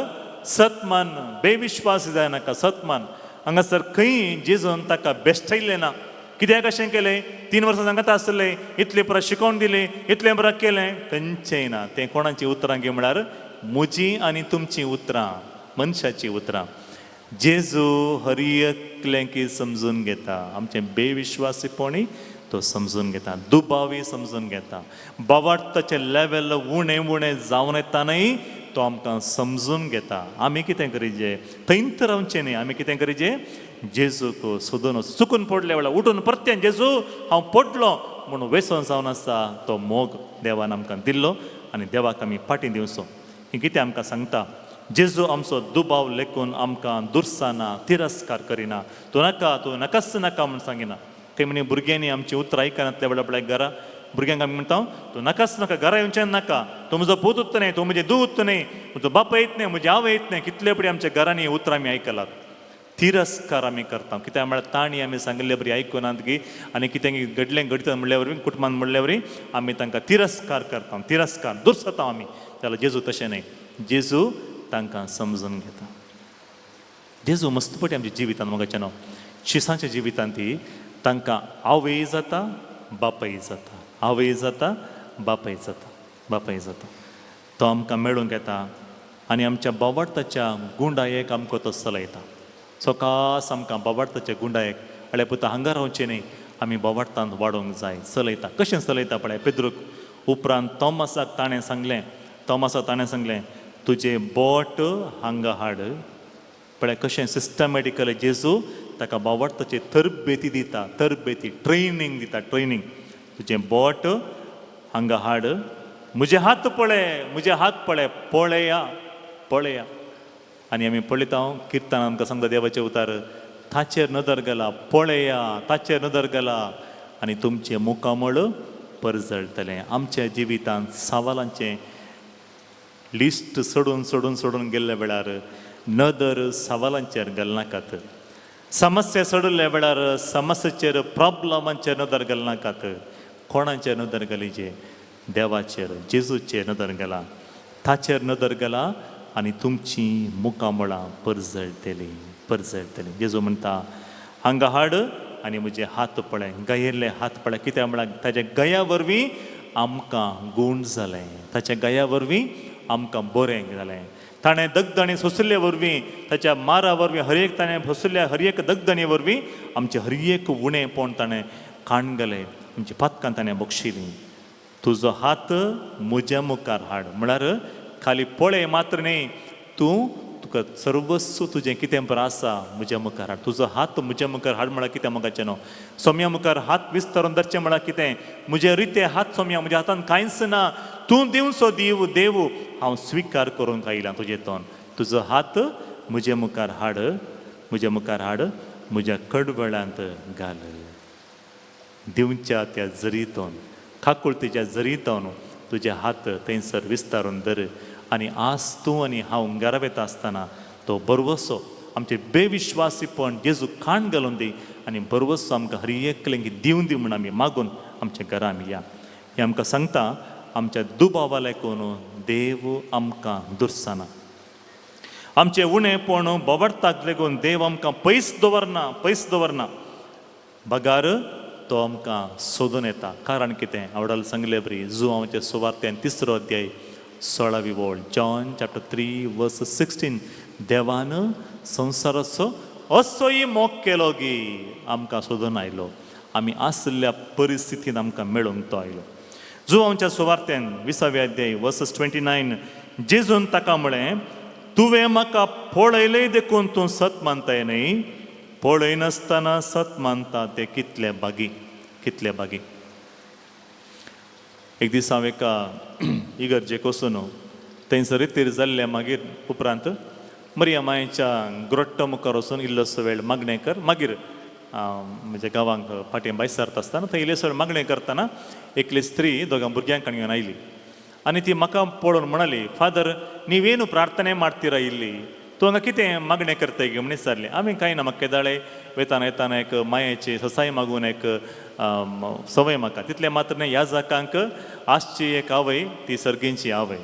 सतमान, बेविश्वासी जायनाका सतमान. हांगासर खंय जेजून ताका बेश्टयलें ना. कित्याक अशें केलें, 3 वर्सां सांगता आसलें, इतलें परत शिकोवन दिलें, इतलें परत केलें, खंयचें ना. तें कोणाचीं उतरां गे म्हळ्यार म्हजीं आनी तुमचीं उतरां, मनशाचीं उतरां. जेजू हर एकलें की समजून घेता, आमचें बेविश्वासीपणी तो समजून घेता, दुबावी समजून घेता, बावार्थाचें लेवल उणें उणें जावन येता न्हय तो आमकां समजून घेता. आमी कितें करीजे, थंयत रावचें न्हय, आमी कितें करीजे, जेजूक सोदून चुकून पडले वेळार उठून परतें जेजू हांव पडलो म्हूण वेसन जावन आसा तो मोग देवान आमकां दिल्लो आनी देवाक आमी फाटीं दिवचो. हें कितें आमकां सांगता, जेजू आमचो दुबाव लेखून आमकां दुर्साना तिरस्कार करिना, तूं नाका तूं नाकाच नाका म्हूण सांगिना. खंय म्हणी भुरग्यांनी आमची उतरां आयकनातल्या वेळार पळय घरा भुरग्यांक आमी म्हणटा तूं नाकाच नाका घरा येवचें नाका, तूं म्हजो पूत उत्त न्हय, तूं म्हजें दूत न्हय, म्हजो बापाय येत न्हय, म्हजी आवय येत न्हय. कितले पडी आमच्या घरांनी उतरां आमी आयकलात, तिरस्कार आमी करता. कित्याक म्हळ्यार तांणी आमी सांगिल्ले बरी आयकुनात की आनी कितें घडलें घडटा म्हणल्या वरवीं कुटुंबान म्हणल्या वरवीं आमी तांकां तिरस्कार करता, तिरस्कार दुर्सता आमी. जाल्यार जेजू तशें न्हय, जेजू तांकां समजून घेता. जेजू मस्तपटी आमच्या जिवितान मोगाचें न्हू, शिसांच्या जिवितान ती तांकां आवय जाता बापाय जाता, आवय जाता बापाय जाता, बापाय जाता. तो आमकां मेळूंक येता आनी आमच्या बावार्थाच्या गुंडायेक आमकां तो चलयता. सकास आमकां बावार्थाच्या गुंडायेक अळे पुता हांगा रावचें न्हय, आमी बावार्थान वाडोवंक जाय. चलयता कशें चलयता पळय पेद्रूक. उपरांत तोमासाक ताणें सांगलें, तोमासाक ताणें सांगलें तुजें बोट हांगा हाड. पळय कशें सिस्टमॅटिकली जेजू ताका बावार्थाची तरबेती दिता, तरबेती ट्रेनींग दिता, ट्रेनींग. तुजें बोट हांगा हाड, म्हजे हात पळय, म्हजे हात पळय, पळया पळया. आनी आमी पळयता किर्तन आमकां सांगता देवाचें उतार, ताचेर नदर घाला, पळया ताचेर नदर घाला आनी तुमचें मुखामळ परजळटलें. आमच्या जिवितांत सवालांचें लिस्ट सोडून सोडून सोडून गेल्ल्या वेळार नदर सवालांचेर घालनाकात, समस्या सोडल्या वेळार समस्येचेर प्रॉब्लमांचेर नदर घालनाकात. कोणाचेर नदर घालीचे, देवाचेर जेजूचेर नदर घाला, ताचेर नदर घाला आनी तुमची मुखामळां परजळटलीं, परजळटलीं. जेजू म्हणटा हांगा हाड आनी म्हजे हात पळय, गयेल्ले हात पळय. कित्याक म्हळ्यार ताच्या गया वरवीं आमकां गूण जालें, ताच्या गया वरवीं आमकां बरें जालें. ताणें दगदणी सोंशिल्ले वरवीं, ताच्या मारा वरवीं, हर एक ताणें सोंशिल्ल्या हर एक दगदणी वरवीं आमचें हर एक उणेंपण ताणें काण गेलें, आमची पातकां ताणें बक्षिलीं. तुजो हात म्हज्या मुखार हाड म्हळ्यार खाली पळय मात्र न्हय, तूं तुका सर्वस्व तुजें कितें बरें आसा म्हज्या मुखार हाड. तुजो हात म्हज्या मुखार हाड म्हळ्यार कितें मोगाचें न्हू, सोम्या मुखार हात विस्तारून धरचें म्हळ्यार कितें, म्हजे रिते हात सोम्या, म्हज्या हातान कांयच ना, तूं दिवचो दीव देव हांव स्विकार करूंक आयला तुजें तोंड, तुजो हात म्हजे मुखार हाड, म्हज्या मुखार हाड, म्हज्या कडवळांत घाल. दिवच्या त्या जरीतून, काकुळतीच्या जरीतून तुजे हात थंयसर विस्तारून धर आनी आज तूं आनी हांव घरा वता आसतना तो बरवसो आमचे बेविश्वासीपण जेजू खाण घालून दी आनी बरवसो आमकां हर एकलेंक दिवन दी म्हूण आमी मागून आमच्या घरा आमी या. हें आमकां सांगता आमच्या दुबावा लागून देव आमकां दुर्सना, आमचें उणेपण बोवाळताक लागून देव आमकां पयस दवरना, पयस दवरना, बगार तो आमकां सोदून येता. कारण कितें आवडाल सांगले बरी जुवांवचे सुवार्त्यान 3रो अध्याय 16वी वळ, जॉन चॅप्टर 3 वर्स 16, देवान संवसाराचो असोय मोग केलो की आमकां सोदून आयलो, आमी आशिल्ल्या परिस्थितीन आमकां मेळूंक तो आयलो. जुवांवच्या सुवार्त्यान 20वे अध्याय वर्सस 29, जेजून ताका म्हळें, तुवें म्हाका पळयलें देखून तूं सत मानताय न्हय, पळयनासतना सत मानता ते कितले बागी, कितले बागी. एक दीस हांव एका इगर्जेक वचून थंयसर रितीर जाल्लें. मागीर उपरांत मरिया मायेच्या ग्रोट्टो मुखार वचून इल्लोसो वेळ मागणें कर, मागीर म्हज्या गांवांक फाटीं भायर सरता आसतना थंय इल्लेसो वेळ मागणें करतना एकली स्त्री दोगां भुरग्यांक घेवन आयली आनी ती म्हाका पळोवन म्हणाली, फादर नीवेनु प्रार्थने ಮಾಡ್ತೀರಾ ಇಲ್ಲಿ, तूं हांगा कितें मागणें करताय गे म्हण विचारलें. आमी कांय ना, म्हाका केदाळे वेताना येताना एक मायेची ससाय मागून एक संवय म्हाका, तितलें मात्र न्हय ह्या जाकांक आसची एक आवय ती सर्गींची आवय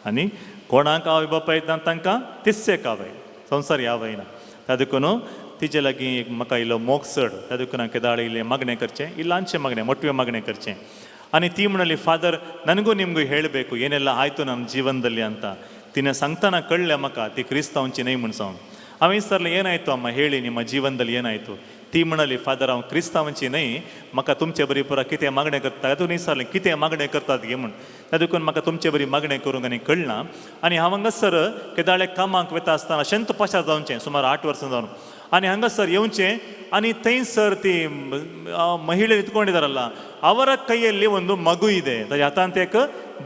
आनी कोणाक आवय बापाय ना तांकां तीच एक आवय, संवसारी आवय ना. त्या देखून तिजे लागीं एक म्हाका इल्लो मोग चड, त्या देखून हांव केदाळे इल्लें मागणें करचें, इल्लें ल्हानशें मागणें, मोटवें मागणें करचें. आनी ती म्हणाली, फादर ನನಗೂ ನಿಮಗೂ ಹೇಳಬೇಕು ಏನೆಲ್ಲ ಆಯಿತು ನನ್ನ ಜೀವನದಲ್ಲಿ ಅಂತ. ತಿನ್ನ ಸಂತಾನ ಕಳ್ಳೆ ಮಕ್ಕ ತಿ ಕ್ರಿಸ್ತವಂಚಿ ನೈ ಮುಣ್ಸವ್. हांवें विचारलें, ಏನಾಯಿತು ಅಮ್ಮ ಹೇಳಿ ನಿಮ್ಮ ಜೀವನದಲ್ಲಿ ಏನಾಯಿತು. ती म्हणाली, फादर हांव क्रिस्तांवांची न्हय, म्हाका तुमचे बरी पुरा कितें मागणें करता. तातूंत विचारलें कितें मागणें करतात गे म्हूण, त्या देखून म्हाका तुमचे बरी मागणें करूंक आनी कळना. आनी हांव हांगासर केदाळे कामाक वता आसतना शेंत पाशार जावचें, सुमार 8 वर्सां जावन, आनी हांगासर येवचें आनी थंयसर ती ಮಹಿಳೆ ನಿಂತ್ಕೊಂಡಿದ್ದಾರಲ್ಲ ಅವರ ಕೈಯಲ್ಲಿ ಒಂದು ಮಗು ಇದೆ, ताज्या हातांत एक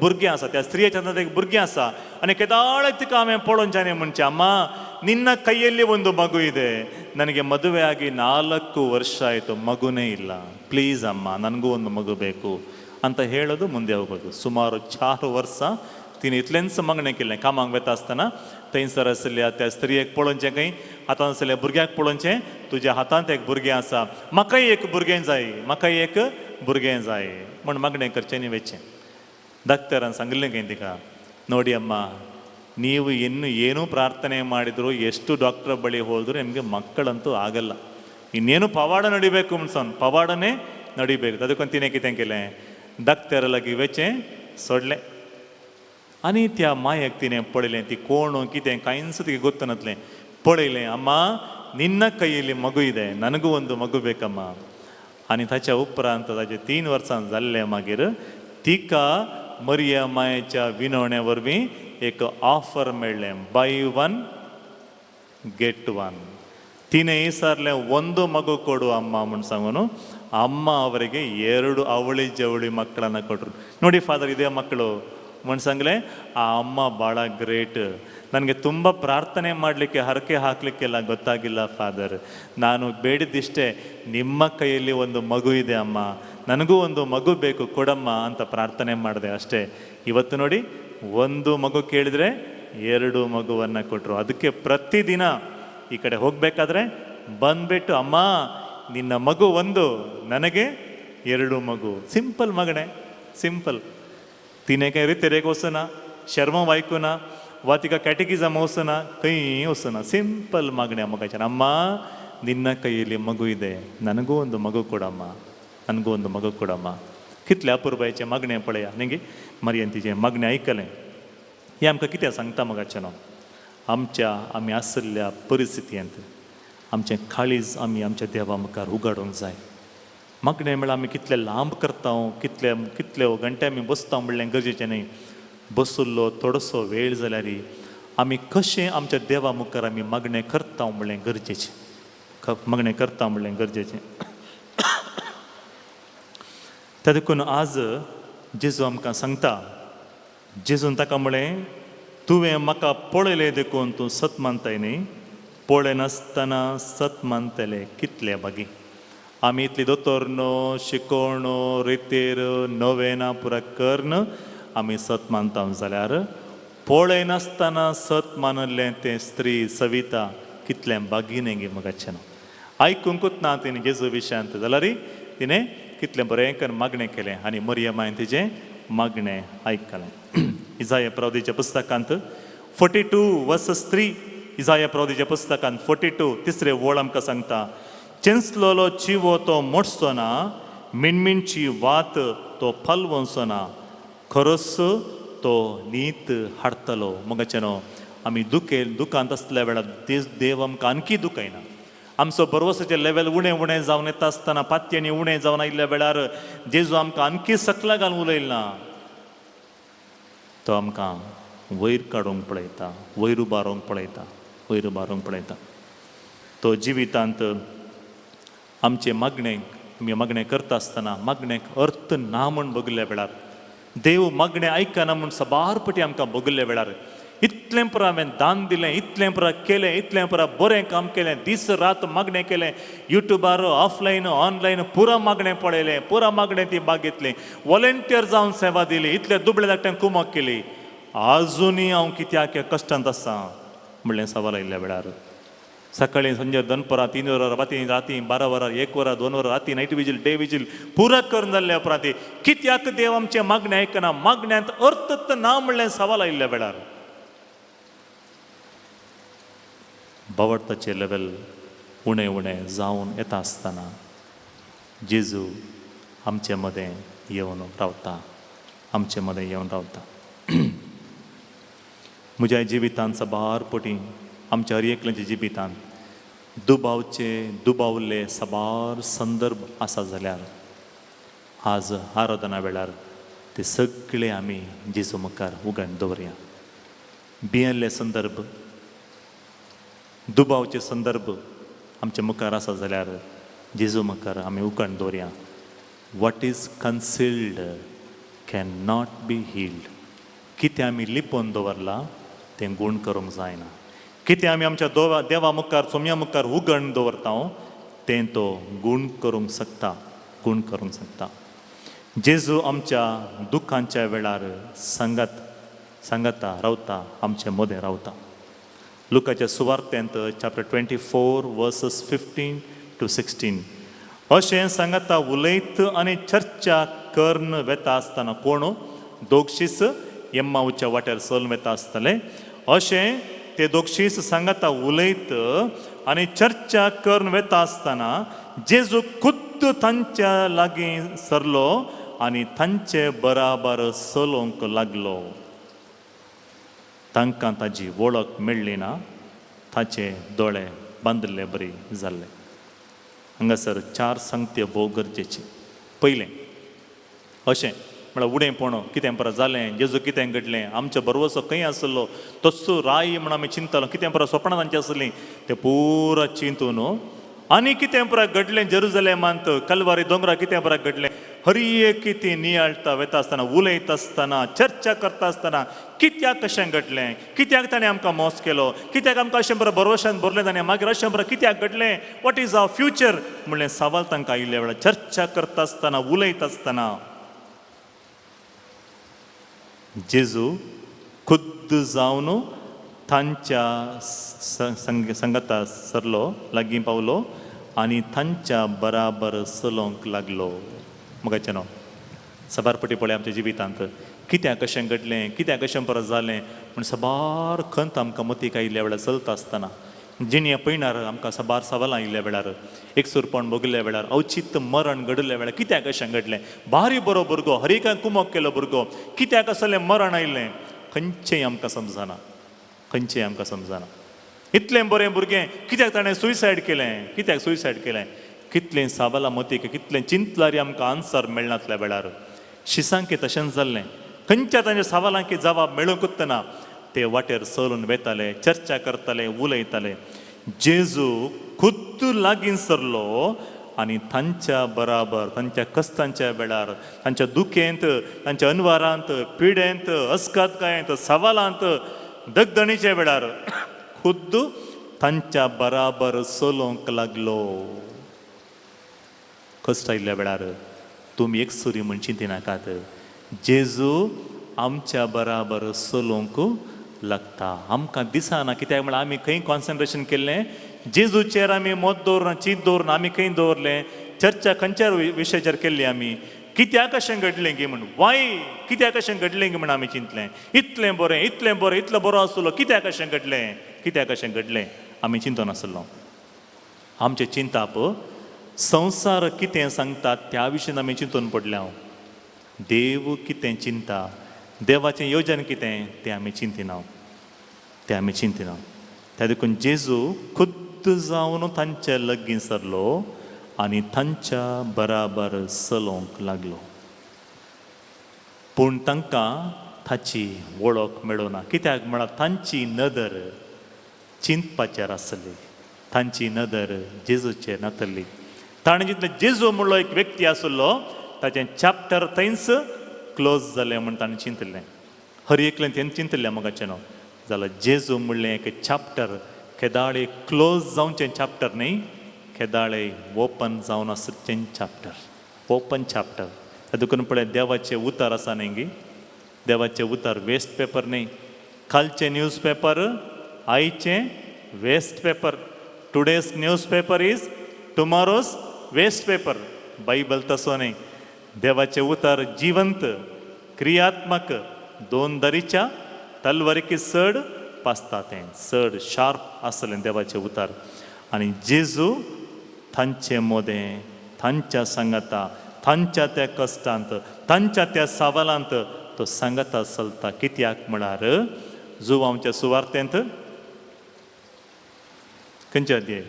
भुरगें आसा, त्या स्त्रियेच्या हातांत एक भुरगें आसा. आनी केदाळे तिका हांवें पळोवच्यानी म्हणचें, अम्मा ನಿನ್ನ ಕೈಯಲ್ಲಿ ಒಂದು ಮಗು ಇದೆ, ನನಗೆ ಮದುವೆ ಆಗಿ 4 ವರ್ಷ ಆಯಿತು, ಮಗುನೇ ಇಲ್ಲ, ಪ್ಲೀಸ್ ಅಮ್ಮ ನನಗೂ ಒಂದು ಮಗು ಬೇಕು ಅಂತ ಹೇಳೋದು ಮುಂದೆ ಹೋಗೋದು. ಸುಮಾರು 4 वर्सां तिने इतलेंच मागणें केलें. कामाक वता आसतना थंयसर आशिल्ल्या त्या स्त्रियेक पळोवचें खंय हातांत आशिल्ल्या भुरग्याक पळोवचें, तुज्या हातांत एक भुरगें आसा, म्हाकाय एक भुरगें जाय, म्हाकाय एक भुरगें जाय म्हूण मागणें करचें आनी वचचें. ಡಾಕ್ಟರಾन सांगिल्लें खंय तिका, ನೋಡಿ ಅಮ್ಮ ನೀವು ಇನ್ನು ಏನೂ ಪ್ರಾರ್ಥನೆ ಮಾಡಿದ್ರು ಎಷ್ಟು ಡಾಕ್ಟರ್ ಬಳಿ ಹೋದರೂ ನಿಮಗೆ ಮಕ್ಕಳಂತೂ ಆಗಲ್ಲ, ಇನ್ನೇನು ಪವಾಡ ನಡಿಬೇಕು ಮುನ್ಸನ್, ಪವಾಡನೇ ನಡಿಬೇಕು. ಅದಕ್ಕೊಂದು तिणें कितें केलें, डॉक्टर लागीं वचें सोडलें. आनी त्या मायेक तिणें पळयलें, ती कोण कितें कांयच तिका ಗೊತ್ತನತ್ಲೆ. पळयलें, अम्मा ನಿನ್ನ ಕೈಯಲ್ಲಿ ಮಗು ಇದೆ, ನನಗೂ ಒಂದು ಮಗು ಬೇಕಮ್ಮ. आनी ताच्या उपरांत ताचे 3 वर्सां जाल्लें मागीर तिका मरिया मायेच्या विनवण्या वरवीं एक ऑफर मेळ्ळें, बाय 1 गेट 1. तिणें विचारलें, ಒಂದು ಮಗು ಕೊಡು ಅಮ್ಮ म्हूण सांगून ಅಮ್ಮ ಅವರಿಗೆ 2 ಅವಳಿ ಜವಳಿ ಮಕ್ಕಳನ್ನು ಕೊಟ್ಟರು. ನೋಡಿ ಫಾದರ್ ಇದೇ ಮಕ್ಕಳು म्हूण सांगलें. ಆ ಅಮ್ಮ ಭಾಳ ಗ್ರೇಟ್, ನನಗೆ ತುಂಬ ಪ್ರಾರ್ಥನೆ ಮಾಡಲಿಕ್ಕೆ ಹರಕೆ ಹಾಕಲಿಕ್ಕೆಲ್ಲ ಗೊತ್ತಾಗಿಲ್ಲ ಫಾದರ್, ನಾನು ಬೇಡಿದ್ದಿಷ್ಟೇ, ನಿಮ್ಮ ಕೈಯಲ್ಲಿ ಒಂದು ಮಗು ಇದೆ ಅಮ್ಮ, ನನಗೂ ಒಂದು ಮಗು ಬೇಕು ಕೊಡಮ್ಮ ಅಂತ ಪ್ರಾರ್ಥನೆ ಮಾಡಿದೆ ಅಷ್ಟೇ. ಇವತ್ತು ನೋಡಿ ಒಂದು ಮಗು ಕೇಳಿದರೆ 2 ಮಗುವನ್ನು ಕೊಟ್ಟರು. ಅದಕ್ಕೆ ಪ್ರತಿದಿನ ಈ ಕಡೆ ಹೋಗಬೇಕಾದ್ರೆ ಬಂದ್ಬಿಟ್ಟು ಅಮ್ಮ ನಿನ್ನ ಮಗು ಒಂದು, ನನಗೆ 2 ಮಗು. ಸಿಂಪಲ್ ಮಗನೇ, ಸಿಂಪಲ್. तिणें कांय रितेरेक वचना, शर्मा आयकुना वा तिका कॅटेकिजम वचना, खंय वचना, ಸಿಂಪಲ್ ಮಾಗಣೆ ಮಗಚನ, ಅಮ್ಮ ನಿನ್ನ ಕೈಯಲ್ಲಿ ಮಗು ಇದೆ, ನನಗೂ ಒಂದು ಮಗು ಕೊಡಮ್ಮ, ನನಗೂ ಒಂದು ಮಗು ಕೊಡಮ್ಮ. कितले अपुरबायचें मागणें पळया न्ही, मरियन तिचें मागणें आयकलें. हें आमकां कितें सांगता मगाचें, आमच्या आमी आशिल्ल्या परिस्थितींत आमचें काळीज आमी आमच्या देवा मुखार उगाडूंक जाय. मागणें म्हळ्यार आमी कितले लांब करता, कितले कितले घंटे आमी बसता म्हणलें गरजेचें न्हय. बशिल्लो थोडोसो वेळ जाल्यार आमी कशें आमच्या देवा मुखार आमी मागणें करता म्हणलें गरजेचें, मागणें करता म्हणलें गरजेचें. त्या देखून आज जेजू आमकां सांगता, जेजून ताका म्हळें, तुवें म्हाका पळयलें देखून तूं सत मानताय न्ही, पळयनासतना सत मानतले कितले बागी. आमी इतली दोतोर न्हू, शिकोवण रेतेर नवेना पुरा कर्न आमी सत मानता जाल्यार पळयनासतना सत मानलें तें स्त्री सविता कितलें बागी न्ही गे मगाचें न्हू. आयकूंकूच ना तिणें जेजू विशयांत जाल्यार तिणें कितलें बरें करून मागणें केलें आनी मरियमायन तिजें मागणें आयकलें. इजाया प्रवदीच्या पुस्तकांत 42 वर्स 3, इजाया प्रवदीच्या पुस्तकांत 42 तिसरे वळ आमकां सांगता, चेंचलोलो चिवो तो मोडचो ना, मिणमिणची वात तो पालवचो ना, खरोच तो नीत हाडटलो. मगाचें न्हू आमी दुखे दुखांत आसल्या वेळार देव आमकां आणकी दुखयना. आमचो बरवसाचें लेवल उणें उणें जावन येता आसतना, पातयेनी उणें जावन आयिल्ल्या वेळार जेजू आमकां आणकी सकला घालून उलयला ना, तो आमकां वयर काडूंक पळयता, वयर उबारूंक पळयता, वयर उबारूंक पळयता. तो जिवितांत आमचे मागणेक आमी मागणें करता आसतना मागणेक अर्थ ना म्हूण बगल्या वेळार, देव मागणें आयकना म्हूण साबार पटी आमकां बगल्या वेळार, इतलें पुरो हांवें दान दिलें, इतलें पुरो केलें, इतलें पुरो बरें काम केलें, दीस रात मागणें केलें, युट्यूबार ऑफलायन ऑनलायन पुरो मागणें पळयलें, पुरो मागणें ती बागेतली, वॉलंटियर जावन सेवा दिली, इतले दुबळे धाकट्यांक कुमक केली, आजुनूय हांव कित्याक कश्टांत आसा म्हणलें सवाल आयिल्ल्या वेळार. सकाळी संजे दनपरां 3 वरां राती राती 12 वरां 1 वरां 2 वरां राती नायट विजील डे विजील पुरा करून जाल्ल्या उपरांत कित्याक देव आमचें मागणें आयकना, मागण्यांत अर्थ ना म्हणलें सवाल आयिल्ल्या वेळार. बावडताचें लेवल उणें उणें जावन येता आसतना जेजू आमचे मदें येवन रावता, आमचे मदें येवन रावता. म्हज्या जिवितांत साबार पटी आमच्या हर एकल्याच्या जिवितांत दुबावचे दुबावले साबार संदर्भ आसा जाल्यार आज आराधना वेळार ते सगळे आमी जेजू मुखार उगण दवरया. भियेल्ले संदर्भ, दुबावचे संदर्भ आमच्या मुखार आसा जाल्यार जेजू मुखार आमी उगण दवरया. What is concealed can not be healed. कितें आमी लिपोवन दवरलां तें गूण करूंक जायना. कितें आमी आमच्या देवा मुखार सोम्या मुखार उगण दवरता तें तो गूण करूंक शकता, गूण करूंक शकता. जेजू आमच्या दुखांच्या वेळार सांगत सांगता रावता, आमचे मदें रावता. लुकाच्या सुवार्तेंत चॅप्टर 24 वर्सस 15 to 16 अशें सांगता उलयत आनी चर्चा करून वेता आसतना कोण दोगशीस एम्मावच्या वाट्यार चलून वेता आसतले. अशें ते दोगशीस सांगता उलयत आनी चर्चा करून वेता आसतना जेजू खुद्द तांच्या लागीं सरलो आनी तांचे बराबर चलोवंक लागलो. तांकां ताजी वळख मेळ्ळी ना, ताचे दोळे बांदिल्ले बरी जाल्ले. हांगासर 4 सांगत्यो भोव गरजेचे. पयलें अशें म्हळ्यार उणेपण कितें परत जालें, जेजू कितें घडलें, आमचो भरवसो खंय आसलो, तस्सो राय म्हण आमी चिंतलो, कितें परत सोपणां तांची आसलीं तें पुरा चिंतून आनी कितें परत घडलें जेरुजलेमांत, कलवारी दोंगरा कितें परत घडलें, हर एक कितें नियाळटा वेता आसतना, उलयता आसतना, चर्चा करता आसतना कित्याक कशें घडलें, कित्याक ताणें आमकां मोस केलो, कित्याक आमकां अशें बरें भरवशान भरलें ताणें, मागीर अशें बरें कित्याक घडलें, what is our future म्हणलें सवाल तांकां आयिल्ल्या वेळार चर्चा करता आसतना, उलयता आसतना जेजू खुद्द जावन तांच्या संगता सरलो, लागीं पावलो आनी तांच्या बराबर चलोवंक लागलो. मगाचें न्हू साबार पटी पळय आमच्या जिवितांत कित्याक कशें घडलें, कित्याक कशें परत जालें म्हूण साबार खंत आमकां मतीक आयिल्ल्या वेळार चलता आसतना, जिणें पयणार आमकां साबार सवालां आयिल्ल्या वेळार, एकसूरपण भोगिल्ल्या वेळार, अवचीत मरण घडिल्ल्या वेळार कित्याक कशें घडलें, भारी बरो भुरगो, हर एकान कुमक केलो भुरगो, कित्याक असलें मरण आयिल्लें, खंयचेंय आमकां समजना, खंयचेंय आमकां समजना. इतलें बरें भुरगें कित्याक ताणें सुयसायड केलें, कित्याक सुयसायड केलें, कितलें सवालां मतीक, कितलें चिंतल्यार आमकां आन्सर मेळनातल्या वेळार. शिसांकी तशेंच जाल्लें, खंयच्या तांच्या सवालांकी जबाब मेळूंकच ना, ते वाटेर चलून वेताले, चर्चा करताले, उलयताले. जेजू खुद्द लागीं सरलो आनी तांच्या बराबर तांच्या कश्टांच्या वेळार, तांच्या दुखेंत, तांच्या अनवारांत, पिडेंत, अस्कातकायेंत, सवालांत दगदणीच्या वेळार खुद्द तांच्या बराबर चलोवंक लागलो. कश्ट आयिल्ल्या वेळार तुमी एकसुरी म्हण चिंतिनाकात, जेजू आमच्या बराबर चलोवंक लागता. आमकां दिसना कित्याक म्हळ्यार आमी खंय कॉन्सन्ट्रेशन केल्लें, जेजूचेर आमी मत दवरना, चीत दवरना. आमी खंय दवरलें, चर्चा खंयच्या विशयाचेर केल्ली, आमी कित्याक अशें घडलें गी म्हण, वाय कित्याक अशें घडलें गी म्हण आमी चिंतलें. इतलें बरें, इतलें बरें, इतलो बरो आसलो, कित्याक अशें घडलें, कित्याक अशें घडलें आमी चिंतून आसलो. आमचें चिंताप संवसार कितें सांगता त्या विशीं आमी चिंतून पडल्या. हांव देव कितें चिंता, देवाचें योजन कितें तें आमी चिंतिना, तें आमी चिंतिना. त्या देखून जेजू खुद्द जावन तांच्या लगीं सरलो आनी तांच्या बराबर चलोवंक लागलो. पूण तांकां ताची वळख मेळना, कित्याक म्हळ्यार तांची नदर चिंतपाचेर आसली, तांची नदर जेजूचेर नातली. ताणें जितलें जेजू म्हणलो एक व्यक्ती आसलो ताचें चॅप्टर थंयच क्लोज जालें म्हण ताणें चिंतलें. हर एकलें तें चिंतलें मोगाचें न्हू जाल्यार जेजू म्हणलें एक चॅप्टर केदाळे क्लोज जावचें चॅप्टर न्ही, केदाळे ओपन जावन आसचें चॅप्टर, ओपन चॅप्टर. देखून पळय देवाचें उतर आसा न्ही गी, देवाचें उतर वेस्ट पेपर न्ही. कालचें न्यूज पेपर आयचें waste paper. Today's news paper is tomorrow's waste paper. Bible तसो न्ही. देवाचें उतर जिवंत, क्रियात्मक, दोन दरीच्या तलवारीकी चड पासता, तें चड शार्प आसलें देवाचें उतर. आनी जेजू तांचे मोदें, तांच्या सांगाता, तांच्या त्या कश्टांत, तांच्या त्या सवालांत तो सांगाता चलता. कित्याक म्हळ्यार जुवांच्या सुवार्तेंत खंयचे अध्याय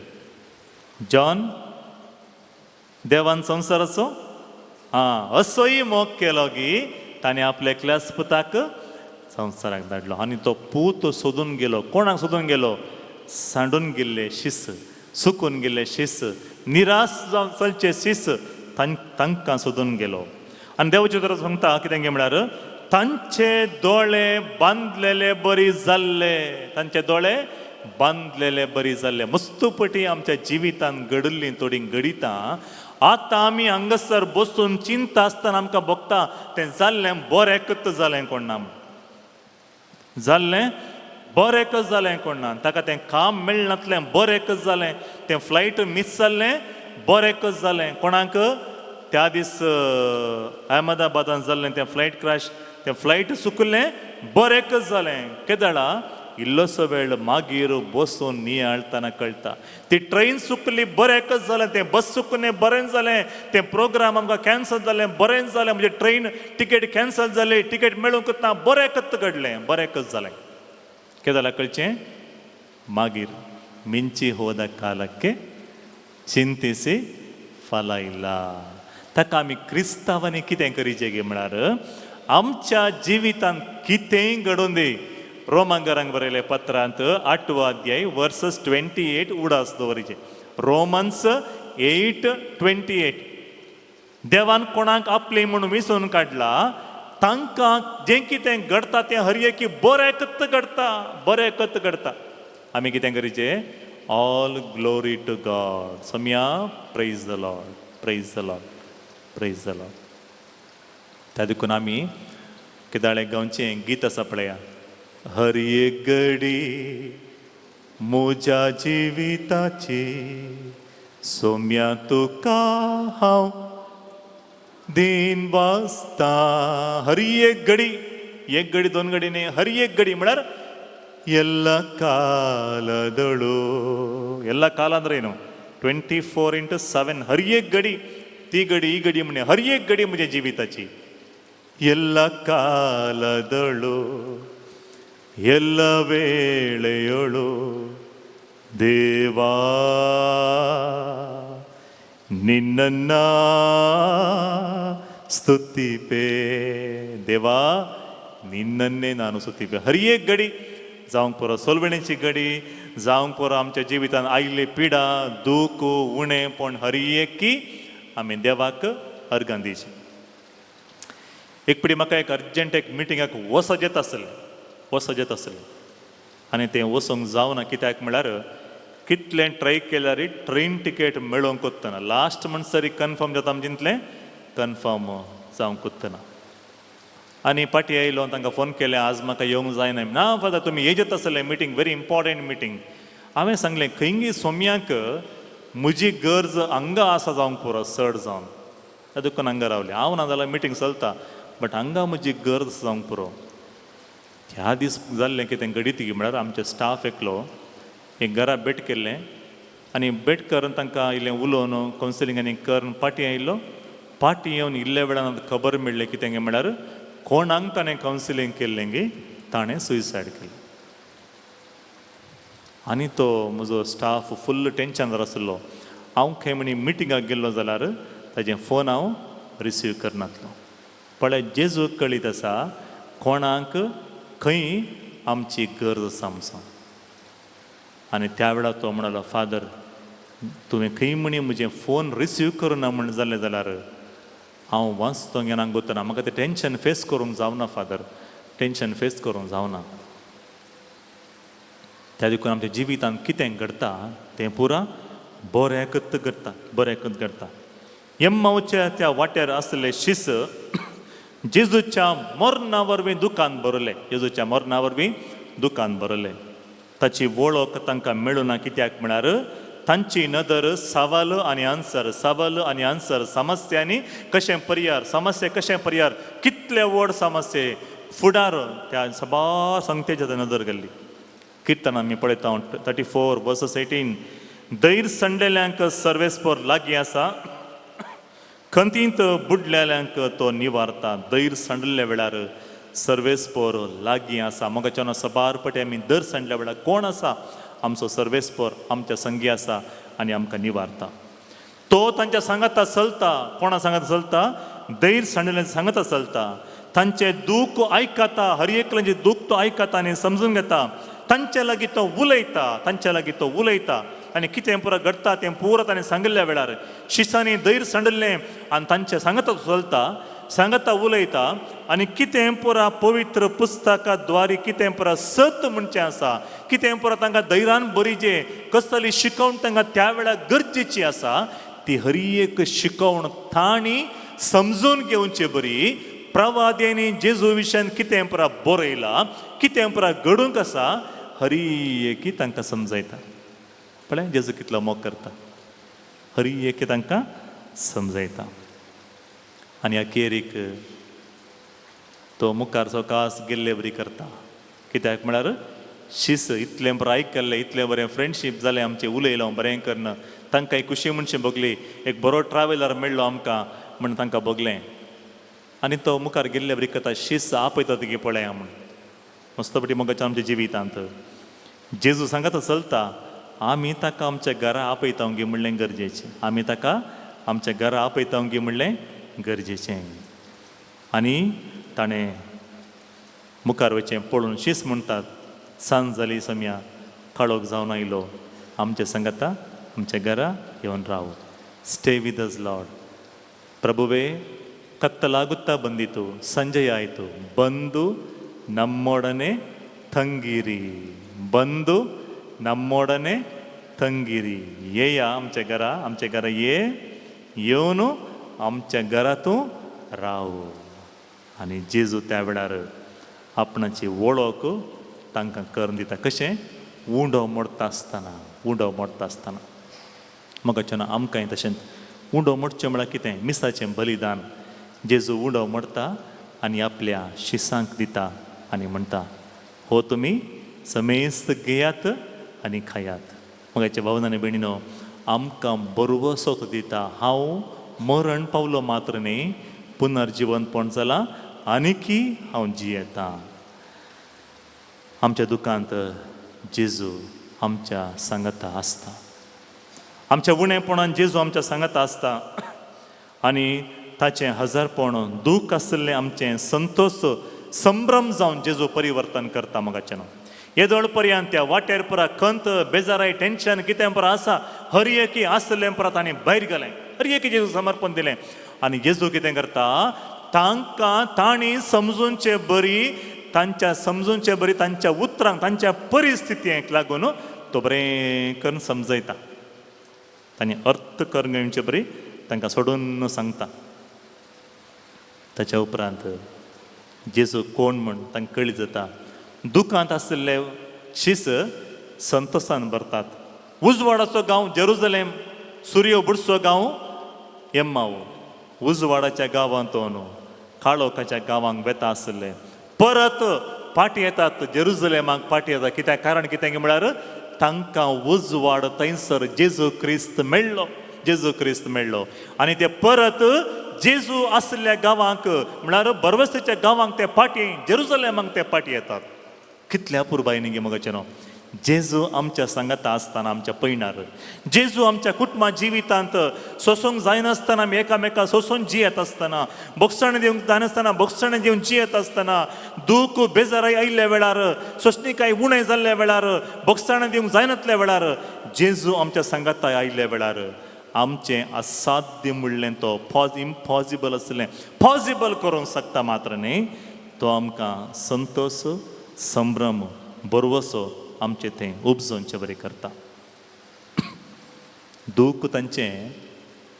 जॉन देवान संवसाराचो आं असोय मोग केलो की ताणें आपल्या एकल्याच पुताक संवसाराक धाडलो. आनी तो पूत सोदून गेलो. कोणाक सोदून गेलो? सांडून गेल्ले शिस, सुकून गेल्ले शिस, निराश जावन चलचे शिस तांकां सोदून गेलो. आनी देवाचे उतर सांगता कितें गे म्हळ्यार तांचे दोळे बांदलेले बरी जाल्ले, तांचे दोळे बांदलेले बरी जाल्ले. मस्तपटी आमच्या जिवितान घडिल्लीं थोडीं घडितां आतां आमी हांगासर बसून चिंता आसतना आमकां भोगता तें जाल्लें बरेंकच जालें कोण ना, जाल्लें बरेंकच जालें कोण ना. ताका तें काम मेळनातलें बरेंकच जालें, तें फ्लायट मीस जाल्लें बरेंकच जालें. कोणाक त्या दीस अहमदाबादान जाल्लें तें फ्लायट क्रॅश, तें फ्लायट चुकलें बरेंकच जालें. केदळा इल्लोसो वेळ मागीर बसून नियाळतना कळटा ती ट्रेन चुकली बरेंकच जालें, तें बस चुकलें बरें जालें, तें प्रोग्राम आमकां कॅन्सल जालें बरें जालें, म्हणजे ट्रेन तिकेट कॅन्सल जाली, तिकेट मेळूंक ना बरेंकच घडलें, बरेंकच जालें. केदळा कळचें मागीर मिंची ಹೋದ ಕಾಲಕ್ಕೆ ಚಿಂತಿಸಿ ಫಲ ಇಲ್ಲ. ताका आमी क्रिस्तांवांनी कितें करीचें गे म्हळ्यार आमच्या जिवितांत कितेंय घडून दी. रोमांगरांक बरयलें पत्रांत 8वो अध्याय वर्सस 28 उडास दवरीचे, रोमन्स 8:28. देवान कोणाक आपले म्हूण विसरून काडला तांकां जें कितें घडटा तें हर एकी बरेंकच घडटा, बरेंकच घडटा. आमी कितें करीचें? All glory to God. Soumya praise the Lord, praise the Lord, praise the Lord. त्या देखून आमी केदाळे गांवचें गीत आसा पळया, हर एक घडी म्हज्या जिविताची सोम्या तुका हांव दिन वाचता. हर एक घडी, एक घडी दोन घडी न्ही, हर एक घडी म्हळ्यार ಎಲ್ಲ ಕಾಲದಳು. ಎಲ್ಲ ಕಾಲ ಅಂದ್ರೆ ಏನು? 24x7. हर एक घडी, ती घडी ही घडी म्हणे हर एक घडी म्हज्या जिविताची ಎಲ್ಲ ಕಾಲದಳು ಎಲ್ಲ ವೇಳೆಯೊಳು ದೇವಾ ನಿನ್ನನ್ನ ಸ್ತುತಿಪೆ, ದೇವಾ निन्नन्ने ನಾನು स्तुतिपे. हर एक घडी जावंक पुरो सोलवणीची घडी, जावंक पुरो आमच्या जिवितान आयिल्ली पिडा दूख उणें, पूण हर एकी आमी देवाक अर्गां दिवची. एक पिडी म्हाका एक अर्जंट एक मिटिंगाक वचत येत आसलें, वचत येत आसलें. आनी तें वचूंक जावना कित्याक म्हळ्यार कितलें ट्राय केल्यार ट्रेन तिकेट मेळोवंक कोत्तना लास्ट म्हणसर कन्फर्म जाता आमचें इतलें कन्फर्म जावंक कोत्तना. आनी पाटी आयलो, तांकां फोन केलें, आज म्हाका येवंक जायना. ना फादर, तुमी येजेत आसलें, मिटींग व्हेरी इम्पॉर्टंट मिटींग. हांवें सांगलें खंयगी सोम्याक म्हजी गरज हांगा आसा जावंक पुरो चड जावन, त्या दुकान हांगा रावलें हांव, ना जाल्यार मिटींग चलता बट हांगा म्हजी गरज जावंक पुरो. ह्या दीस जाल्लें कितें घडीत म्हळ्यार आमचे स्टाफ एकलो एक घरा भेट केल्लें आनी भेट करून तांकां इल्लें उलोवन कवन्सिलींग आनी करून पाटी आयिल्लो. पाटी येवन इल्ल्या वेळान खबर मेळ्ळें कितें गे म्हळ्यार कोणाक ताणें कावन्सिलींग केल्लें गे ताणें सुयसायड केलें. आनी तो म्हजो स्टाफ फुल्ल टेंशनार आसलो. हांव खंय म्हणी मिटिंगाक गेल्लो जाल्यार ताजें फोन हांव रिसीव करनासलो. पळय जेजूक कळीत आसा कोणाक खंय आमची गरज आसा आमचो. आनी त्या वेळार तो म्हणालो, फादर तुवें खंय म्हणी म्हजें फोन रिसीव करुना म्हण जालें जाल्यार हांव वाचतो घेना गोतना, म्हाका तें टेंशन फेस करूंक जावना फादर, टेंशन फेस करूंक जावना. त्या देखून आमच्या जिवितांत कितें घडटा तें पुरा बऱ्याकच घडटा, बऱ्याकच घडटा. एम्मावच्या त्या वाट्यार आसले शीस जेजूच्या मरणा वरवीं दुकान भरलें, जेजूच्या मरणा वरवीं दुकान भरलें. ताची वळख तांकां मेळुना कित्याक म्हळ्यार तांची नदर सवाल आनी आन्सर, सवाल आनी आन्सर, समस्यांनी कशें पर्यार, समस्या कशें पर्यार, कितले व्हड समस्ये फुडार त्या सबार संगतेच्या नदर गेल्ली. किर्तन आमी पळयता 34 वर्सस 18, धैर संडलेल्यांक सर्वेस्पर लागीं आसा, खंतींत बुडलेल्यांक तो निवारता. धैर सांडल्या वेळार सर्वेस्पर लागीं आसा. मोगाच्यान सबार पटे आमी दर सांडल्या वेळार कोण आसा आमचो सर्वेस्पर आमच्या संगी आसा आनी आमकां निवारता. तो तांच्या सांगाता चलता. कोणा सांगाता चलता? धैर सांडल्या सांगाता चलता. तांचें दूख आयकता, हर एकल्याचें दूख तो आयकता आनी समजून घेता. तांचे लागीं तो उलयता, तांचे लागीं तो उलयता आनी कितें पुरा घडटा तें पुरा ताणें सांगिल्ल्या वेळार शिसांनी धैर सांडलें आनी तांचे सांगाता चलता, सांगाता उलयता आनी कितें पुरा पवित्र पुस्तका द्वारी कितें पुरा सत म्हणचें आसा, कितें पुरा तांकां धैर्यान बरीजे कसली शिकवण तांकां त्या वेळार गरजेची आसा ती हर एक शिकवण तांणी समजून घेवचे बरी. प्रवाद्यांनी जेजू विशयान कितें पुरा बरयलां, कितें पुरा घडूंक आसा हर एकी तांकां समजयता. पळय जेजू कितलो मोग करता, हर एकी तांकां समजयता. आनी अखेरीक तो मुखार सवकास गेल्ले बरी करता कित्याक म्हळ्यार शीस इतलें बरें आयकल्लें, इतलें बरें फ्रेंडशीप जालें आमचें, उलयलो बरें करन तांकां एक खुशी म्हणशी भोगली, एक बरो ट्रॅवलर मेळ्ळो आमकां म्हण तांकां भोगलें. आनी तो मुखार गेल्ले बरी करता, शीस आपयता तुगे पळया म्हण. मस्तपटी मोगाच्या आमच्या जिवितांत जेजू सांगाता चलता, आमी ताका आमच्या घरा आपयता गे म्हणलें गरजेचें, आमी ताका आमच्या घरा आपयता गे म्हणलें गरजेचें. आनी ताणें मुखार वचें पळोवन शीस म्हणटात, सांज जाली सम्या, काळोख जावन आयलो, आमच्या सांगाता आमच्या घरा येवन राव. Stay with us lord. ಪ್ರಭುವೇ, ಕತ್ತಲಾಗುತ್ತಾ ಬಂದಿತು, ಸಂಜೆಯಾಯಿತು, ಬಂದು ನಮ್ಮೊಡನೆ ತಂಗಿರಿ, ಬಂದು ನಮ್ಮೊಡನೆ ತಂಗಿರಿ. येया आमच्या घरा, आमच्या घरा ये, येवन आमच्या घरा तूं राव. आनी जेजू त्या वेळार आपणाची वळख तांकां करून दिता. कशें? उंडो मोडटा आसतना, उंडो मोडटा आसतना. मोगाच्यान आमकांय तशेंच उंडो मोडचें म्हळ्यार कितें? मिसाचें बलिदान. जेजू उंडो मोडटा आनी आपल्या शिसांक दिता आनी म्हणटा, हो तुमी समेस्त घेयात आनी खायात. मोगाच्या भावन आनी भयणीनो, आमकां बरोवसो तो दिता. हांव मरण पावलो मात्र न्ही, पुनर्जिवनपण जालां आनीकी हांव जियेतां. आमच्या दुकांत जेजू आमच्या सांगाता आसता, आमच्या उणेपणान जेजू आमच्या सांगाता आसता आनी ताचें हजारपण दूख आशिल्लें आमचें संतोष संभ्रम जावन जेजू परिवर्तन करता. मोगाच्यान येदोळ पर्यंत त्या वाटेर पुरा खंत बेजाराय टेंशन कितें पुरा आसा हर एकी आसलें पुरा ताणें भायर गेलें, हर एकी जेजू समर्पण दिलें. आनी जेजू कितें करता, तांकां तांणी समजूनचे बरी तांच्या समजूनचे बरी तांच्या उतरांक तांच्या परिस्थितीक लागून तो बरें करून समजयता. तांणी अर्थ करून घेवचे बरी तांकां सोडून सांगता. ताच्या उपरांत जेजू कोण म्हण तांकां कळी जाता. दुखांत आशिल्ले शीस संतोसान भरतात. उजवाडाचो गांव जेरुजलेम, सुर्य बुडचो गांव एम्माव. उजवाडाच्या गांवांत न्हू काळोखाच्या गांवांक वेता आशिल्ले परत फाटी येतात, जेरुजलेमाक फाटी येतात. कित्याक? कारण कितें म्हळ्यार तांकां उजवाड थंयसर जेजू क्रिस्त मेळ्ळो, जेजू क्रिस्त मेळ्ळो. आनी ते परत जेजू आशिल्ल्या गांवांक म्हळ्यार बरवस्तेच्या गांवांक ते फाटी, जेरुजलेमाक ते फाटी येतात. कितल्या पुरबायनी गे मगाचें न्हू. जेजू आमच्या सांगाता आसतना आमच्या पयणार, जेजू आमच्या कुटुंबा जिवितांत सोसूंक जायनासतना आमी एकामेका सोसून जियेत आसतना, बोगसण दिवंक जायनासतना बोगसण दिवन जियेत आसतना, दूख बेजाराय आयिल्ल्या वेळार, सोंसणीकाय उणें जाल्ल्या वेळार, बोगसण दिवंक जायनातल्या वेळार, जेजू आमच्या सांगाता आयिल्ल्या वेळार आमचें असाध्य म्हणलें तो इम्पॉसिबल आसलें पॉसिबल करूंक शकता मात्र न्ही, तो आमकां संतोश संभ्रम बरवसो आमचें थंय उपजोवचे बरें करता. दूख तांचें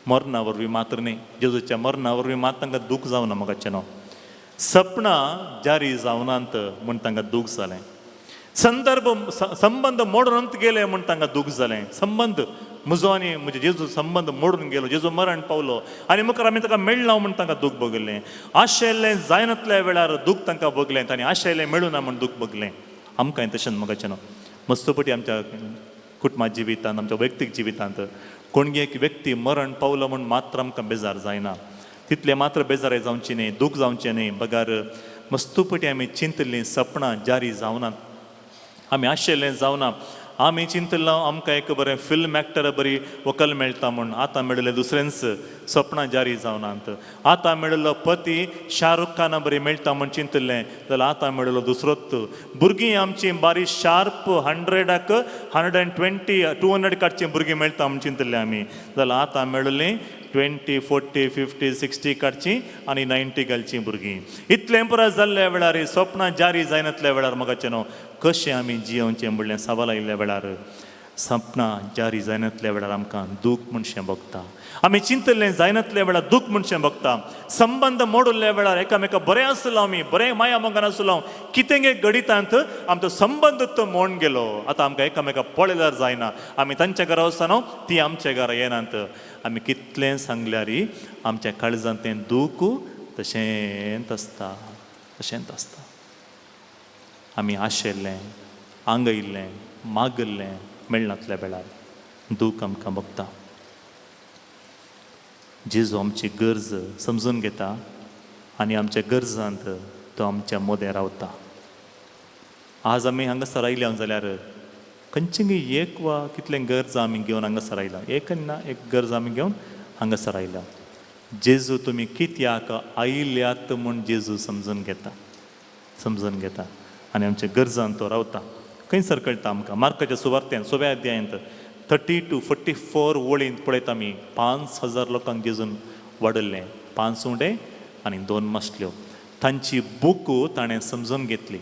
मरणा वरवीं मात्र न्ही, जेजूच्या मरणा वरवीं मात तांकां दूख जावना मगाचें न्हू. सपनां जारी जावनात म्हूण तांकां दूख जालें. संदर्भ संबंद मोडून गेले म्हूण तांकां दूख जालें. संबंद म्हजो आनी म्हजे जेजू संबंद मोडून गेलो, जेजू मरण पावलो आनी मुखार आमी ताका मेळना म्हूण तांकां दूख भोगलें. आशेल्लें जायनातल्या वेळार दूख तांकां भोगलें, तांणी आशेल्लें मेळुना म्हूण दूख भोगलें. आमकांय तशेंच मगाचें न्हू. मस्तपटी आमच्या कुटुंबा जिवितांत, आमच्या वैयक्तीक जिवितांत कोणगी एक व्यक्ती मरण पावलो म्हूण मात्र आमकां बेजार जायना, तितलें मात्र बेजाराय जावची न्ही, दूख जावचें न्ही. बगार मस्तपटी आमी चिंतल्लीं सपनां जारी जावनात, आमी आशिल्लें जावना. आमी चिंतलां आमकां एक बरें फिल्म एक्टर बरी व्हंकल मेळटा म्हूण, आतां मेळिल्लें दुसरेंच सपनां जारी जावनात. आतां मेळिल्लो पती शाहरुख खाना बरी मेळटा म्हूण चिंतिल्लें जाल्यार आतां मेळिल्लो दुसरोच. भुरगीं आमचीं बारीक शार्प 100क 120 200 काडचीं भुरगीं मेळटा म्हूण चिंतिल्लें आमी, जाल्यार आतां मेळिल्लीं 20 40 50 60 काडचीं आनी 90 घालचीं भुरगीं. इतलें पुराय जाल्ल्या वेळार सपनां जारी जायनातल्या वेळार म्हाका न्हू कशें आमी जियोवचें म्हणलें सवाल आयिल्ल्या वेळार, सपनां जारी जायनातल्या वेळार आमकां दूख म्हणशें भोगता. आमी चिंतल्लें जायनातल्या वेळार दूख म्हणशें भोगता. संबंद मोडिल्ल्या वेळार एकामेका बरें आसलो आमी, बरें माया मोगान आसलो, कितें घडितांत आमचो संबंद तो मोडून गेलो. आतां आमकां एकामेका पळयल्यार जायना, आमी तांच्या घरा वचना, ती आमच्या घरा येनात. आमी कितलें सांगल्यार आमच्या काळजांत तें दूख तशेंच आसता, तशेंच आसता. आमी आशेल्लें, आंगयल्लें, मागल्लें मेळनातल्या वेळार दूख आमकां भोगता. जेजू आमची गरज समजून घेता आनी आमच्या गरजांत तो आमच्या मोदें रावता. आज आमी हांगासर आयल्या जाल्यार खंयची एक वा कितलें गरज आमी घेवन हांगासर आयला, एक ना एक गरज आमी घेवन हांगासर आयल्या. जेजू तुमी कित्याक आयल्यात म्हूण जेजू समजून घेता, समजून घेता आनी आमच्या गरजान तो रावता. खंयसर कळटा आमकां? मार्काच्या सुवार्तेन 6व्या अध्यायांत 30 to 44 वळींत पळयता आमी 5000 लोकांक जेजून वाडयल्लें, 5 उंडे आनी 2 मासल्यो. तांची बूक ताणें समजून घेतली.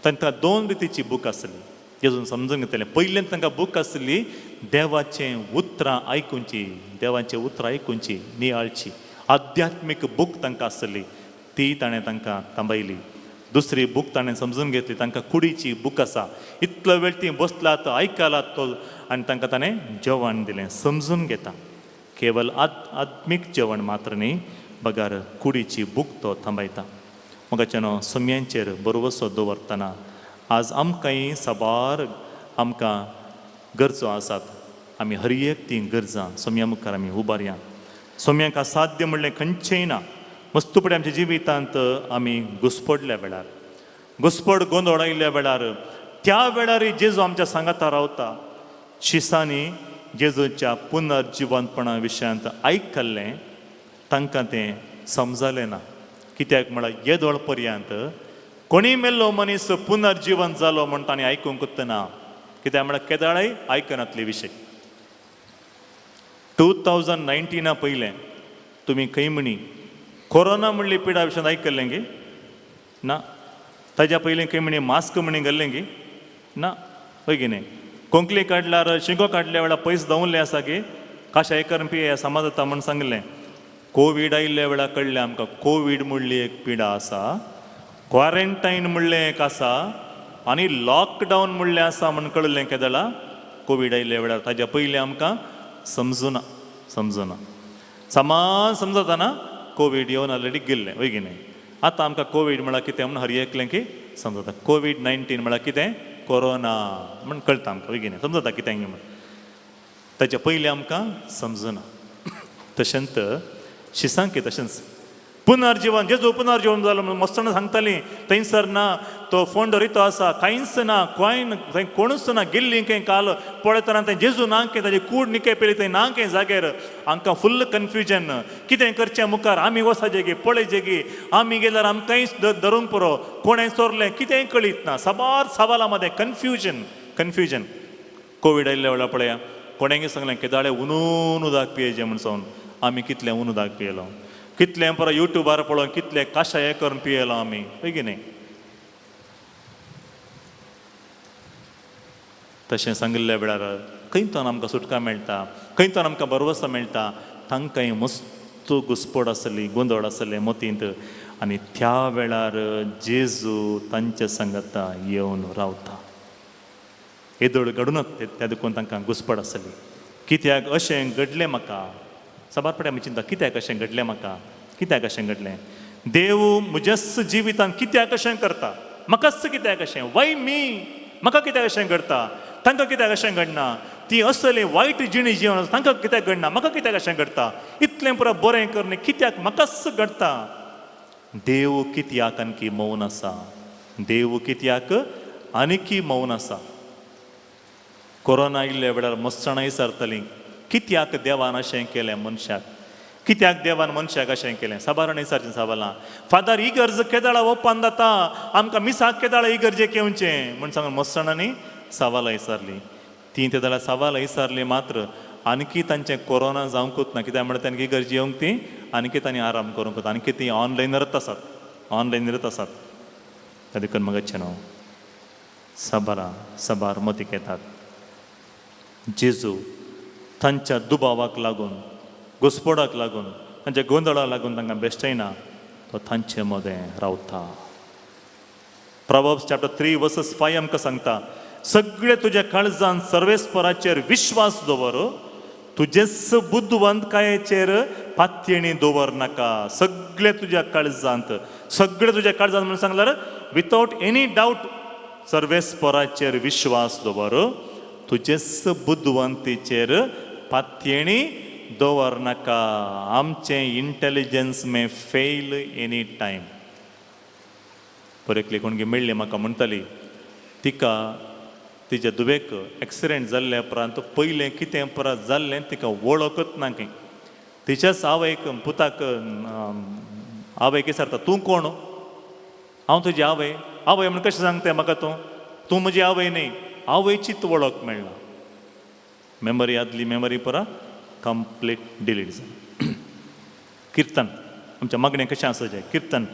तांकां 2 रितीची बूक आसली, जेजून समजून घेतलें. पयल्यान तांकां बूक आसली देवाचें उतरां आयकुची, देवाचें उतरां आयकुची, नियाळची, आध्यात्मीक बूक तांकां आसली, ती ताणें तांकां थांबयली. दुसरी बूक ताणें समजून घेतली, तांकां कुडीची बूक आसा. इतलो वेळ ती बसलात आयकलात तो आनी तांकां ताणें जेवण दिलें. समजून घेता केवल आत्मीक जेवण मात्र न्ही, बगार कुडीची बूक तो थांबयता. म्हाका न्हू सुम्यांचेर बरवसो दवरतना आज आमकांय साबार आमकां गरजो आसात. आमी हर एक ती गरजां सोम्या मुखार आमी उबारया. सोम्यांक असाध्य म्हणलें खंयचेंय ना. मस्तुपडी आमच्या जिवितांत आमी घुसपडल्या वेळार, घुसपड गोंदळ आयिल्ल्या वेळार, त्या वेळार जेजू आमच्या सांगाता रावता. शिसांनी जेजूच्या पुनर्जिवंतपणा विशयांत आयकल्लें तांकां तें समजलें ना. कित्याक म्हळ्यार येदोळ पर्यंत कोणी मेल्लो मनीस पुनर्जिवन जालो म्हूण तांणी आयकूंक ना. कित्याक म्हळ्यार केदाळय आयकनातले विशय. 2019 पयलें तुमी खंय म्हणी कोरोना म्हणली पिडा विशयांत आयकल्लें गे ना? ताज्या पयलीं खंय म्हणी मास्क म्हणी घाल्लें की ना, हय की न्ही? कोंकली काडल्यार शिंको काडल्या वेळार पयस दवरलें आसा की काशाय करून पिये समज जाता म्हूण सांगलें. कोवीड आयिल्ल्या वेळार कळ्ळें आमकां कोवीड म्हणली एक पिडा आसा, क्वॉरंटायन म्हणलें एक आसा आनी लॉकडावन म्हणलें आसा म्हूण कळ्ळें केदळा कोवीड आयिल्ल्या वेळार. ताज्या पयलीं आमकां समजुना, समजुना सामान समजता ना. कोवीड येवन ऑलरेडी गेल्लें, हय की न्ही? आतां आमकां कोवीड म्हळ्यार कितें म्हूण हर एकलें की समजता. कोवीड 19 म्हळ्यार कितें, कोरोना म्हूण कळटा आमकां, हय की न्ही? समजता कितें म्हूण. ताच्या पयलीं आमकां समजुना. तशेंच शिसांकी तशेंच पुनर्जिवन, जेजू पुनर्जिवन जालो म्हणून मस्तण सांगतालीं, थंयसर ना तो फोंडो रितो आसा, कांयच ना, कांय थंय कोणूच ना, गेल्ली खंय काल पळयतना थंय जेजू ना खंय, ताजी कूड निके पेली थंय ना खंय जाग्यार. आमकां फुल्ल कन्फ्युजन, कितें करचें मुखार, आमी वचपाचें गी पळयचें गी, आमी गेल्यार आमकांय धरूंक पुरो, कोणें चोरलें कितेंय कळीत ना, साबार सवालां मदें कन्फ्युजन, कन्फ्युजन. कोवीड आयिल्ल्या वेळार पळया कोणेंगी सांगलें केदाळे उनून उदक पियेचें म्हूण सांगून, आमी कितलें उन उदक पियेलो, कितलें परत युट्यूबार पळोवन कितले काशाय करून पियेलो आमी, हय की न्ही? तशें सांगिल्ल्या वेळार खंयतून आमकां सुटका मेळटा, खंयतून आमकां भरवंसो मेळटा. तांकांय मस्त घुसपड आसली, गोंदळ आसले मतींत आनी त्या वेळार जेजू तांच्या सांगाता येवन रावता. येदोळ घडूनच त्या देखून तांकां घुसपड आसली, कित्याक अशें घडलें म्हाका. साबार पडे आमी चिंता, कित्याक अशें घडलें म्हाका, कित्याक अशें घडलें, देव म्हज्याच जिवितान कित्याक अशें करता, म्हाकाच कित्याक अशें, वाय मी, म्हाका कित्याक अशें घडटा, तांकां कित्याक अशें घडना, ती असली वायट जिणी जिवन तांकां कित्याक घडना, म्हाका कित्याक अशें घडटा, इतलें पुरो बरें करून कित्याक म्हाकाच घडटा. देव कित्याक आणकी मौन आसा, देव कित्याक आनीकी मौन आसा. कोरोना आयिल्ल्या वेळार मस्ताणाय विचारतालीं, कित्याक देवान अशें केलें मनशाक, कित्याक देवान मनशाक अशें केलें. साबारण विचारचें सवालां, फादर ही गरज केदाळा ओपन जाता, आमकां मिसाक केदाळा ही गरजेक येवचें म्हूण सांगून मस्ताणांनी सवालां विचारलीं. ती ते जाल्यार सवालां विचारलीं मात्र आणकी तांचें कोरोना जावंकूच ना, कित्याक म्हणल्यार तांकां गरज येवंक ती आणकी तांणी आराम करूंक, आणकी ती ऑनलायनरच आसात, ऑनलायनरच आसात. त्या देखून मगचे न्हू साबारां साबार मतीक येतात. जेजू तांच्या दुबावाक लागून, घुसपोडाक लागून, तांच्या गोंदळाक लागून तांकां बेश्टयना, तो तांचे मदें रावता. Proverbs chapter 3 verses 5 आमकां सांगता, सगळे तुज्या काळजान सर्वेस्पराचेर विश्वास दवर, तुजेच बुद्धवंतकायेचेर पातयेणी दवर नाका. सगळे तुज्या काळजांत, सगळे तुज्या काळजांत म्हणून सांगल्यार विथआवट एनी डावट सर्वेस्पराचेर विश्वास दवर, तुजेच बुद्धवंतीचेर पातयेणी दवर नाका. आमचें intelligence may fail any time. पर एकली कोणगी मेळ्ळी म्हाका, म्हणटाली तिका तिच्या दुबेक एक्सिडेंट जाल्ल्या उपरांत पयलें कितें परत जाल्लें तिका वळखच ना खंय. तिच्याच आवयक पुताक आवयक विचारता, तूं कोण? हांव तुजी आवय. आवय म्हण कशें सांगता म्हाका तूं, तूं म्हजी आवय न्ही. आवयचीच वळख मेळना. मेमरी आदली मेमरी पुरा कंप्लीट डिलीट जाली. किर्तन आमच्या मागणें कशें आसाचें, किर्तन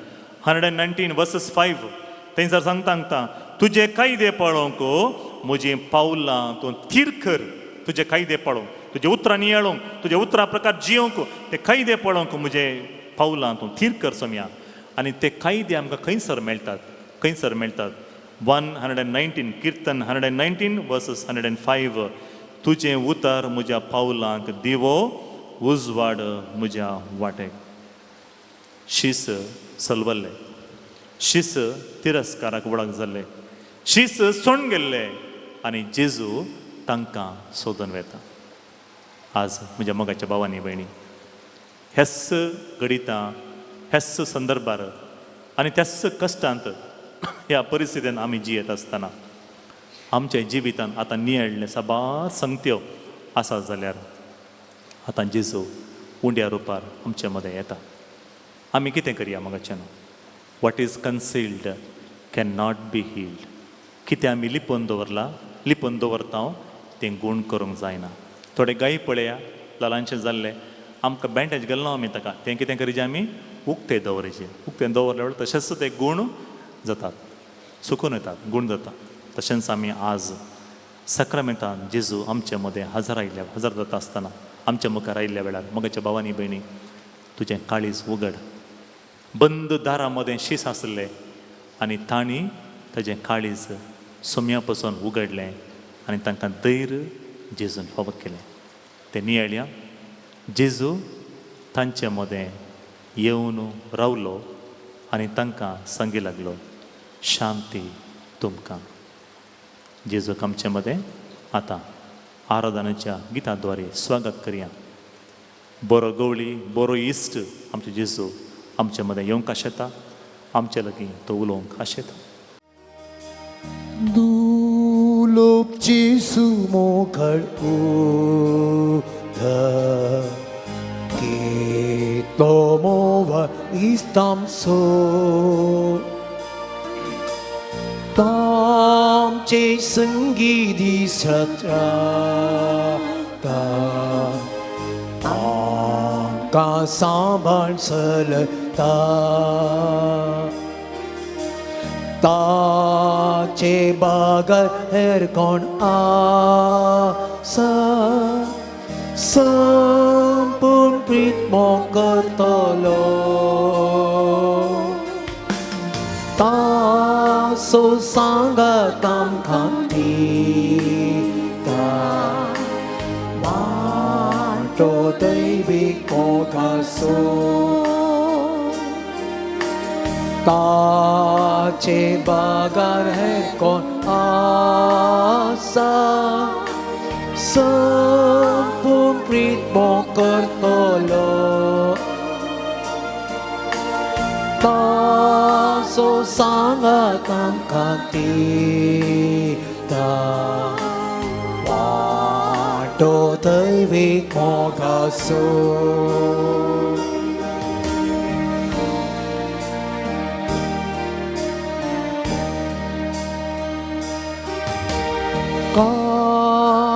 119 verses 5 थंयसर सांगता सांगता, तुजे कायदे पाळोवंक म्हजीं पावलां तूं थीर कर. तुजे कायदे पाळोवंक, तुजे उतरां नियाळूंक, तुजे उतरां प्रकार जियोवंक, ते कायदे पाळोवंक म्हजे पावलां तूं थीर कर सोम्या. आनी ते कायदे आमकां खंयसर मेळटात, खंयसर मेळटात? 119 किर्तन 119 verses 105 तुजें उतर म्हज्या पावलांक दिवो, उजवाड म्हज्या वाटेक. शीस सलवल्ले, शीस तिरस्काराक वळख जाल्ले, शीस सोण गेल्ले आनी जेजू तांकां सोदून वेता. आज म्हज्या मोगाच्या भावांनी भयणी, ह्याच घडितां, ह्याच संदर्भार आनी त्याच कश्टांत ह्या परिस्थितीन आमी जियेत आसतना आमच्या जिवितान आतां नियाळिल्ले साबार संगत्यो आसा जाल्यार आतां जेजू उंड्या रुपार आमचे मदें येता. आमी कितें करया मोगाच्यान? What is concealed can not be healed. कितें आमी लिपोवन दवरलां, लिपोवन दवरता तें गूण करूंक जायना. थोडे गाय पळया लालांचें जाल्लें, आमकां बँडेज घालना आमी ताका, तें कितें करीजे आमी उक्तें दवरीचे. उक्तें दवरल्या वेळार तशेंच ते गूण जातात. सुकून येतात, गूण जाता. तशेंच आमी आज साक्रामेंतान जेजू आमचे मदें हजर आयिल्ल्या, हजर जाता आसतना आमच्या मुखार आयिल्ल्या वेळार मोगाच्या भावांनी भयणी, तुजें काळीज उगड. बंद दारां मदें शीस आसलें आनी तांणी ताजें काळीज सोम्या पसून उगडलें आनी तांकां धैर्य जेजून फावो केलें. तें नियाळया, जेजू तांचे मदें येवन रावलो आनी तांकां सांगी लागलो, शांती तुमकां. जेजूक आमचे मदें आतां आराधनाच्या गिता द्वारे स्वागत करया. बरो गवळी, बरो इश्ट आमचो जेजू आमचे मदें येवंक आशेता, आमचे लागीं तो उलोवंक आशेता. दुलोब जेजू मोगाळ उदक कितलो मोवा इश्ट आमचो, तामचे संगी दिसत रावता, आमकां सांबाळ चलता. ताचे बागर हेर कोण आसा, संपूर्ण प्रीत करतलो. तासो सांगात आमकां दिता, वांटो दैवीक मोगाचो. ताचे बागार हेर कोण आसा, संपूर्ण प्रीत करतलो. तासो सांगात आमकां दिता, वांटो दैवीक मोगाचो.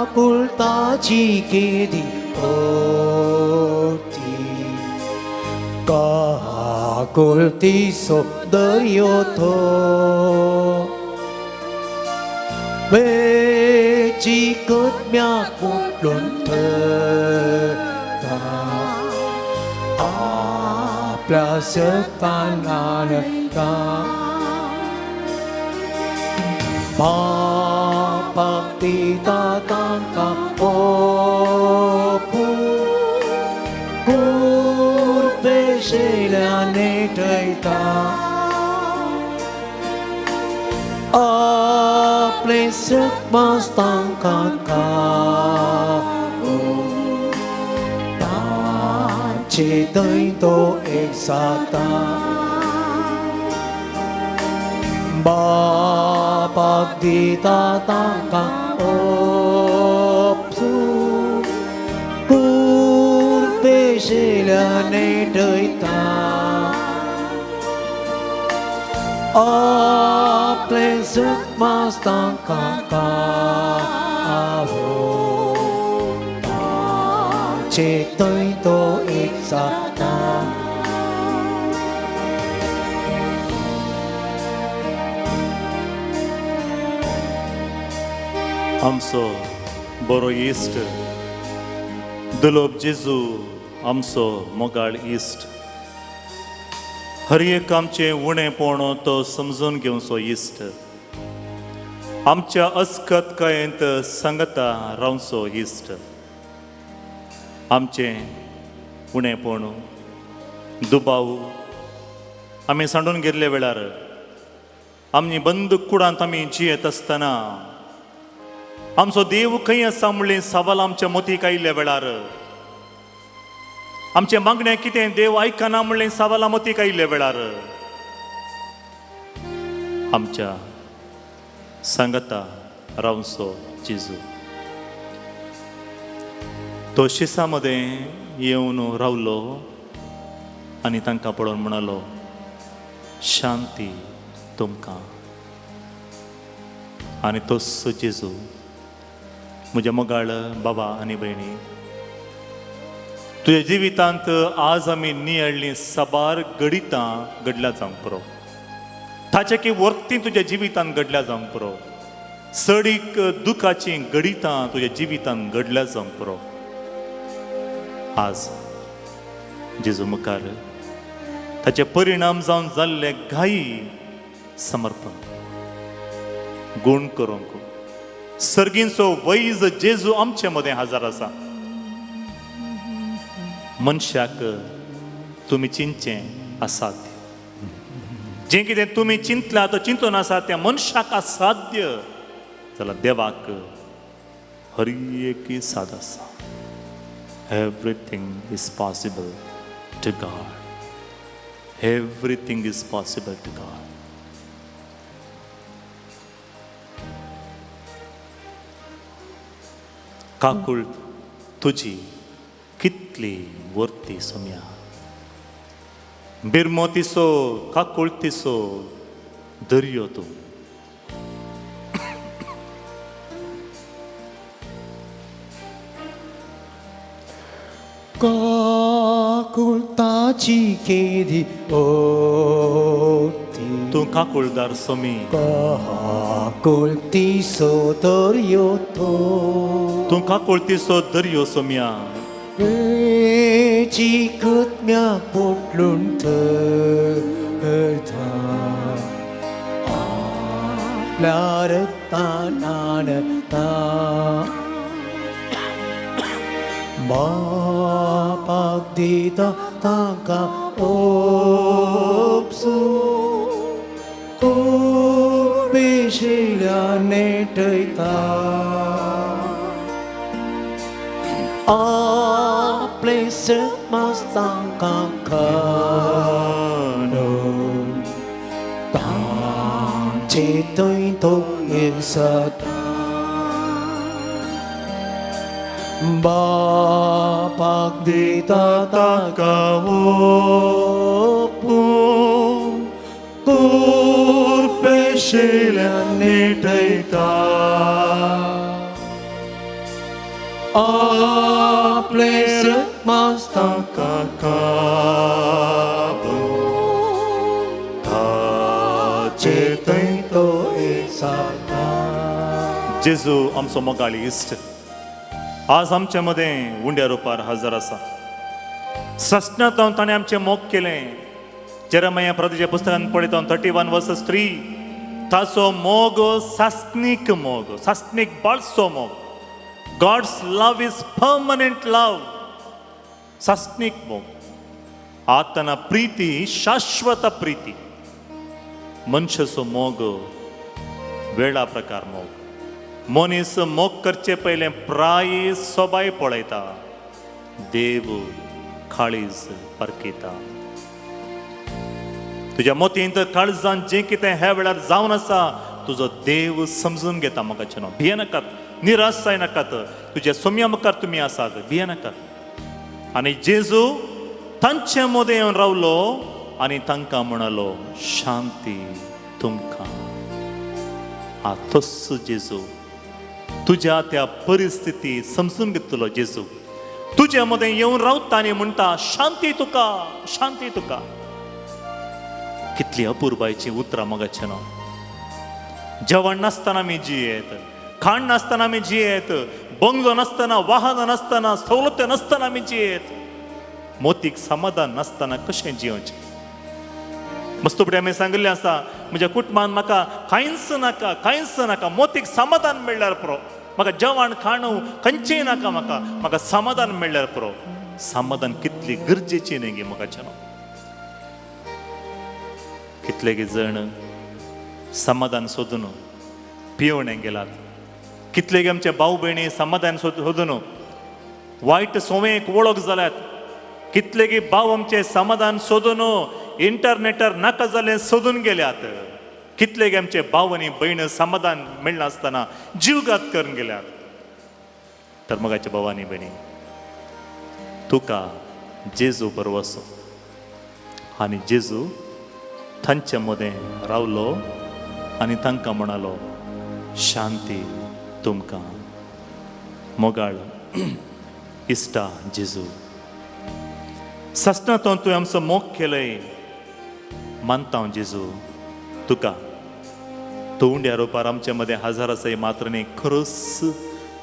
काकुळताची केदी ओती, काकुळतीचो दर्यो तो, वेची कदम्याक उठलून थरता, आपल्या सतान ल्हानता. बापाक दिता तांकां ओपू, कुरपेशिल्यान नेटयता. आपलें सुखमास तांकां खावो, तांचे थंय तो एक जाता. बापाक दिता तांकां ओपसू, कुरपेशिल्यान नेटयता. आपलें सुखमास तांकां खावो, तांचे थंय तो एक जाता. आमचो बरो इश्ट दुलोब जेजू, आमचो मोगाळ इश्ट, हर एक आमचें उणेपण तो समजून घेवचो इश्ट, आमच्या अस्कतकायेंत सांगता रावचो इश्ट. आमचें उणेपण, दुबाव आमी सांडून गेल्ले वेळार, आमची बंद कुडांत आमी जियेत आसतना आमचो देव खंय आसा म्हणलें सवाल आमच्या मतीक आयिल्ल्या वेळार, आमचें मागणें कितें देव आयकना म्हणलें सवाल मतीक आयिल्ल्या वेळार, आमच्या सांगता रावचो जेजू. तो शिसा मदें येवन रावलो आनी तांकां पळोवन म्हणालो, शांती तुमकां. आनी तोच जेजू म्हज्या मोगाळ बाबा आनी भयणी, तुज्या जिवितांत आज आमी नियाळ्ळीं साबार घडितां घडल्या जावंक पुरो. ताचे की वर्ती तुज्या जिवितान घडल्या जावंक पुरो, सडीक दुखाचीं घडितां तुज्या जिवितान घडल्या जावंक पुरो. आज जेजू मुखार ताचे परिणाम जावन जाल्ले घाई समर्पण गूण करूंक सर्गींचो वैज जेजू आमचे मदें हजर आसा. मनशाक तुमी चिंतचें असाध्य, जें कितें तुमी चिंतलां तो चिंतून आसा तें मनशाक असाध्य जाल्यार देवाक हर एक साद आसा. Everything is possible to God. Everything is possible to God. काकूळ तुजी कितली वर्ती सोम्या, बिरमोतीसो काकुळतीसो दर्यो तूं. काकुळताची केदी ओती, तूं काकुळदार सोमी, काकुळतीसो दर्यो तो, तूं काकुळतीसो दर्यो सोम्या, वेची कृत्म्या पोटलून थरता, आपल्या रक्तान आणता, बापाक दिता तांकां ओपसू, बेशिल्या नेटयता, आपले समाज तांकां खाणून, तांचे थंय तो येसता, बापाक दिता ताका ओपून, कुरपेशिल्या नेटयता, आपले समाज तांकां खावून, ताचे थंय तो येसता. जेजू आमचो मोगाळी इश्ट आज आमचे मदें उंड्या रुपार हजर आसा. ससनांत ताणें आमचें मोग केलें. जेरमाया प्रदेच्या पुस्तकान पळयता 31:3, ताचो मोग सासणीक मोग, सासणीक बाळसो मोग. God's love is permanent love, सासणीक मोग. आतना प्रिती शाश्वत प्रिती. मनशाचो मोग वेळा प्रकार मोग. मनीस मोग करचे पयलें प्राय सोबाय पळयता, देव काळीज परकिता. तुज्या मोतींत काळजान जें कितें ह्या वेळार जावन आसा तुजो देव समजून घेता. म्हाका न्हू भियेनाकात, निराश जायनाकात, तुज्या सोम्या मुखार तुमी आसात, भियेनाकात. आनी जेजू तांचे मदें येवन रावलो आनी तांकां म्हणालो, शांती तुमकां. आतोच जेजू तुज्या त्या परिस्थिती समजून घेतलो. जेजू तुज्या मदें येवन रावता आनी म्हणटा, शांती तुका, शांती तुका. कितली अपुरबायची उतरां मोगाचें न्हू. जेवण नासतना आमी जियेत, खाण नासतना आमी जियेत, बंगलो नासतना, वाहनां नासतना, सवलत्यो नासतना आमी जियेत, मोतीक समाधान नासतना कशें जियोवचें. मस्तुपडी आमी सांगिल्लें आसा, म्हज्या कुटुंबान म्हाका कांयच नाका, कांयच नाका, मोतीक समाधान मेळ्ळ्यार पुरो, म्हाका जेवण खाण खंयचेंय नाका, म्हाका म्हाका समाधान मेळ्ळ्यार पुरो. समाधान कितली गरजेची न्ही गे मोगाचें न्हू. कितले जण समाधान सोदून पियोवणे गेलात, कितले आमचे भाव भयणी समाधान सोदून वायट संवयेक वळख जाल्यात, कितले भाव आमचे समाधान सोदून इंटरनेटार नाका जालें सोदून गेल्यात, कितले आमचे भाव आनी भयण समाधान मेळनासतना जीवघात करून गेल्यात. तर मोगाचे भाव आनी भयणी, तुका जेजू बरो आनी जेजू तांचे मदें रावलो आनी तांकां म्हणालो, शांती तुमकां. मोगाळ इश्टा जेजू, सासणांत तुवें आमचो मोग केलय, मानता हांव जेजू. तुका तोंड्या रोपार आमच्या मदें हजार आसाय, मात्र न्ही खरोच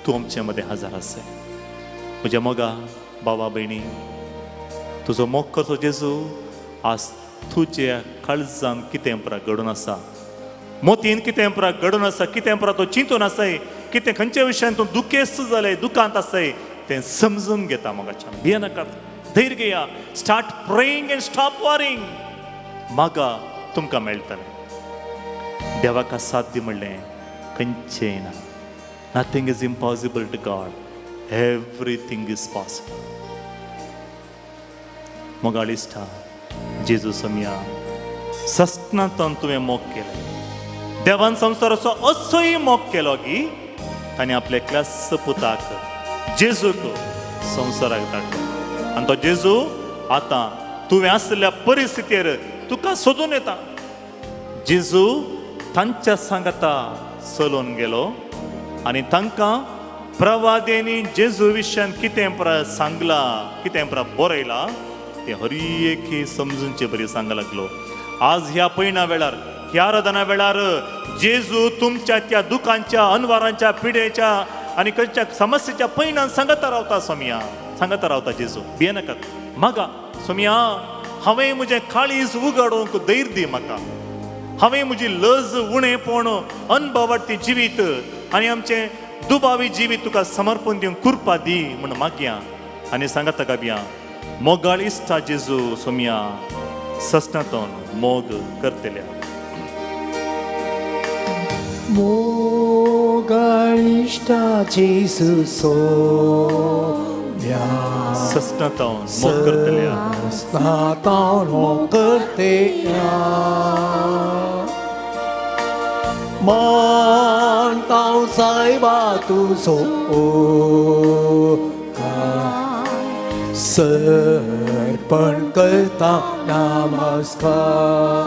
तूं आमच्या मदें हजार आसाय. म्हज्या मोगा बाबा भयणी, तुजो मोग करचो जेजू आज तुज्या काळजान कितें परा घडून आसा, मोतीन कितें परा घडून आसा, कितें परा तो चिंतून आसाय, कितें खंयच्या विशयान तूं दुखेस्त जालें, दुकांत आसाय, तें समजून घेता मोगाच्यान. भियेनाकात, धैर्य घेया, start praying and stop worrying. मागा तुमकां मेळटलें. देवाक साध्य म्हणलें खंयचें ना. Nothing is impossible to God, everything is possible. मोगाळ इश्टा, जेजू सोमया सस्नातन तुवें मोग केलें. देवान संवसाराचो असोय मोग केलो की ताणें आपल्या एकल्याच पुताक जेजूक संवसाराक धाडलो. आनी तो जेजू आतां तुवें आसलेल्या परिस्थितीर तुका सोदून येता. जेजू तांच्या सांगाता चलोवन गेलो आनी तांकां प्रवादेनी जेजू विशयान कितें परा सांगलां, कितें परा बरयलां तें हर एक समजूनचे बरी सांग लागलो. आज ह्या पयणा वेळार, ह्या आराधना वेळार जेजू तुमच्या त्या दुखांच्या, अनवारांच्या, पिडेच्या आनी खंयच्या समस्येच्या पयणान सांगता रावता सोमया, सांगता रावता जेजू. भियेनाकात, मागा सोमया, हांवें म्हजें काळीज उगडूंक धैर्य दी म्हाका, हांवें म्हजी लज उणेपण अनभवार्थी जिवीत आनी आमचें दुबावी जिवीत तुका समर्पण दिवंक कृपा दी म्हूण मागया. आनी सांगता गाबया, मोगाळ इश्टा जेजू सोमया सस्नातन मोग करतल्या. मोगाळ इश्टा जेजू सोम्या सस्नातन मोग करतल्या. सस्नातन मोग करतल्या. मानतां सायबा तुजो उपकार, सर्पण करता नमस्कार.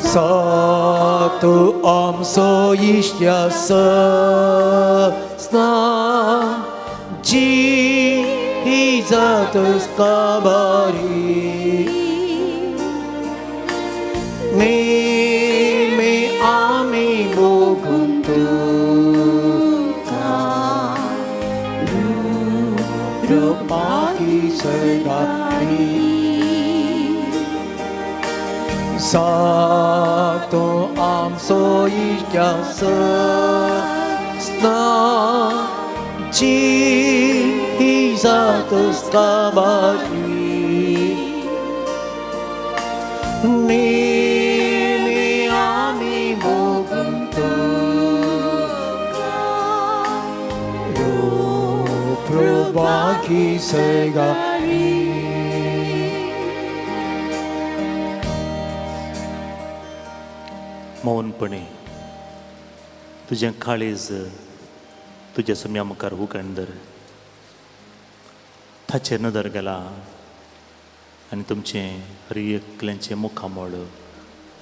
सातु आमचो इश्ट्या सस्ना जिजातस काबारी नेमे आमी मोगून तुका रुपाकी सदारी. सातो आमचो इश्ट्या सस्ना जिजातस काबारी नेमे आमी मोगून तुका रुपाकी सदारी. मौनपणे तुजें काळीज तुज्या सोम्या मुखार उगण धर, ताचेर नदर गेला आनी तुमचें हर एकल्यांचें मुखामळ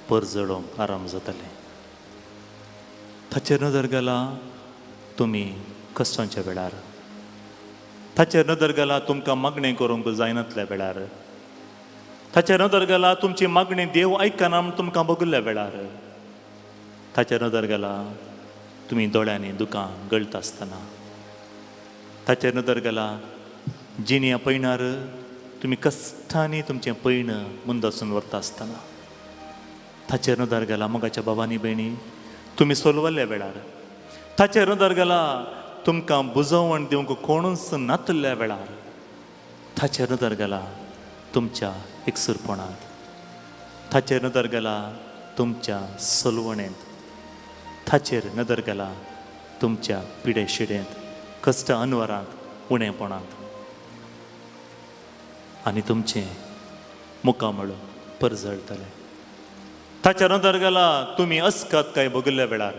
परजळोवंक आराम जातालें. ताचेर नदर गेला तुमी कश्टांच्या वेळार, ताचेर नदर गेला तुमकां मागणें करूंक जायनातल्या वेळार, ताचेर नदर गेला तुमची मागणी देव आयकना म्हूण तुमकां बगुल्ल्या वेळार, ताचेर नदर गेला तुमी दोळ्यांनी दुकां गळटा आसतना, ताचेर नदर गेला जिणया पयणार तुमी कश्टांनी तुमचें पयण मुंदासून व्हरता आसतना, ताचेर नदर गेला मोगाच्या बाबांनी भयणी तुमी सोलवल्ल्या वेळार, ताचेर नदर गेला तुमकां बुजवण दिवंक कोणूच नातल्या वेळार, ताचेर नदर गेला तुमच्या एकसूरपणांत, ताचेर नदर गेला तुमच्या सोलवणेंत, ताचेर नदर गेला तुमच्या पिडे शिडेंत, कश्ट अनवरांत, उणेपणांत आनी तुमचें मुखामळ परजळटलें. ताचेर नदर गेला तुमी अस्कत काय भोगिल्ल्या वेळार,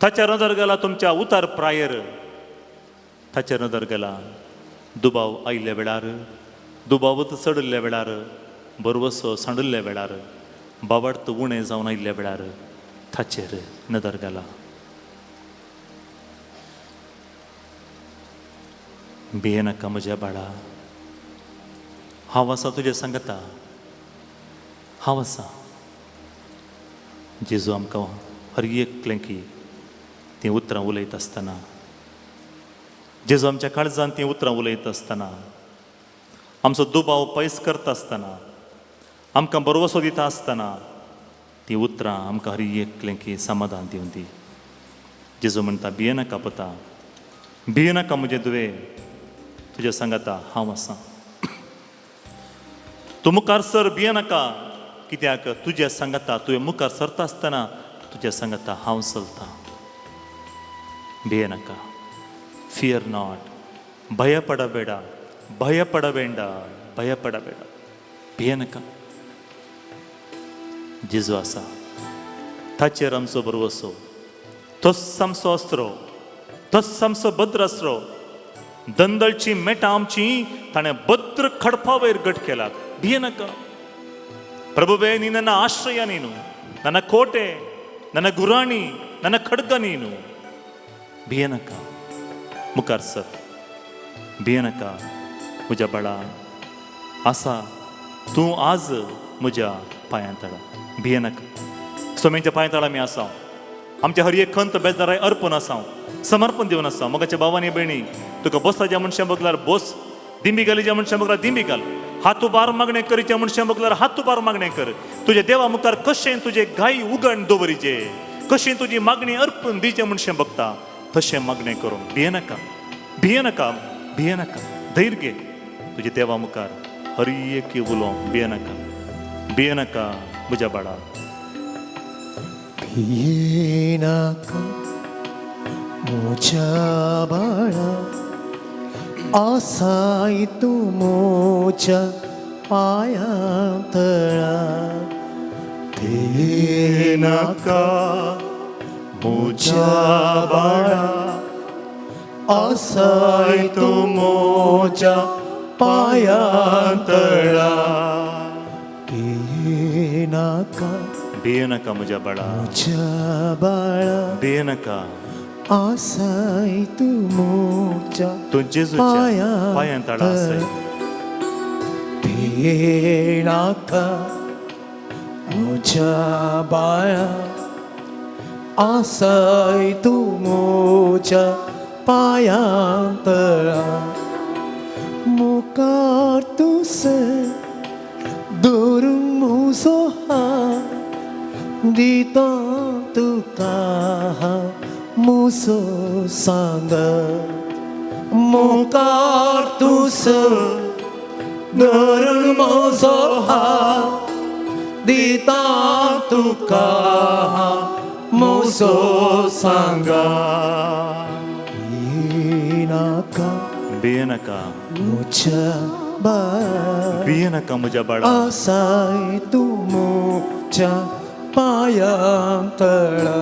ताचेर नदर गेला तुमच्या उतार प्रायर, ताचेर नदर गेला दुबाव आयिल्ल्या वेळार, दुबावत चडिल्ल्या वेळार, बरवसो सांडिल्ल्या वेळार, बावडत उणें जावन आयिल्ल्या वेळार ताचेर नदर गेला. भियेनाका म्हज्या बाळा, हांव आसा तुजें सांगता, हांव आसा. जेजू आमकां हर एकलें की तीं उतरां उलयता आसतना, जेजू आमच्या काळजान तीं उतरां उलयता आसतना, आमचो दुबाव पयस करता आसतना, आमकां बरवसो दिता आसतना तीं उतरां आमकां हर एकलें की समाधान दिवन दी. जेजू म्हणटा, भियेनाका पुता, भियेनाका म्हजें धुवे, तुज्या सांगाता हांव आसा. तूं मुखार सर, भियेनाका, कित्याक तुज्या सांगाता तुवें मुखार सरता आसतना तुज्या सांगाता हांव चलतां. भियेनाका, फियर not, ಭಯಪಡಬೇಡ, ಭಯಪಡಬೇಡ, ಭಯಪಡಬೇಡ, भियेनाका. जेजू आसा, ताचेर आमचो भरवसो, तोच आमचो अस्त्रो, तोच आमचो भद्र अस्त्रो. दंदळची मेटां आमची ताणें भद्र खडपा वयर गट केला. ಭಿಯನಕ. ಪ್ರಭುವೇ, ನೀ ನನ್ನ ಆಶ್ರಯ, ನೀನು ನನ್ನ ಕೋಟೆ, ನನ್ನ ಗುರಾಣಿ, ನನ್ನ ಖಡ್ಗ ನೀನು. भियेनाका, मुखार सर, भियेनाका म्हज्या बाळा, आसा तूं आज म्हज्या पांयां तळा. भियेनाका. सोम्यांच्या पांयां तळा आमी आसा, आमच्या हर एक खंत बेजाराय अर्पण आसा, समर्पण दिवन आसा. मोगाच्या भावानी भयणी, तुका बोसाच्या मनशां बगल्यार बोस, दिंबी घालीच्या मनशां बगल्यार दिंबी घाल, हात उबार मागणें करीच्या मनशां बगल्यार हात उबार मागणें कर. तुज्या देवा मुखार कशें तुजें गाय उगण दवरिचे, कशें तुजी मागणी अर्पण दिवचें मनशां बगता तशें मागणें करूंक भियेनाका, भियेनाका, भियेनाका. धैर्य घे, तुज्या देवा मुखार हर एक उलोवंक भियेनाका, भियेनाका म्हज्या बाळा. भियेनाका म्हज्या बाळा, आसाय तूं म्हज्या पांयां तळा. भियेनाका म्हज्या बाळा, आसाय तूं म्हज्या पांयां तळा. भियेनाका, भियेनाका म्हज्या बाळा, म्हज्या बाळा, भियेनाका, आसाय तूं म्हज्या तूं जेजूच्या पांयां तळा आसाय. भियेनाका म्हज्या बाळा, आसाय तूं म्हज्या पांयां तळा. मुखार तूं सर धरून म्हजो हात दिता तुका हांव म्हजो सांगात. मुखार तूं सर धरून म्हजो हात दिता तुका हांव म्हजो सांगात. भियेनाका, भियेनाका, म्हज्या बाळा, भियेनाका म्हज्या बाळा, आसाय तूं म्हज्या पांयां तळा.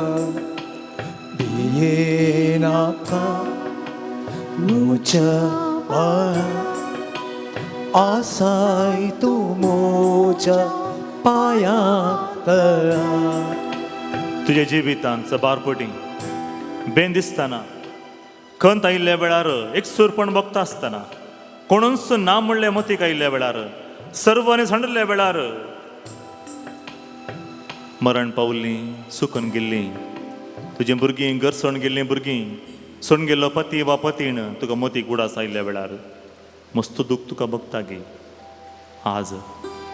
भियेनाका म्हज्या बाळा, आसाय तूं म्हज्या पांयां तळा. तुज्या जिवितांत सबारपटी बेन दिसतना, खंत आयिल्ल्या वेळार, एक सुरपण बगता आसतना, कोणूच ना म्हणलें मतीक आयिल्ल्या वेळार, सर्वांनी सांडिल्ल्या वेळार, मरण पावल्लीं, सुकून गेल्लीं तुजीं भुरगीं, घर सोडून गेल्लीं भुरगीं, सोडून गेल्लो पती वा पतीण, तुका मतीक उडास आयिल्ल्या वेळार मस्त दूख तुका बगता गे. आज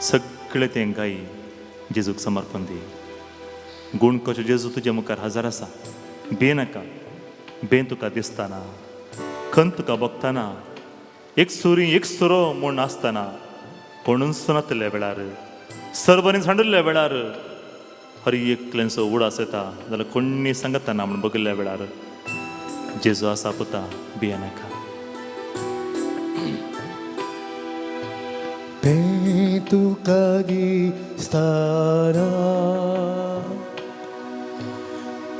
सगळें तें गाई जेजूक समर्पण दी. गुण कसो जेजू तुज्या मुखार हजर आसा. भियेनाका. बेन तुका दिसतना, खंत तुका बगतना, एक सुरी एक सुरो म्हूण आसतना, कोणूच नातल्या वेळार, सर्वांनी सांडिल्ल्या वेळार, हर एकल्यांचो उडास येता जाल्यार कोण्णी सांगता ना म्हूण बगिल्ल्या वेळार, जेजू आसा पुता, भियेनाका. तें तुका दिसतना,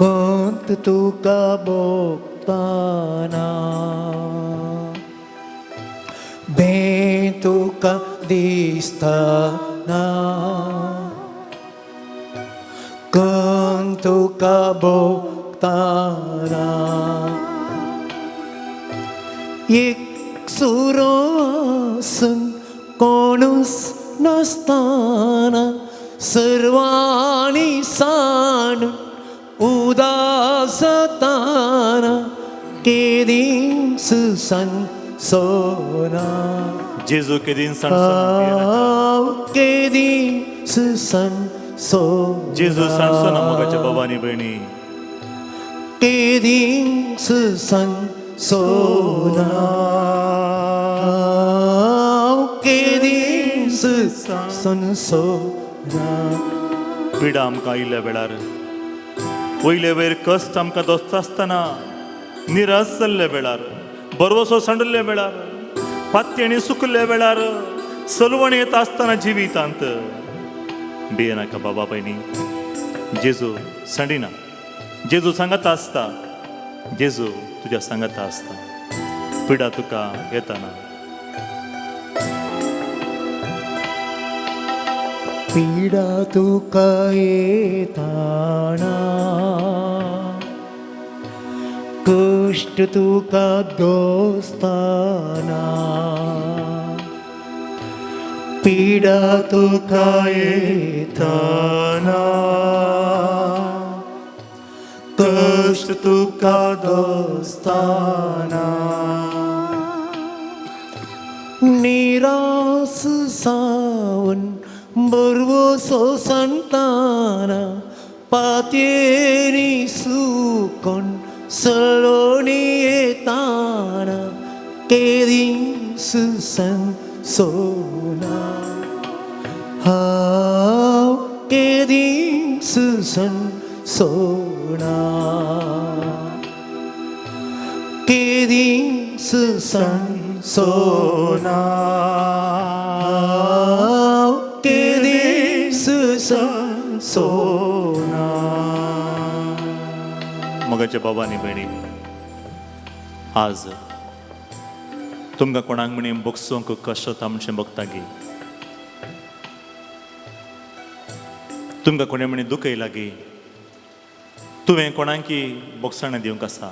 कंत तुका भोगतना, बें तुका दिसतना, कंत तुका भोगतना, एक सुरो आसून कोणूच नासतना सर्वांनी सांडून उदासताना केदींस सांसोना. जेजू केदीन सांडसो, केदींस सांसो. जेजू सांडसो ना मोगाच्या बाबा आनी भयणी. केदींस सांसोना, केदींस सांसोना. पिडा आमकां आयिल्ल्या वेळार, वयले वयर कश्ट आमकां दोसता आसतना, निराश जाल्ल्या वेळार, बरवसो सांडल्ल्या वेळार, पातयेणी सुकल्ल्या वेळार, सलवण येता आसतना जिवितांत भियेनाका बाबा भयणी. जेजू सांडिना, जेजू सांगता आसता, जेजू तुज्या सांगता आसता. पिडा तुका येताना पीडा तुका येताना, कश्ट तुका दोस्ताना, पीडा तुका येताना, कश्ट तुका दोस्ताना, निरास सावन बरवसो सांताना, पातयेनी सुकोन सलोनी येताना, केदींस सांसोना, हांव केदींस सांसोना, केदींस सांसोना, केदींस सांसोना. मोगाच्या बाबा आनी भयणी, आज तुमकां कोणाक म्हणी बोगसूंक कश्ट जाता म्हणशें भोगता गी? तुमकां कोणें म्हणी दुखयला गी? तुवें कोणाकी बोगसाणें दिवंक आसा?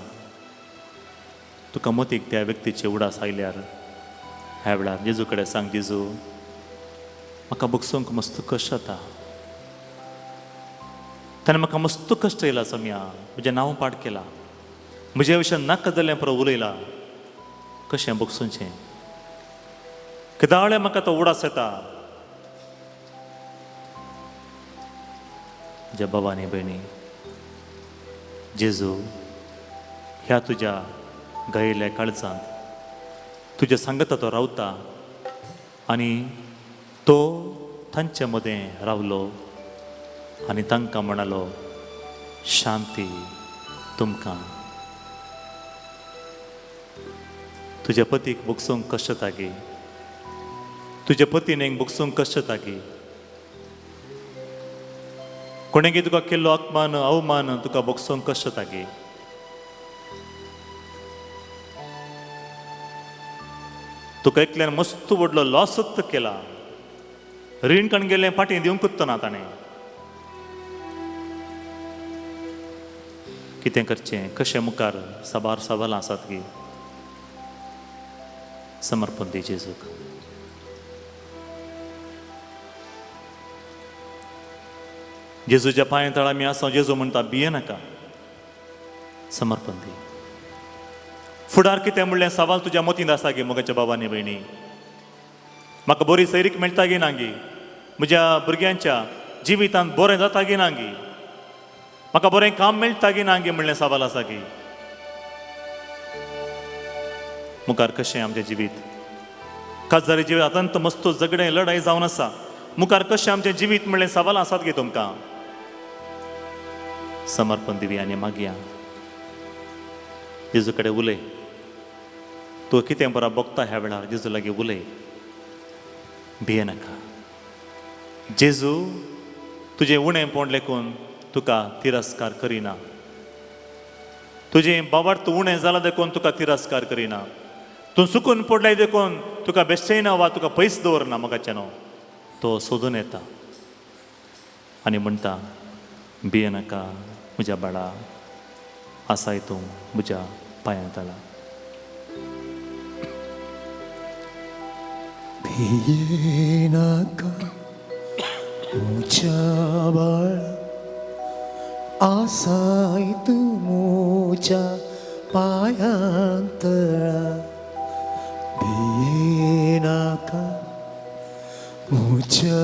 तुका मतीक त्या व्यक्तीचे उडास आयल्यार ह्या वेळार जेजू कडेन सांग, जेजू म्हाका बोगसूंक मस्त कश्ट जाता, ताणें म्हाका मस्त कश्ट येयला सम्या, म्हजें नांव पाड केलां, म्हज्या विशयान नाका जाल्लें पुरो उलयला, कशें बोगसूचें? केदाळे म्हाका तो उडास येता. म्हज्या बाबा आनी भयणी, जेजू ह्या तुज्या गायिल्ल्या काळजांत तुज्या सांगता तो रावता आनी तो तांचे मदें रावलो आनी तांकां म्हणालो, शांती तुमकां. तुज्या पतीक बोगसूंक कश्ट जाता गी? तुज्या पतीनेक बोगसूंक कश्ट जाता गी? कोणें तुका केल्लो अपमान अवमान तुका बोगसूंक कश्ट जाता गी? तुका एकल्यान मस्त व्हडलो लॉसच केला, रीण काण गेलें फाटीं दिवंकूच ना ताणें, कितें करचें कशें मुखार साबार सवालां आसात गी? समर्पण दी जेजूक. जेजूच्या पांय तळा आमी आसा, जेजू म्हणटा भिये नाका, समर्पण दी. फुडार कितें म्हणलें सवाल तुज्या मतींत आसा गे मोगाच्या बाबा आनी भयणी? म्हाका बरी सैरीक मेळटा गी ना गी? म्हज्या भुरग्यांच्या जिवितांत बरें जाता गी ना गी? म्हाका बरें काम मेळटा गी ना गी म्हणलें सवाल आसा गी? मुखार कशें आमचें जिवीत? काजारी जिवीत अत्यंत मस्त झगडें लढाई जावन आसा, मुखार कशें आमचें जिवीत म्हणलें सवाल आसात गे तुमकां? समर्पण दिवया आनी मागया जेजू कडेन उलय. तूं कितें बरो भोगता ह्या वेळार जेजू लागीं उलय, भिये नाका. जेजू तुजें उणेंपण लेखून तुका तिरस्कार करिना, तुजें बाबार्थ उणें जालां देखून तुका तिरस्कार करिना, तूं चुकून पडलाय देखून तुका बेश्टेना वा तुका पयस दवरना. मोगाच्यानो तो सोदून येता आनी म्हणटा, भिये नाका म्हज्या बाळा, आसाय तूं म्हज्या पांयां तळा. भिये नाका. मुझ्या बाळा आसाय तूं म्हज्या पांयांतळा भियेनाका म्हज्या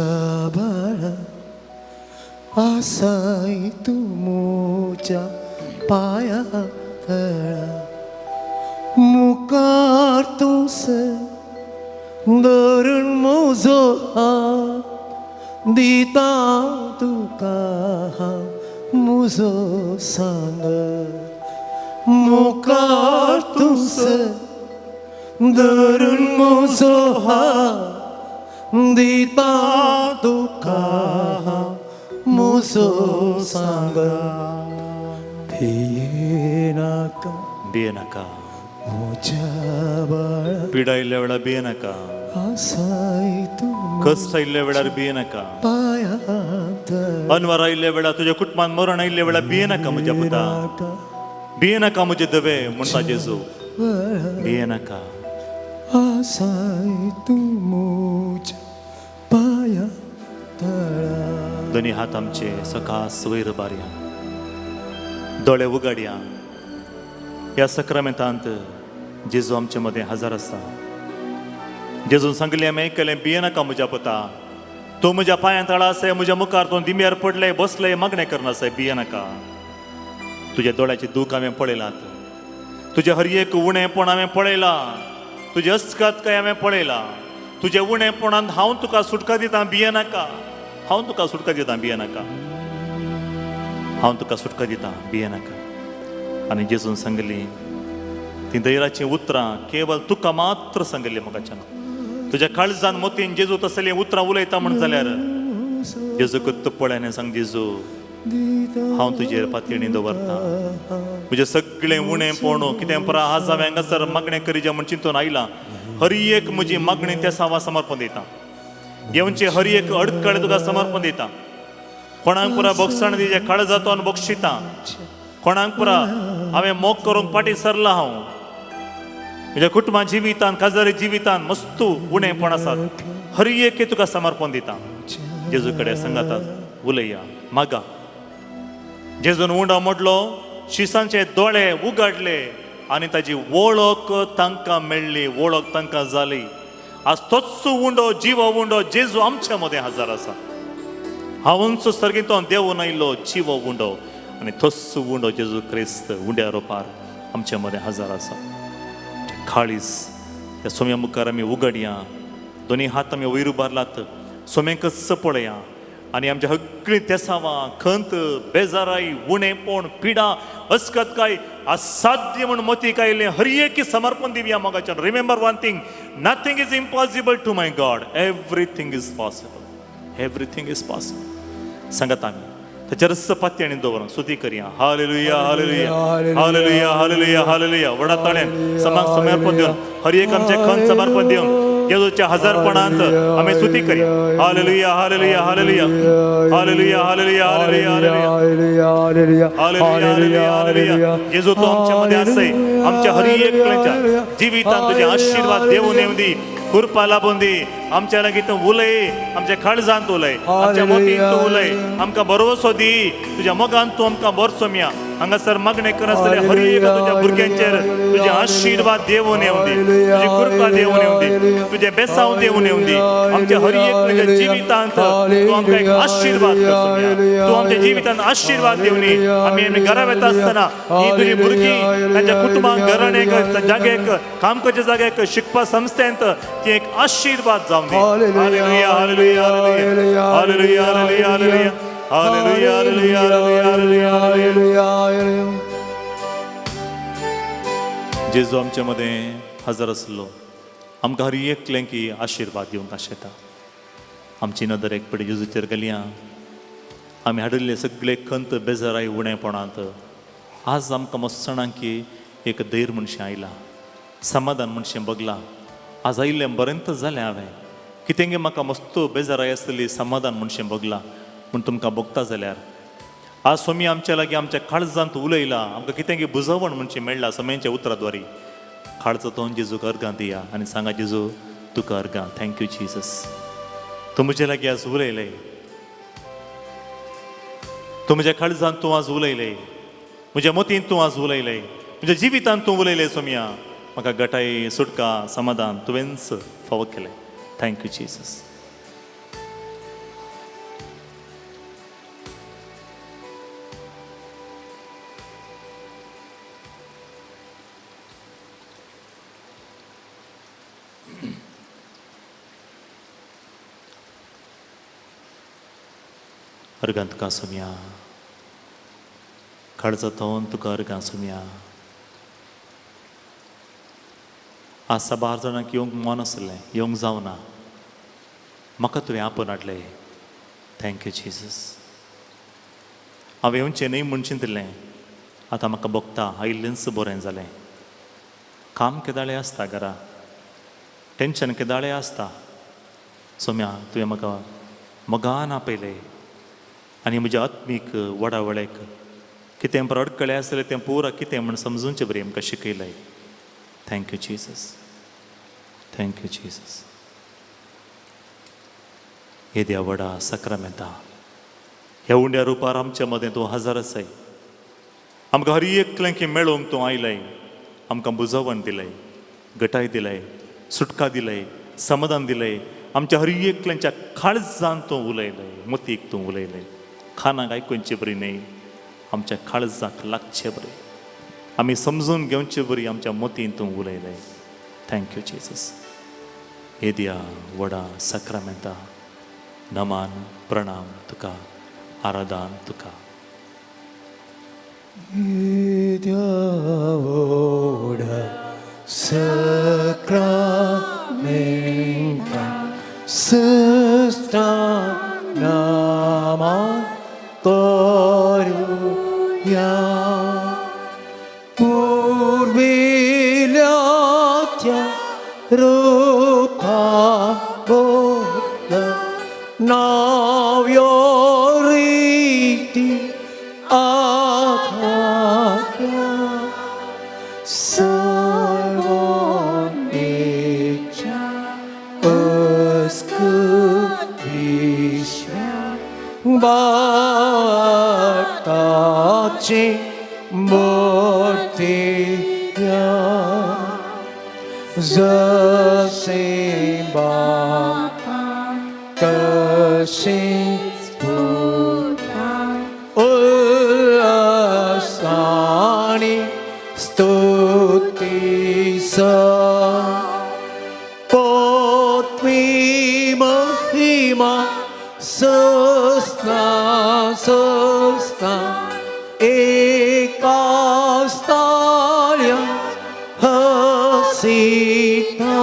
बाळा आसाय तूं म्हज्या पांयांतळा मुखार तूं सर धरून म्हजो हात दिता तुका हांव म्हजो सांग मुखार तूं सर धरून म्हजो हात दिता तुका हांव म्हजो सांग भियेनाका भियेनाका म्हज्या बाळा पिडा आयिल्ल्या वेळार भियेनाका आसाय तूं कश्ट आयिल्ल्या वेळार भियेनाका पांयांतळा अनवर आयिल्ल्या वेळार तुज्या कुटुंबान मरण आयिल्ल्या वेळार भियेनाका म्हज्या पुता भियेनाका म्हजे दवे म्हणटा जेजू भियेनाका आसाय तूं म्हज्या पांयांतळा दोनी हात आमचे सकास वयर बारया दोळे उगाडया. ह्या सक्रमेंतांत जेजू आमचे मदें हजर आसा. जेजून सांगलें आमी आयकलें भियेनाका म्हज्या पुता तूं म्हज्या पांयां तळा आसाय म्हज्या मुखार तूं दिंब्यार पडले बसले मागणें करना आसाय भियेनाका. तुज्या दोळ्याचे दूख हांवें पळयलात तुजें हर एक उणेपण हांवें पळयलां तुजें अस्कत काय हांवें पळयलां तुजें उणेपणांत हांव तुका सुटका दितां भियेनाका. हांव तुका सुटका दितां भियेनाका. हांव तुका सुटका दितां भियेनाका. आनी जेजून सांगली ती धैर्याचीं उतरां केवल तुका मात्र सांगिल्ली म्हाका तुज्या काळजान मोतीन जेजू तसलीं उतरां उलयता म्हण जाल्यार जेजूक तूं पळय आनी सांग जेजू हांव तुजेर पातयेणी दवरता. म्हजें सगळें उणेपण कितें परा आज हांवें हांगासर मागणें करिजे म्हण चिंतून आयलां हर एक म्हजी मागणी त्या सावा समर्पण दिता. येवचे हर एक अडकळे तुका समर्पण दिता. कोणाक पुरा बोगसण दिजे काळजातून बक्षिता कोणाक पुरा हांवें मोग करूंक फाटीं सरला हांव म्हज्या कुटुंबा जिवितान काजारी जिवितान मस्तू उणेपण आसात हर एक तुका समर्पण दिता. जेजू कडेन सांगाता उलया मागा. जेजून उंडो मोडलो शिसांचे दोळे उगाडले आनी ताजी वळख तांकां मेळ्ळी वळख तांकां जाली. आज तोच उंडो जिवो उंडो जेजू आमच्या मदें हजर आसा. हांवूच सर्गींतून देवून आयिल्लो जिवो उंडो आनी तोच उंडो जेजू क्रिस्त उंड्या रोपार आमच्या मदें हजर आसा. खाळीस त्या सोम्या मुखार आमी उगडया दोनी हात आमी वयर उबारलात सोम्यांकच पळया आनी आमच्या सगळीं तेसावां खंत बेजाराय उणेपण पिडा अस्कत काय असाध्य म्हूण मतीक आयिल्लें हर एक समर्पण दिवया मोगाच्यान. Remember one thing, nothing is impossible to my God, everything is possible, everything is possible. सांगात आमी ताचेरच पातयेणी दवरून स्तुती करया. Hallelujah hallelujah hallelujah hallelujah hallelujah. व्हडा ताळ्यान समाक समर्पण दिवन हर एक आमचें खंत समर्पण दिवन जेजूच्या हजारपणांत आमी स्तुती करया. Hallelujah hallelujah hallelujah hallelujah hallelujah hallelujah hallelujah hallelujah hallelujah. जेजू तूं आमच्या मदें आसय आमच्या हर एकल्याच्या जिवितांत तुजे आशिर्वाद देवून येवं दी कृपा लाबून दी. आमच्या लागीं तूं उलय आमच्या काळजांत उलय आमच्या मोतींत तूं उलय आमकां भरवसो दी तुज्या मोगान तूं आमकां भरसो मिया. हांगासर मागणें करनासतले हर एक तुज्या भुरग्यांचेर तुजे आशिर्वाद देवून येवं दी तुजी कृपा देवून येवं दी तुजें बेसांव देवून येवं दी. आमच्या हर एक जिवितांत तूं आमकां एक आशिर्वाद कर सोम्या. तूं आमच्या जिवितांत आशिर्वाद दिवनी. आमी आमी घरा वता आसतना ही तुजी भुरगीं तांच्या कुटुंबांक घराणेक जागेक काम करच्या जाग्याक शिकपा संस्थेंत ती एक आशिर्वाद जावं दी. Hallelujah hallelujah hallelujah hallelujah hallelujah hallelujah hallelujah hallelujah hallelujah. जेजू आमच्या मदें हजर आसलो आमकां हर एकलें की आशिर्वाद दिवंक आशेता. आमची नदर एक पडी जेजूचेर घालया. आमी हाडिल्ले सगळे खंत बेजाराय उणेपणांत आज आमकां मस्तणां की एक धैर्य मनशें आयलां समाधान मनशें बगलां. आज आयिल्लें बरेंच जालें हांवें कितें गे म्हाका मस्त बेजाराय आसतली समाधान मनशें बगलां म्हूण तुमकां भोगता जाल्यार आज स्वामी आमच्या लागीं आमच्या काळजांत उलयला आमकां कितें गे बुजवण म्हणचें मेळ्ळा स्वामीच्या उतराद्वारी. काळजो तोंड जेजूक अर्गां दिया आनी सांगा जेजू तुका अर्गां. Thank you Jesus, तूं म्हजे लागीं आज उलयलें. तूं म्हज्या काळजान तूं आज उलयलें, म्हज्या मतींत तूं आज उलयलें, म्हज्या जिवितांत तूं उलयलें सोमया. म्हाका गटाय, सुटका, समाधान तुवेंच फावो केलें. Thank you Jesus. अर्गां तुका सोमया, काळजांतून तुका अर्गां सोमया. आज साबार जाणांक येवंक मन आसलें, येवंक जावना, म्हाका तुवें आपोवन हाडलें. Thank you Jesus. हांवें येवचें न्हय म्हूण चिंतलें, आतां म्हाका भोगता आयिल्लेंच बरें जालें. काम केदाळें आसता घरा, टेंशन केदाळें आसता. सोम्या तुवें म्हाका मोगान आपयलें आनी म्हज्या आत्मीक वडावळेक कितें पर अडकळे आसलें तें पुरा कितें म्हूण समजूनचें बरें आमकां शिकयलें. Thank you Jesus, thank you Jesus. येद्या व्हडा साक्रामेंता ह्या उंड्या रुपार आमच्या मदें तूं हजर आसाय. आमकां हर एकल्यांक मेळोवंक तूं आयलाय, आमकां बुजवण दिलय, गटाय दिलय, सुटका दिलय, समाधान दिलय. आमच्या हर एकल्यांच्या काळजान तूं उलयलय, मतीक तूं उलयलय. खानाक आयकुचे बरी न्हय, आमच्या काळजाक लागचे बरें, आमी समजून घेवचे बरी आमच्या मतीन तूं उलयलय. Thank you Jesus. येद्या व्हडा साक्रामेंता नमान प्रणाम तुका, आराधन तुका. येद्या व्हडा साक्रामेंता सस्ता नमान करुया. पुर्विल्ल्या त्या रुपा बोल नव्यो रिती आधार्या सर्वोन्मेच्या अस्क विश्व्या बाटाचे मोठ्या जसे बापा तसेच पुता उल्हासाने स्तुतीस पोत्वी महिमा सस्ना सस्ना एकास्तार्य हसीता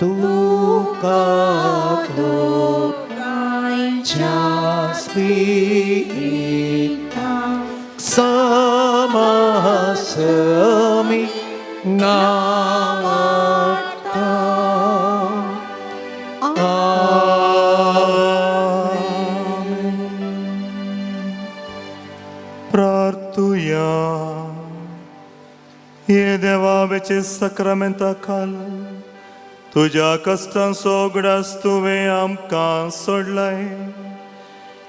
तुका लोकांच्या स्पिरिता समसमी नावाता. प्रार्थुया. हे देवा वेचे साक्रामेंता खाल तुज्या कश्टांचो उगडास तुवें आमकां सोडलाय.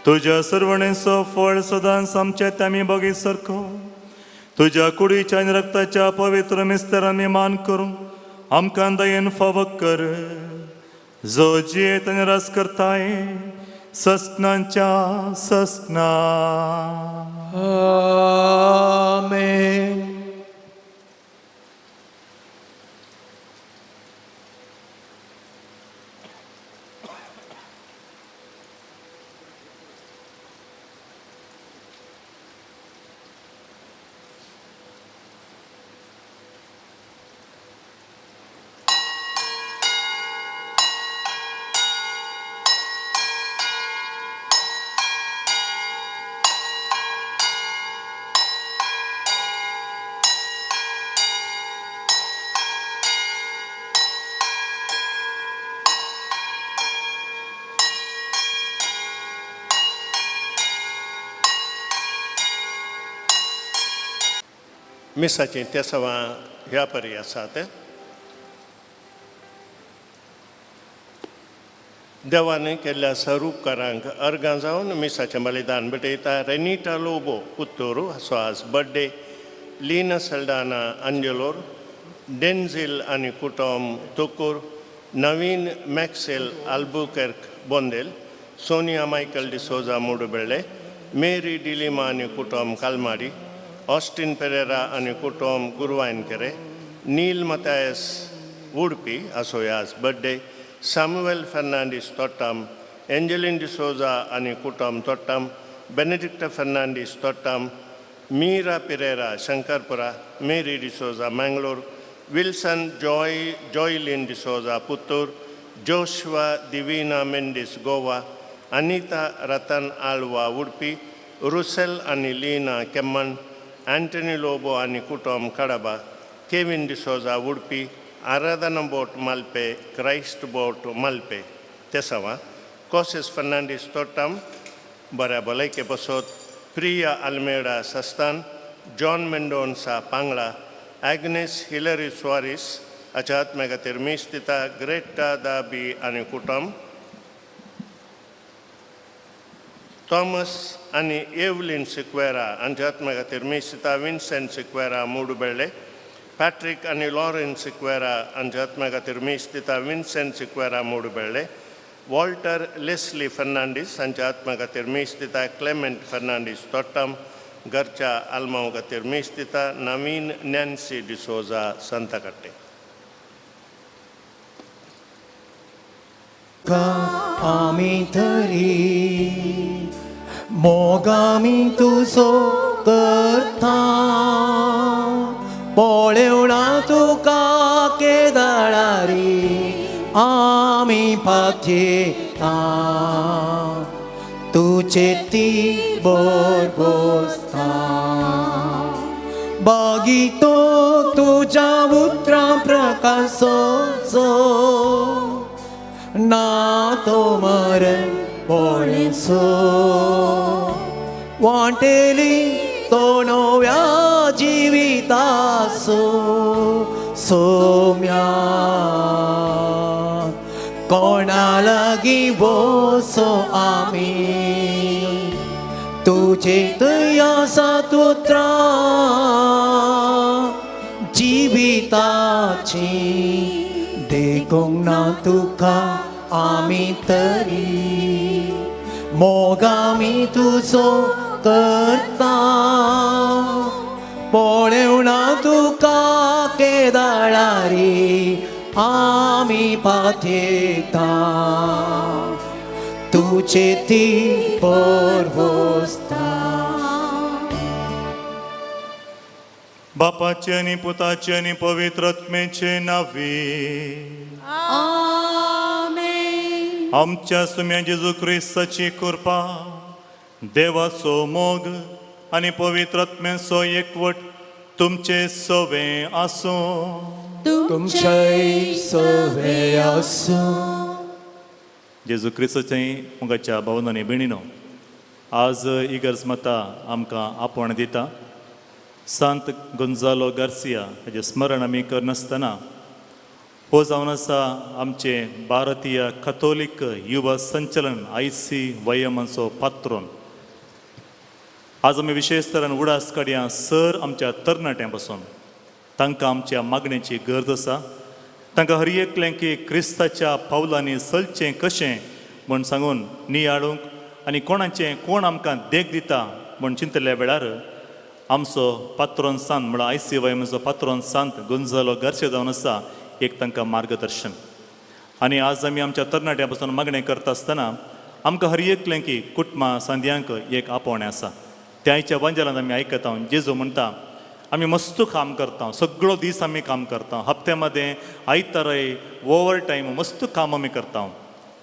तुज्या सर्वणेचो फळ सदांच आमच्या त्यामी बगी सारको तुज्या कुडीच्या आनी रक्ताच्या पवित्र मिस्तरांनी मान करूं आमकां दयेन फावो कर. जो जियेत आनी रास करताय सस्नांच्या सस्ना. आमेन. मिसाचीं तेसवां ह्या परी आसात. देवान केल्ल्या सरूपकारांक अर्गां जावन मिसाचें बलिदान भेटयता. रेनिटा लोबो, पुत्तूर हाचो आज बड्डे. लीना सल्डाना, अंजलोर. डेन्झिल आनी कुटुंब, तुकूर. नवीन मॅक्सेल Albuquerque, Bondel. Sonia Michael D'Souza, Moodubelle. Mary D'Lima आनी कुटुंब, कालमाडी. ऑस्टिन पेरेरा आनी कुटुंब, गुरुवायनकेरे. नील मतायस, उडपी हाचो आज बड्डे. सामुएल फर्नांडीस, तोट्टाम. एंजलिन डिसोजा आनी कुटुंब, तोट्टाम. बेनेडिक्टा फर्नांडीस, तोट्टाम. मीरा पिरेरा, शंकरपुरा. मेरी डिसोजा, मंगलोर. विल्सन जॉय जॉयलिन डिसोजा, पुत्तूर. जोशवा दिवीना मेंडिस, गोवा. अनिता रतन आळवा, उडपी. रुसेल आनी लीना, केम्मन. अँटनी लोबो आनी कुटुंब, Kadaba. Kevin D'Souza, Udupi. Aradhana boat, Malpe. Christ boat, Malpe. तेसांवा कोसेस फर्नांडीस, तोट्टाम, बऱ्या भलायके बसत. प्रिया आल्मेडा, सस्तान. जॉन मेंडोन्सा, पांगळा. आग्नेस हिलरी सुवारीस हाच्या आत्म्या खातीर मीस दिता. ग्रेटा दाबी आनी कुटुंब. थॉमस आनी एवलिन सिक्वेरा हांच्या आत्म्या खातीर मीस दिता. विन्सेंट सिक्वेरा, मुडुबेळे. पॅट्रीक आनी लॉरेन सिक्वेरा हांच्या आत्म्या खातीर मीस दिता. विन्सेंट सिक्वेरा, मुडुबेळे. वॉल्टर लेस्ली फर्नांडीस हांच्या आत्म्या खातीर मीस दिता. क्लेमेंट फर्नांडीस, तोट्टम. घरच्या आल्मांव खातीर मीस दिता. नवीन नॅन्सी डिसोजा, संताकट्टे. का आमी तरी मोगामी तुजो करता पळेवणा तुका केदाळारी आमी पाथयता तुजे ती बोरबोसता बागीतो तुज्या उतरां प्रकाशोचो ना तो मरण पळेसो वांटेली तो नव्या जिवितासो सोम्या कोणा लागीं वसो आमी तुजे थंय आसा उतरां जिविताची देखूंक ना तुका आमी तरी मोगामी तुजो करता पळेवणा तुका केदाळारी आमी पाथयता तुजे ती पोरवोसता. बापाचे आनी पुताचे आनी पवित्र आत्म्याचे नावे. आमेन. आमच्या सुम्या जेजू क्रिस्ताची कृपा, देवाचो मोग आनी पवित्र आत्म्याचो एकवट तुमचे सवे आसूं. तुमच्याय सवे आसूं. जेजू क्रिस्ताचे मोगाच्या भावनांनी भयणीनो, आज इगर्ज माता आमकां आपोवणें दिता. सांत गोंजालो गार्सिया हाजें स्मरण आमी करनासतना, हो जावन आसा आमचे भारतीय कथोलीक युवा संचलन आयसी वयमाचो पात्रोन. आज आमी विशेश तरान उडास काडया सर आमच्या तरणाट्यां पासून. तांकां आमच्या मागणेची गरज आसा. तांकां हर एकलें की क्रिस्ताच्या पावलांनी चलचें कशें म्हूण सांगून नियाळूंक आनी कोणाचें कोण आमकां देख दिता म्हूण चिंतल्या वेळार आमचो पात्रोन सांत म्हळ्यार आयसी वयमाचो पात्रोन सांत गोंजालो गार्सिया जावन आसा एक तांकां मार्गदर्शन. आनी आज आमी आमच्या तरणाट्यां पासून मागणें करता आसतना आमकां हर एकलें की कुटुंबां सांद्यांक एक आपोवणें आसा. त्या आयच्या वांजेलांत आमी आयकता, जेजू म्हणटा, आमी मस्त काम करता, सगळो दीस आमी काम करता, हप्त्या मदें आयतारय ओवर टायम मस्त काम आमी करता.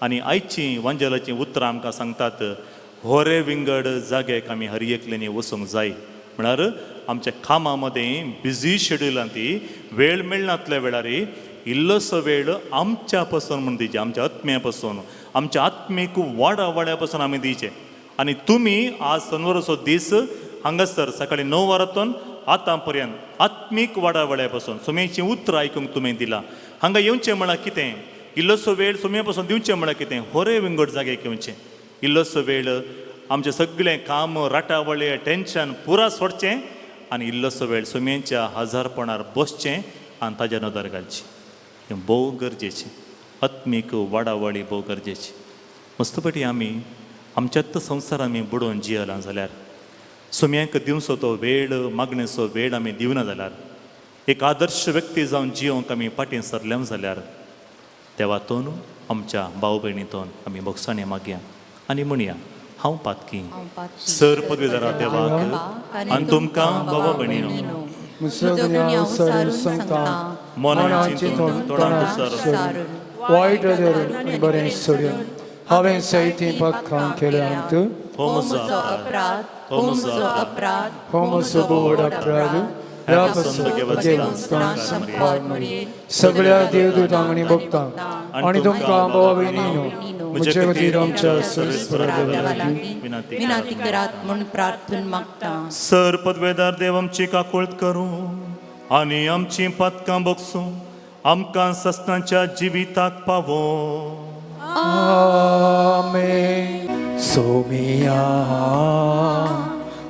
आनी आयचीं वांजेलाचीं उतरां आमकां सांगतात, होरे विंगड जाग्याक आमी हर एकल्यांनी वचूंक जाय. म्हळ्यार आमच्या कामां मदें बिजी शेड्युलांत वेळ मेळनातल्या वेळार इल्लोसो वेळ आमच्या पासून म्हूण दिवचे, आमच्या आत्म्या पासून, आमच्या आत्मीक वाडा वाड्या पासून आमी दिवचे. आनी तुमी आज सनवाराचो दीस हांगासर सकाळी 9 वरांतून आतां पर्यंत आत्मीक वाडा वाड्या पासून सुमेचीं उतरां आयकूंक तुमी दिलां. हांगा येवचें म्हळ्यार कितें? इल्लोसो वेळ सुमये पासून दिवचें म्हळ्यार कितें होरे विंगड जागे घेवचें इल्लोसो वेळ आमचें सगळें काम राटावळी टेंशन पुरा सोडचें आनी इल्लोसो वेळ सुमयेच्या हजारपणार बसचें आनी ताज्या नदर घालची. हें भोव गरजेचें, आत्मीक वाडावळी भोव गरजेची. मस्तपटी आमी आमच्याच संवसार आमी बुडोवन जियेला जाल्यार सुम्यांक दिवचो तो वेळ मागणेचो वेळ आमी दिवना जाल्यार एक आदर्श व्यक्ती जावन जियोंक आमी फाटीं सरले जाल्यार देवातून आमच्या भाव भयणीतून आमी भोगसाणी मागया आनी म्हणया हांव पातकी सर पदवीदारा देवाक आनी तुमकां बाबा भयणीनो म्हजो गुन्यांव सारून सांगता मनान चिंतून तोंडान सारून वायट धरून आनी बरें सोडून हांवें सयती पक्कां केल्यांत. हो म्हजो अपराध, हो म्हजो अपराध, हो म्हजो बोड अपराध. ह्या पासून संपाद मरे सगळ्या देवदूतांक आनी भक्तांक आनी तुमकां भावा भयणीनो म्हजे खातीर आमच्या सर्वेस्परा देवा लागीं विनंती करात म्हूण प्रार्थना मागता. सर पदवेदार देव आमची काकुळत करूं आनी आमची पातकां बगसूं आमकां सस्नाच्या जिविताक पावो. आमेन. सोमिया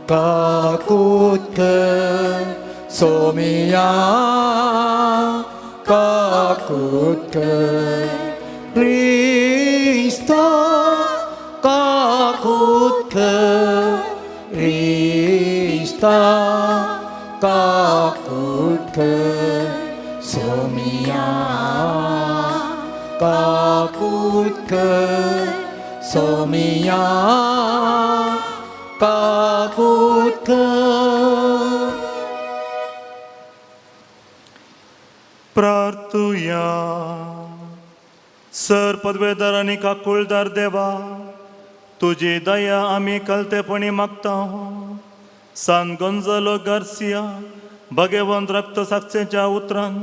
काकूत कर, सोमिया काकूत कर, क्रिस्ता काकूत कर, क्रिस्ता काकूत कर, सोमिया काकूत कर, सोमिया काकूत कर. प्रार्थुया. सर पदवेदार आनी काकुळदार देवा तुजी दया आमी कलतेपणी मागता. सान गोंजालो गार्सिया भगवंत रक्त साक्षेच्या उतरान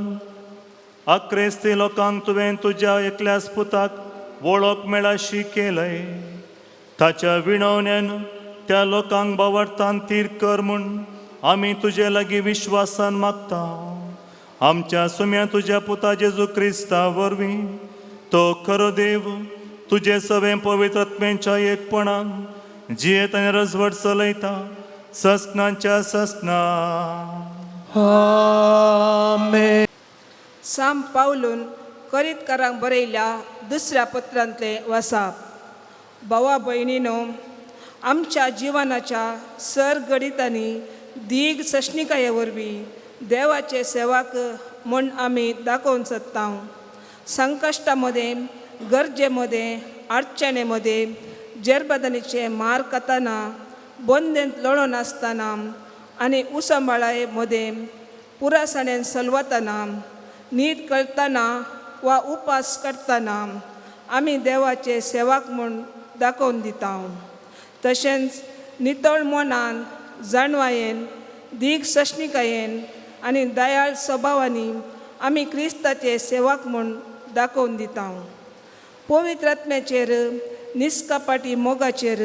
आक्रेस्ती लोकांक तुवें तुज्या एकल्याच पुताक वळख मेळाशी केलय. ताच्या विणवण्यान त्या लोकांक बावडतान तीर कर म्हूण आमी तुजे लागीं विश्वासान मागता. आमच्या सुम्या तुज्या पुता जेजू क्रिस्ता वरवीं तो खरो देव तुजे सवें पवित्र आत्म्यांच्या एकपणान जियेत आनी रजवट चलयता ससनाच्या ससना. आमेन. साम पावलून करीतकारांक बरयल्या दुसऱ्या पत्रांतलें वसाप. भावा भयणीनो, आमच्या जिवनाच्या सर गडितांनी दीग सशणिकाये वरवीं देवाचे सेवाक म्हूण आमी दाखोवन सोदता. संकश्टा मदें, गरजे मदें, अडचणे मदें, जेरबदानीचे मार खाताना, बंदेंत लळोन आसतना आनी उसंबाळाये मदें पुरासाणेन सलवतना, न्हीद कळतना वा उपास करतना आमी देवाचे सेवाक म्हूण दाखोवन दिता. तशेंच नितळ मनान, जाणवायेन, दीग सशणिकायेन आनी दयाळ स्वभावांनी आमी क्रिस्ताचे सेवाक म्हूण दाखोवन दिता. पवित्र आत्म्याचेर, निस्कपाटी मोगाचेर,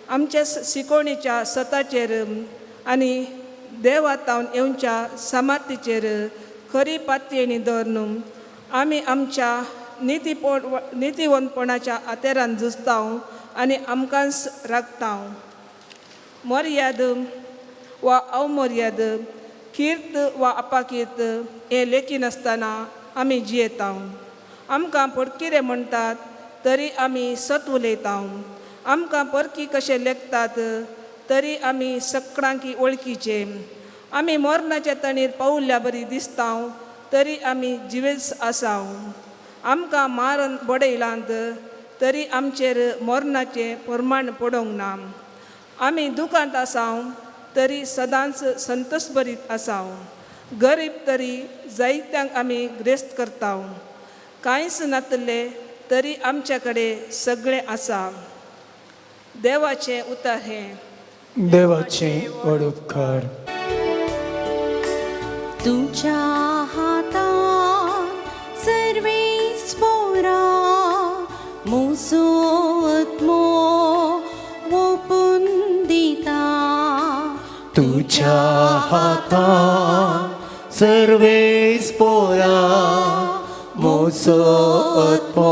आमच्या शिकोवणेच्या सताचेर आनी देवा तावन येवच्या समातीचेर खरी पातयेणी दवरून आमी आमच्या नितीवंतपणाच्या आतेरान झुजता आनी आमकांच राखता. मर्याद वा अवमर्याद, कीर्त वा अपाकीर्त हें लेखिनासतना आमी जियेता. आमकां पोटकिरे म्हणटात तरी आमी सत उलयता. आमकां परकी कशें लेखतात तरी आमी सकडांकी वळखीचे. आमी मरणाच्या तणीर पावल्ल्या बरी दिसता तरी आमी जिवेच आसा. आमकां मारन बडयलांत तरी आमचेर मरणाचें प्रमाण पडोंक ना. आमी दुखांत आसा तरी सदांच संतोश भरीत आसा. गरीब तरी जायत्यांक आमी ग्रेस्त करता. कांयच नातले तरी आमच्या कडेन सगळें आसा. देवाचें उतर हें. देवाचे व्हड उपकार. तुझ्या हातान सर्वेस पोरा मोसो आत्मो ओपून दिता. तुझ्या हातान सर्वेस पोरा मोजो आत्मो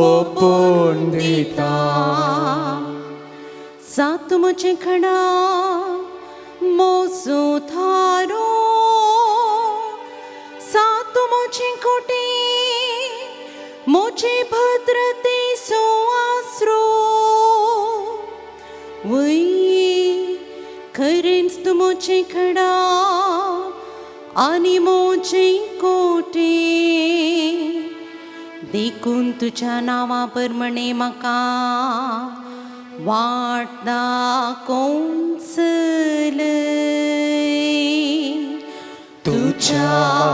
ओपून दिता. सात म्हजें खडा मोजो थारो, सात म्हजें कोटे म्हजे भद्रतेचो आसरो. वय खरेंच तूं म्हजें खडा आनी म्हजें कोटे, देखून तुज्या नांवा परमणे म्हाका वाट दाखोवन चलय. तुझ्या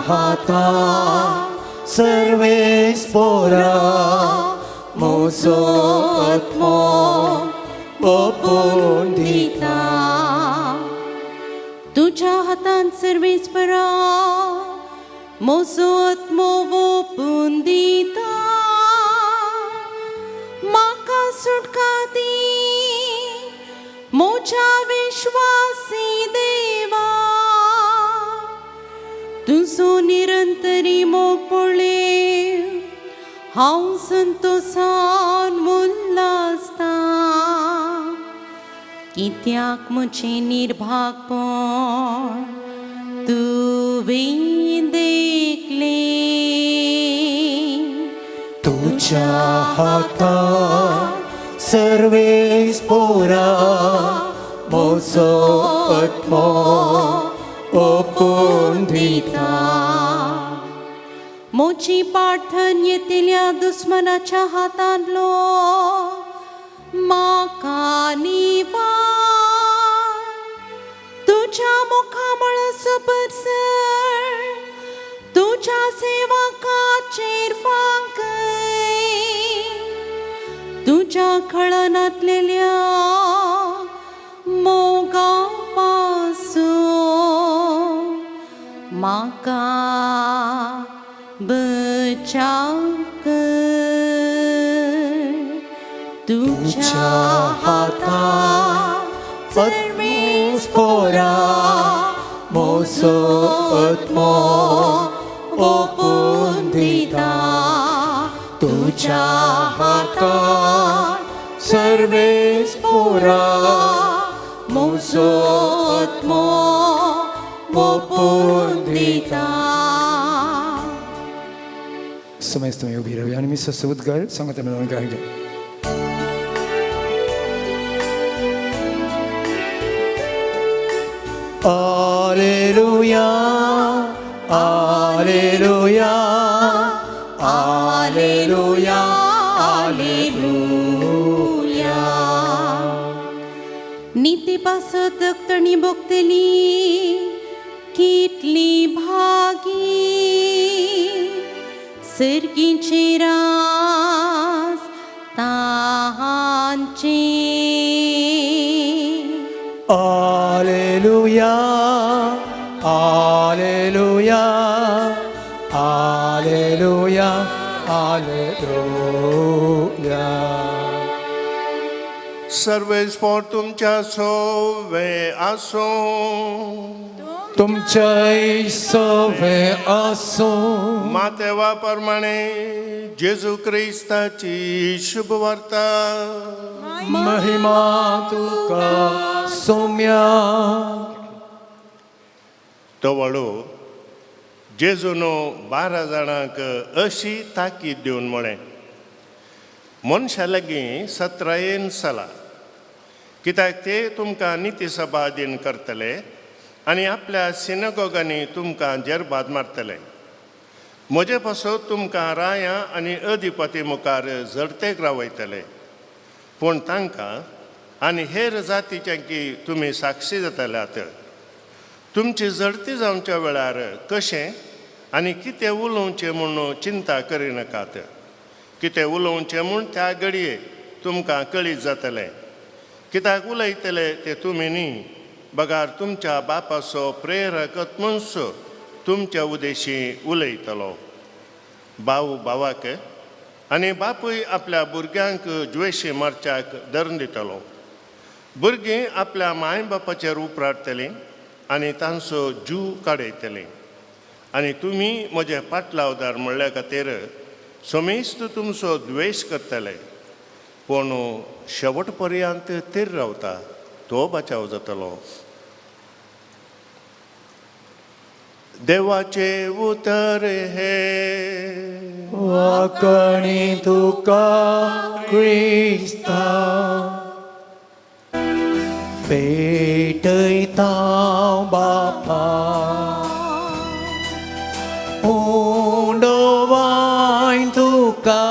हातात सर्वेस पोरा मोजो आत्मो ओपून दिता. तुझ्या हातान सर्वेस परा मोजो आत्मो ओपून दिता. म्हाका सुटका दी म्हज्या विश्वासी देवा, तुजो निरंतरी मोग पळय हांव संतोसान उल्लासता. कित्याक म्हजें निर्भागपण तुवें देखलें. तुझ्या हातात सर्वेस पोरा मोजो आत्मो ओपून दिता. मोची पाठन येतल्या दुस्मनाच्या हातांतलो म्हाका निवार. तुज्या मुखामळाचो परसर तुज्या सेवकाचेर फांकय. तुज्या खळनातलेल्या मोगा पासून म्हाका बचाव कर. तुझ्या हातात सर्वेस पोरा मोजो आत्मो ओपून दिता. तुझ्या हातात सर्वेस पोरा मोजो आत्मो ओपून दिता. समेस्त तुमी उबी रावया आनी मिसाचो उद्गार सांगता मेळून गायले. Alleluia, Alleluia, Alleluia, Alleluia. निती पासत तणी भोगतली कितली भागी सर्गीचे रास तांचे. Alleluia, Alleluia, Alleluia, Alleluia. Sarves पोर तुमच्या सोवे आसूं. तुमच्याय सवे आसूं. मातेवा प्रमाणे जेजू क्रिस्ताची शुभ वार्ता. महिमा तुका सोम्या. तो वळू जेजून 12 जाणांक अशी ताकीद दिवन म्हळें, मनशा लागीं सत्रायेन चला, कित्याक ते तुमकां निती सभा दिन करतले आनी आपल्या सिनगोगांनी तुमकां जेरबाद मारतले. म्हजे पासत तुमकां राया आनी अधिपती मुखार झडतेक रावयतले, पूण तांकां आनी हेर जातीच्यांकी तुमी साक्षी जातल्यात. तुमची झडती जावच्या वेळार कशें आनी कितें उलोवचें म्हूण चिंता करिनाकात. कितें उलोवचें म्हूण त्या घडये तुमकां कळीत जातलें. कित्याक उलयतले ते तुमी न्ही, बगार तुमच्या बापाचो प्रेरक आत्मन्स तुमच्या उदेशी उलयतलो. भाव भावाक आनी बापूय आपल्या भुरग्यांक ज्वेशी मारच्याक धरून दितलो. भुरगीं आपल्या माय बापाचेर उपराटतलीं आनी तांचो जीव काडयतलीं. आनी तुमी म्हजे पाटलावदार म्हणल्या खातीर समेस्त तुमचो द्वेश करतले. पूण शेवट पर्यंत थीर रावता तो बचाव जातलो. देवाचे उतर हे. वाकणी तुका क्रिस्ता पेटयता बापा उंडोवायन तुका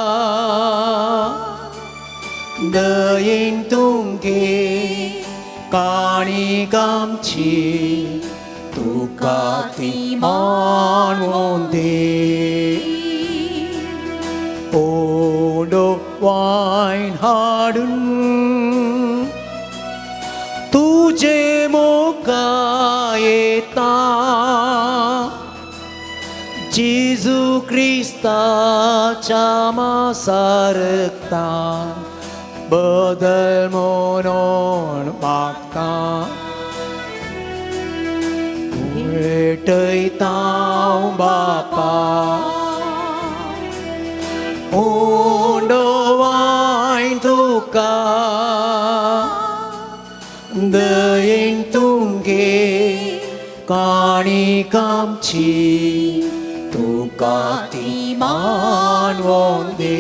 दयेन तुमगे काणी आमची तुका ती मानवून दे. उंडोवायन हाडून तुजे मोका येता जेजू क्रिस्ताच्या मासारता बदल म्हणून मागता भेटयता बापा उंडोवायन तुका दयेन तुमगे काणी आमची तुका ती मानवून दे.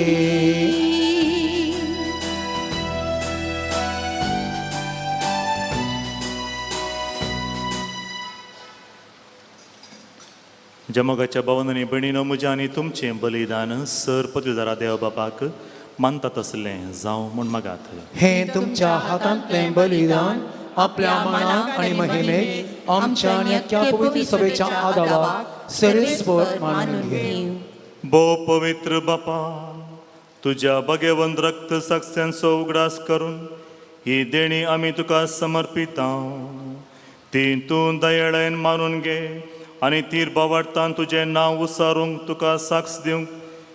जमगाच्या भावन आनी भयणीनो, म्हजें आनी तुमचें बलिदान सर पदवीदारा देव बापाक मानता तसलें जावं म्हूण मागात. हे तुमच्या हातांतलें बलिदान आपल्या मनाक आनी महिमेक आमच्या आनी अख्ख्या पवित्र सभेच्या आदावाक सरेस्वर मानून घे. भोव पवित्र बापा, तुज्या भगेवंत रक्त साक्षांचो उगडास करून ही देणी आमी तुका समर्पिता. ती तूं दयाळायेन मानून घे आनी तीर बावाडतान तुजें नांव उसारूंक तुका साक्ष दिवंक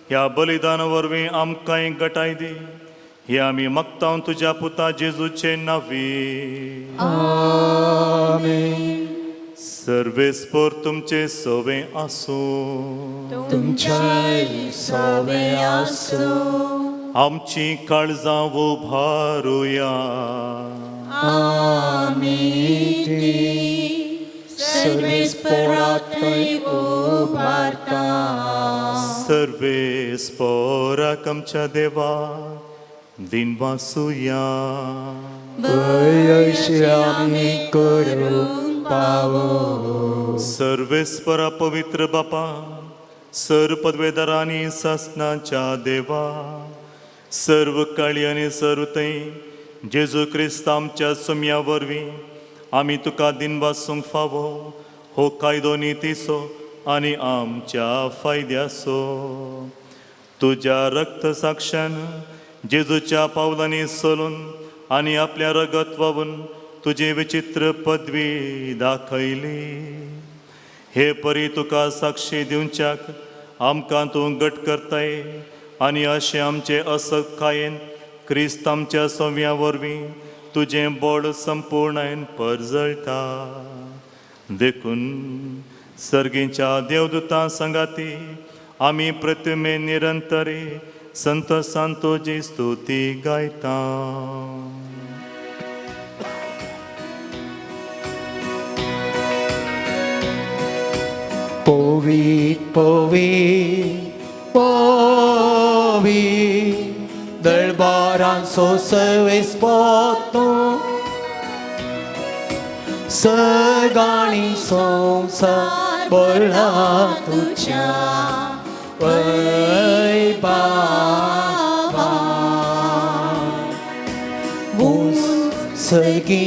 ह्या बलिदाना वरवीं आमकांय गटाय दी. हे आमी मागता तुज्या पुता जेजूचे नांवी. आमेन. सर्वेस्पोर तुमचे सवे आसूं. तुमचे सवे आसूं. आमची काळजां उभारुया. आमी ती सर्वेस्पोरातय उबारता. सर्वेस्पोराक आमच्या देवा दिनवासुया. अयशे आमी करूंक पावो. सर्वेस्परा पवित्र बापा, सर्व पदवेदारांनी सासनाच्या देवा, सर्व काळी आनी सर्व थंय जेजू क्रिस्त आमच्या सुम्या वरवीं आमी तुका दिनवासूंक फावो हो कायदो नितीचो आनी आमच्या फायद्याचो. तुज्या रक्त साक्षान जेजूच्या पावलांनी चलून आनी आपल्या रगत व्हांवून तुजी विचित्र पदवी दाखयली. हे परी तुका साक्षी दिवच्याक आमकां तूं घट करताय आनी अशें आमचे असक्कायेन क्रिस्त आमच्या संव्या वरवीं तुजें बोड संपूर्णायन परजळटा. देखून सर्गीच्या देवदूतां सांगाती आमी प्रतिमे निरंतरी संत सांतोजी स्तुती गायता. पवित पवित पवित दरबारांचो सर्वेस्पोर सगाणी संवसार भरला तुज्या वैभावान. उंच सर्गी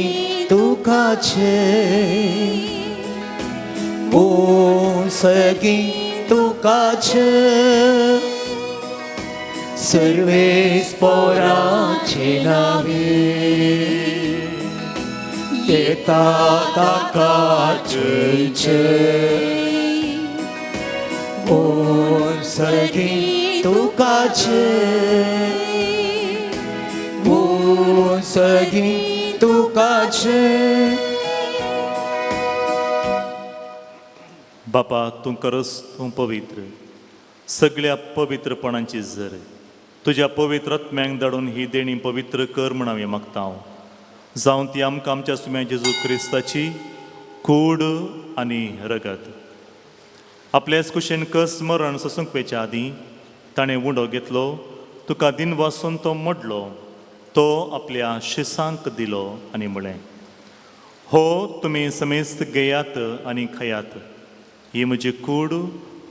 तुकाचे उंच सर्गी तुकाचे सर्वेस्पोराचे नावे येता ताका जय जय. उंच सर्गी तुकाचे उंच सर्गी तुकाचे. बापा, तूं खरोच तूं पवित्र, सगळ्या पवित्रपणाची जर तुज्या पवित्र आत्म्यांक धाडून ही देणी पवित्र कर म्हण हांवें मागता हांव. जावं ती आमकां आमच्या सुम्या जेजू क्रिस्ताची कूड आनी रगत. आपल्याच कुशेन कस मरण सोसूंक वेच्या आदीं ताणें उंडो घेतलो, तुका दिन वासून तो मोडलो, तो आपल्या शिसांक दिलो आनी म्हळें, हो तुमी समेस्त घेयात आनी खायात, ही म्हजी कूड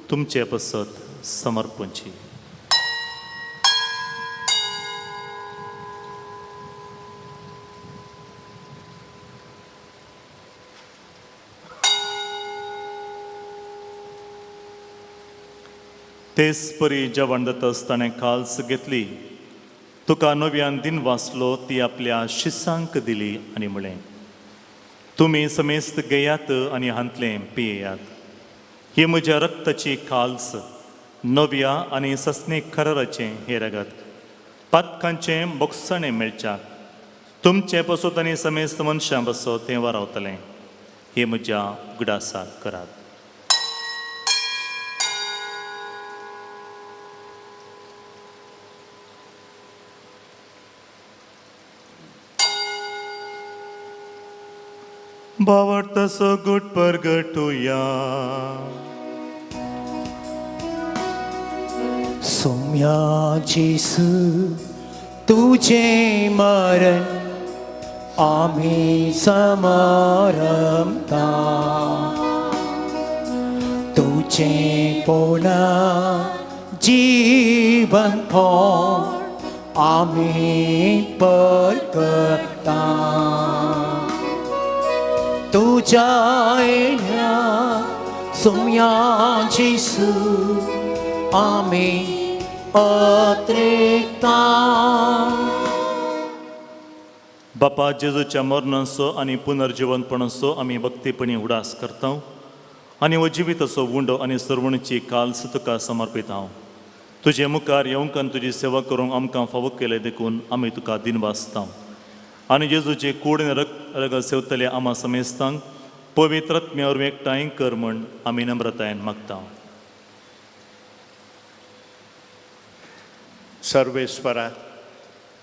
तुमचे पसत समर्पणची. तेच परी जेवण जाता ताणें काल्स घेतली, तुका नव्यान दिन वाचलो, ती आपल्या शिसांक दिली आनी म्हळें, तुमी समेस्त घेयात आनी हांतलें पियेयात, ही म्हज्या रक्ताची काल्स, नव्या आनी सस्नी खराराचें हें रगत, पातकांचें बोगसणें मेळच्याक तुमचें पसत आनी समेस्त मनशां पसत तें वारावतलें. हें म्हज्या उगडासाक करात. भावार्थाचो गुट परगटुया. सोम्या जेसू तुझे मरण आम्ही समारंभता, तुझे पुन्हा जीवन आम्ही परगटा, तुझ्या येण्या सोम्या जेसू आम्ही अत्रेकता. बापा, जेजूच्या मरणाचो आनी पुनर्जिवनपणाचो आमी भक्तीपणी उडास करता आनी हो जिविताचो उंडो आनी सर्वणीची काल्स तुका समर्पित हांव. तुजे मुखार येवंक आनी तुजी सेवा करूंक आमकां फावो केलें देखून आमी तुका दिनवासता. आनी जेजूचे कूड आनी रगत सेवतले आमा समेस्तांक पवित्र आत्म्या वरवीं एकठांय कर म्हण आमी नम्रतायेन मागता. सर्वेस्वरा,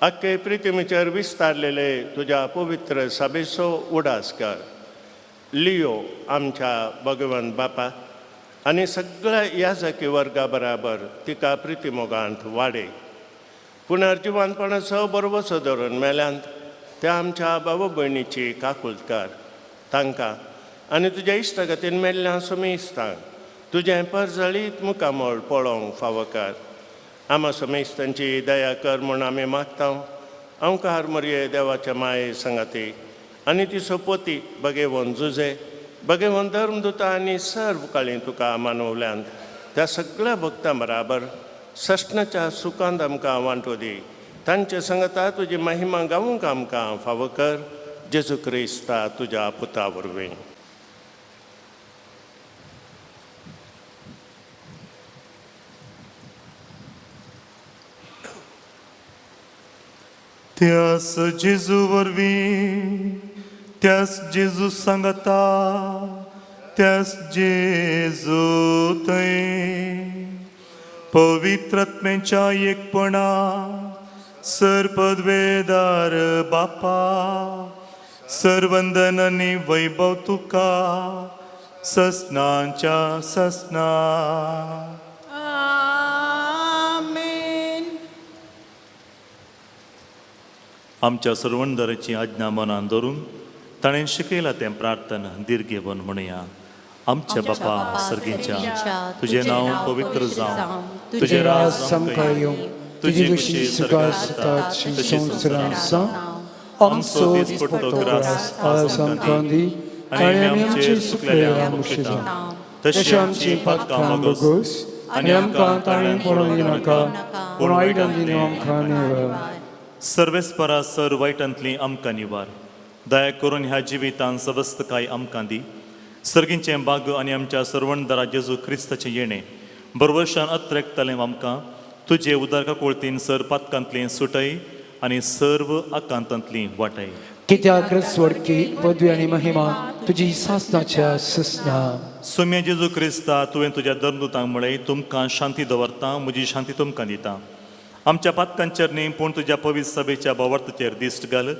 आख्खे प्रितिमीचेर विस्तारलेले तुज्या पवित्र सभेचो उडास कर. लियो आमच्या भगवंत बापा आनी सगळ्या याजकी वर्गा बराबर तिका प्रितीमोगांत वाडय. पुनर्जिवनपणाचो बरोबरचो धरून मेल्यांत त्या आमच्या बाबा भयणीची काकूलत कर. तांकां आनी तुज्या इश्टागतीन मेल्ल्या समेस्तांक तुजें परजळीत मुखामळ पळोवंक फावो कर. आमा समेस्तांची दया कर म्हूण आमी मागता. अंकार मरये देवाच्या माये संगाती आनी ती सोपोती बगेवन जुजे बगेवन धर्मदुता आनी सर्व काळी तुका मानवल्यांत त्या सगळ्या भक्तां बराबर सश्णाच्या सुखांत आमकां वांटो दी. तांचे संगता तुजी महिमा गावूंक आमकां फावो कर. जेजू क्रिस्ता तुज्या पुता वरवीं. त्यास जेजू वरवीं, त्यास जेजू सांगता, त्यास जेजू थंय पवित्र आत्म्याच्या एकपणा सर पदवेदार बापा, सरवंदन आनी वैभव तुका ससनाच्या ससना. आमेन. आमच्या सर्वंदराची आज्ञा मनान धरून ताणें शिकयला तें प्रार्थना दीर्घेवन म्हणया. आमच्या बापा सर्गीच्या, तुजें नांव पवित्र जावं, तुजें राज आमकां येवं, तुजी खुशी सुखार जाता तशी संवसारांत आसा. आमचो दिसपट्टो ग्रास आज आमकां दी आनी आमी आमचे चुकलेल्या बक्षिता तशी आमची पातकां बगोस आनी आमकां ताणें पडोवंक दिनाका, पूण वायटांतली आमकां निवार. सर्वेस्परा सर वायटांतली आमकां निवार. दया करून ह्या जिवितान सवस्तकाय आमकां दी. सर्गींचें बाग आनी आमच्या सर्वणदारा जेजू क्रिस्ताचें येणें बरवशान अत्रेकतलें आमकां तुजे उदारका कोळतीन सर पातकांतलीं सुटय आनी सर्व आकांतांतलीं वाटय. कित्याक स्वर्गी पदवी आनी महिमा तुजी सासणाच्या ससना. सोम्या जेजू क्रिस्ता, तुवें तुज्या धर्मदूतांक म्हळें, तुमकां शांती दवरता, म्हजी शांती तुमकां दिता. आमच्या पातकांचेर न्ही, पूण तुज्या पवित्र सभेच्या भावार्थाचेर दिश्ट घाल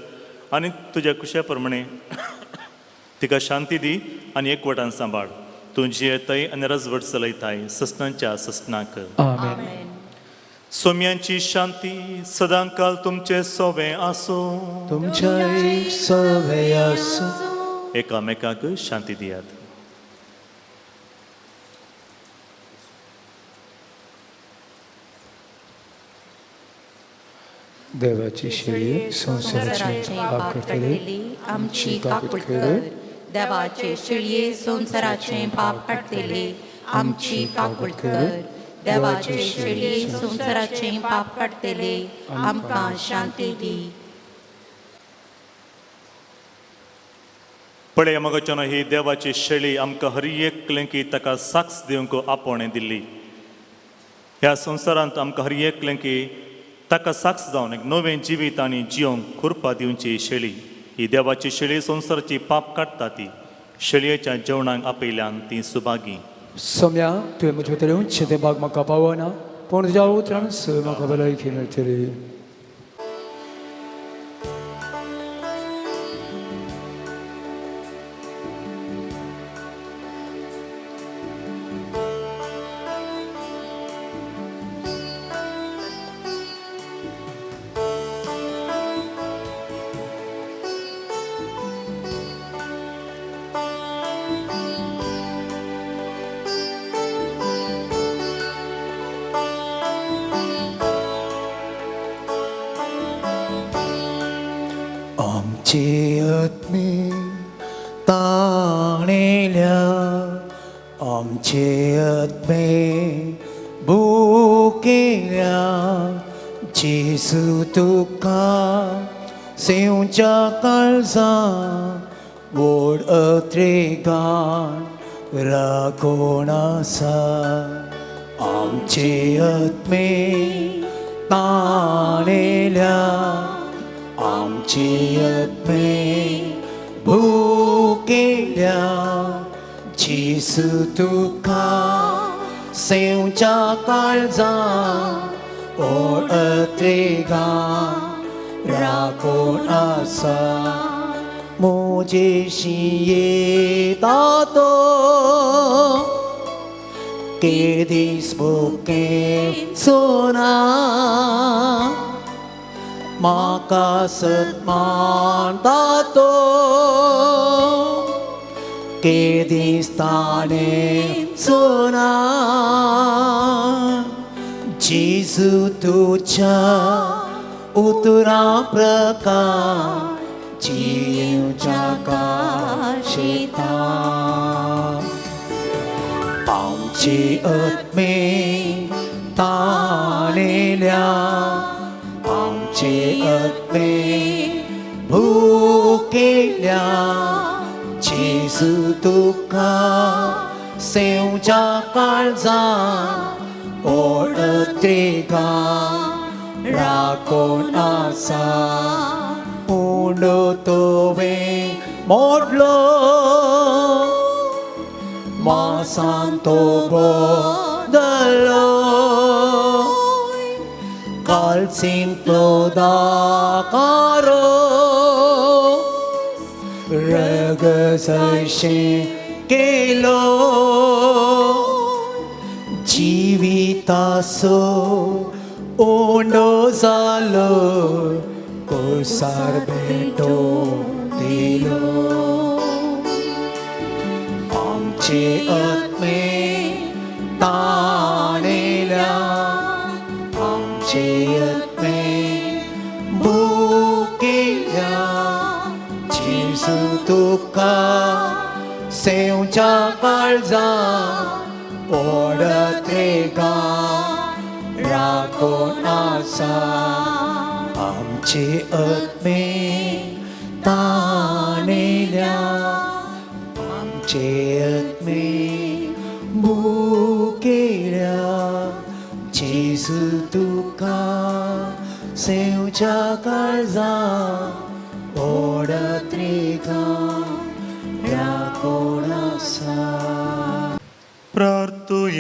आनी तुज्या कुशा प्रमाणे तिका शांती दी आनी एकवटान सांबाळ. तूं जियेताय आनी रजवट चलयताय ससनांच्या ससनाक. आमेन. सोम्यांची शांती सदांकाल तुमचे सोवे आसूं. तुमच्या सवे आसूं. एकामेकाक शांती दियात. देवाची शेळी, संवसाराचे पाप करतले, आमची काकूट कर. देवाचे शिळये, संवसाराचें पाप काडटले, आमची काकूट कर. देवाचे शिळये, संवसाराचें पाप काडटले, आमकां शांती दी. पळय मगच्यान ही देवाची शेळी, आमकां हर एकलेंकी ताका साक्ष दिवंक आपोवणें दिल्ली. ह्या संवसारांत आमकां हर एकलेंकी ताका साक्ष जावन एक नवें जिवीत आनी जियोंक खुरपा दिवची शेळी. ही देवाची शेळी संवसाराची पाप काडटा. ती शेळयेच्या जेवणाक आपयल्यान ती सुभागी. सोम्या, तुवें म्हजे भितर येवचें तें भाग म्हाका पावना, पूण तुज्या उतरान सय म्हाका भलायकी मेळटली. आमचे आत्मे ताणेल्या, आमचे आत्मे भुकेल्या, जेजू तुका सेवच्या काळजा व्हड अत्रेगान राखोण आसा. आमचे आत्मे ताणेल्या, आमचे आत्मे भुकेल्या, जेजू तुका सेवच्या काळजा व्हड अत्रेगान राखोण आसा. म्हजेशी येता तो केदीस भुकेचो ना, म्हाका सन्मानता तो केदीस ताणेचो ना. जेजू तुज्या उतरां प्रकार जिवच्या काशेता. आमचे आत्मे ताणेल्या, आमचे आत्मे भुकेल्या, जेजू तुका सेवच्या काळजा व्हड अत्रेगान राखोण आसा. उंडो तुवें मोडलो, मासान तो बदल्लो, कालसींतलो दाकारो रगसशें केलो. जिविताचो उंडो जालो, कोळसार भेटो दिलो. आमचे आत्मे ताणेल्या, आमचे आत्मे भुकेल्या, जेजू तुका सेवच्या काळजा व्हड अत्रेगान राखोण आसा. आमचे आत्मे ताणेल्या, आमचे आत्मे भुकेल्या, जेजू तुका सेवच्या काळजा व्हड अत्रेगान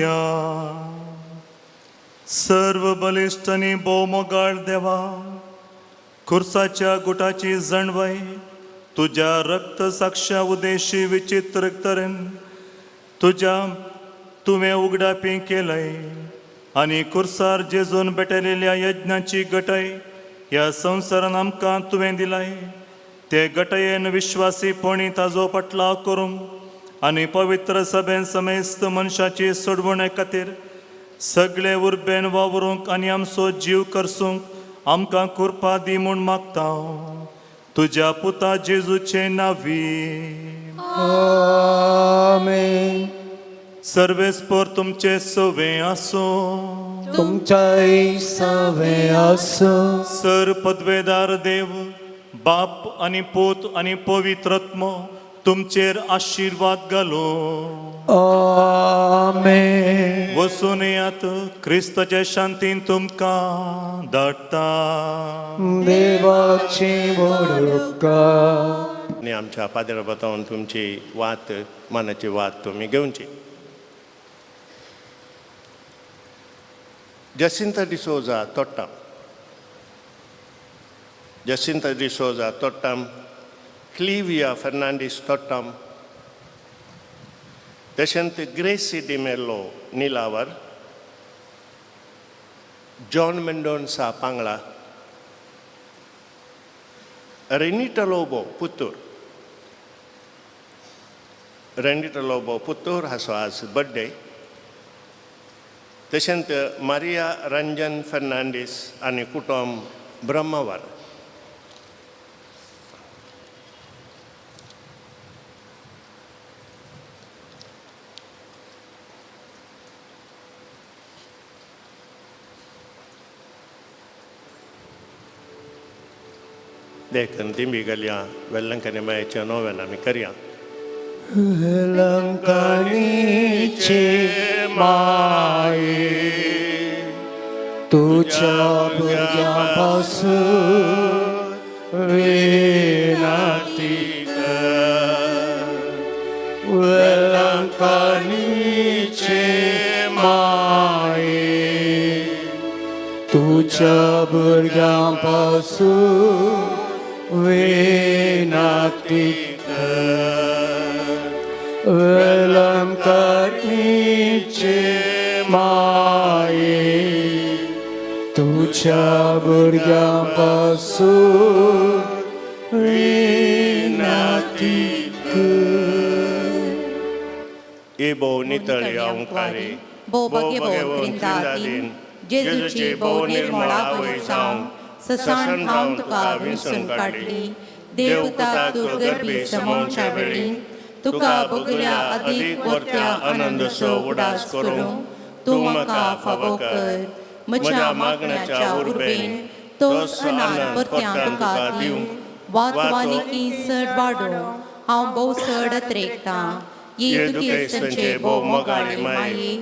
मागुया. सर्व बलिश्ट आनी भोवमोगाळ देवा, खुर्साच्या गुटाची जाणवाय तुज्या रक्त साक्षा उदेशी विचित्र तरेन तुज्या तुवें उगडापी केलंय आनी खुर्सार जेजून भेटयलेल्या यज्ञाची गटय ह्या संवसारान आमकां तुवें दिलाय. ते गटयेन विश्वासीपणी ताजो पटलाव करूंक आनी पवित्र सभेन समेस्त मनशाची सोडवणे खातीर सगळे उर्बेन वावरूंक आनी आमचो जीव करसूंक आमकां कृपा दी म्हूण मागता, तुज्या पुता जेजूचे नांवी. आमेन. सर्वेस्पर तुमचे सवे आसूं. तुमच्याय सवे आसूं. सर पदवेदार देव बाप आनी पूत आनी पवित्रत्म तुमचेर आशिर्वाद घालूं. आमेन. वचून येयात, क्रिस्ताचे शांतीन तुमकां धाडटा. देवाची व्हड उपकार. आनी आमच्या पाद्र बतावन तुमची वात, मनाची वात तुमी घेवची. जसिंता डिसोजा तोट्टाम, जसिंता डिसोजा तोट्टाम, क्लिविया फर्नांडीस तोट्टाम, तशेंच ग्रेसी डिमेल्लो निलावर, जॉन मेंडोन्सा पांगळा, रेनिटा लोबो पुत्तूर, रेनिटा लोबो पुत्तूर हाचो आज बड्डे. तशेंच मारिया रंजन फर्नांडीस आनी कुटुंब ब्रह्मवर. देखून दिंबी घालया, वेलंकनी मायेच्या नोवेन आमी करया. वेलंकणीचे माये, तुज्या भुरग्यां पासून विनंती कर. वेलंकणीचे माये, तुज्या भुरग्यां पासून विनंती कर. वेलंकणीचे माये, तुज्या भुरग्यां पासून विनंती कर. ए भोव नितळ ओंकारी, भोव भगेवंत त्रिंदादीन, जेजूची भोव निर्मळ आवय जावन ससान थावन तुका विसून काडली. देवता तूं गर्भी समोवच्या वेळी तुका बगल्या अदीक वर्त्या आनंदसो उडास करूंक तूं म्हाका फावो कर. म्हज्या मागण्याच्या उर्बेन तोच अनाद परत्यान तुका दिवंक वातवानिकी चड वाडोवंक हांव भोव चड अत्रेकतां. येदु क्रिस्तांचे भोव मोगाळी माये,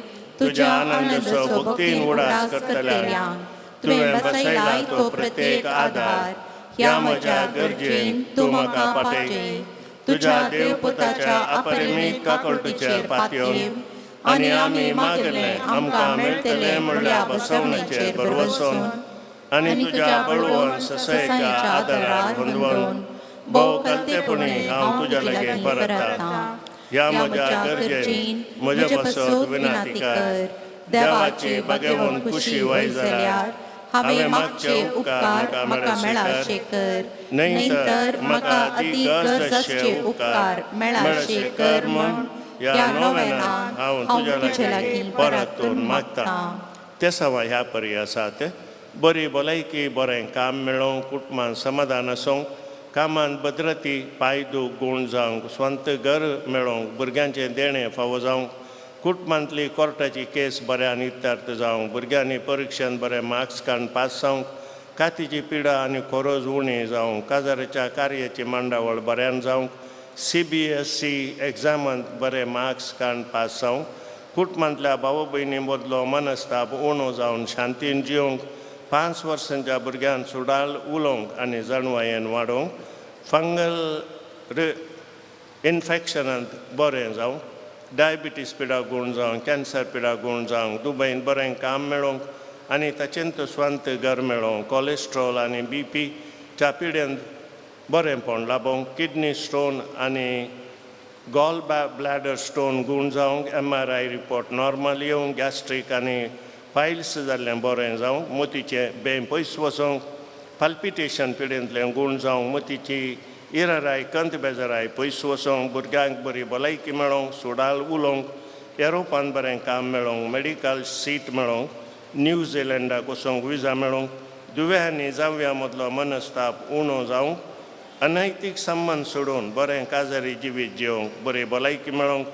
तुज्या आनंदाचो भक्तीन उडास करतल्यांक तुवें बसयलाय तो प्रत्येक आधार ह्या म्हज्या गरजेन तूं म्हाका पाटय. तुज्या देवपुताच्या अपरिमीत काकळटीचेर पातयेवन आनी आमी मागलें आमकां मेळटलें म्हणल्या बसवण्याचेर भरवसून आनी तुज्या बळवंत ससायेच्या आदारार गोंदवून भोव कलतेपणी हांव तुज्या लागीं परतता. ह्या म्हज्या गरजेन म्हजे पासत विनंती कर. देवाची बगेवन खुशी वय जाल्यार हांवें मागचे उपकार म्हाका मेळाशे कर, न्हय तर म्हाका अती गरज आसचे उपकार मेळाशे कर म्हूण ह्या नोवेनान हांव तुजे लागीं परतून मागतां. तेसांवा ह्या परी आसात. बरी भलायकी, बरें काम मेळोवंक, कुटुंबान समाधान आसूंक, कामान भद्रती, पायदू गूण जावंक, स्वंत घर मेळोवंक, भुरग्यांचें देणें फावो जावंक, कुटुंबांतली कोर्टाची केस बऱ्यान इत्यार्थ जावंक, भुरग्यांनी परिक्षेन बरे मार्क्स काडून पास जावंक, कातीची पिडा आनी खोरोज उणी जावंक, काजाराच्या कार्याची मांडावळ बऱ्यान जावंक, CBSE एग्जामांत बरे मार्क्स काडून पास जावंक, कुटुंबांतल्या भाव भयणी मदलो मनस्ताप उणो जावन शांतीन जिवंक, 5 वर्सांच्या भुरग्यान सुडाळ उलोवंक आनी जाणवायेन वाडोवंक, फंगल इन्फेक्शनांत बरें जावंक, डायबिटीस पिडा गूण जावंक, कॅन्सर पिडा गूण जावंक, दुबयन बरें काम मेळोवंक आनी ताचेंत स्वांत घर मेळोवंक, कॉलेस्ट्रॉल आनी बी पी च्या पिडेन बरेंपण लाबोवंक, किडनी स्टोन आनी गॉल ब्लॅडर स्टोन गूण जावंक, MRI report normal येवंक, गॅस्ट्रीक आनी पायल्स जाल्लें बरें जावंक, मोतीचें बें पयस वचोंक, पाल्पिटेशन पिडेंतलें गूण जावंक, मोतीची इराराय कंत बेजाराय पयस वचोंक, भुरग्यांक बरी भलायकी मेळोवंक, सुडाल उलोवंक, एरोपान बरें काम मेळोवंक, मेडिकल सीट मेळोवंक, न्यूझिलंडाक वचोंक विजा मेळोवंक, दुव्यांनी जावया मदलो मनस्ताप उणो जावंक, अनैतीक संबंद सोडून बरें काजारी जिवीत जिवंक, बरी भलायकी मेळोवंक,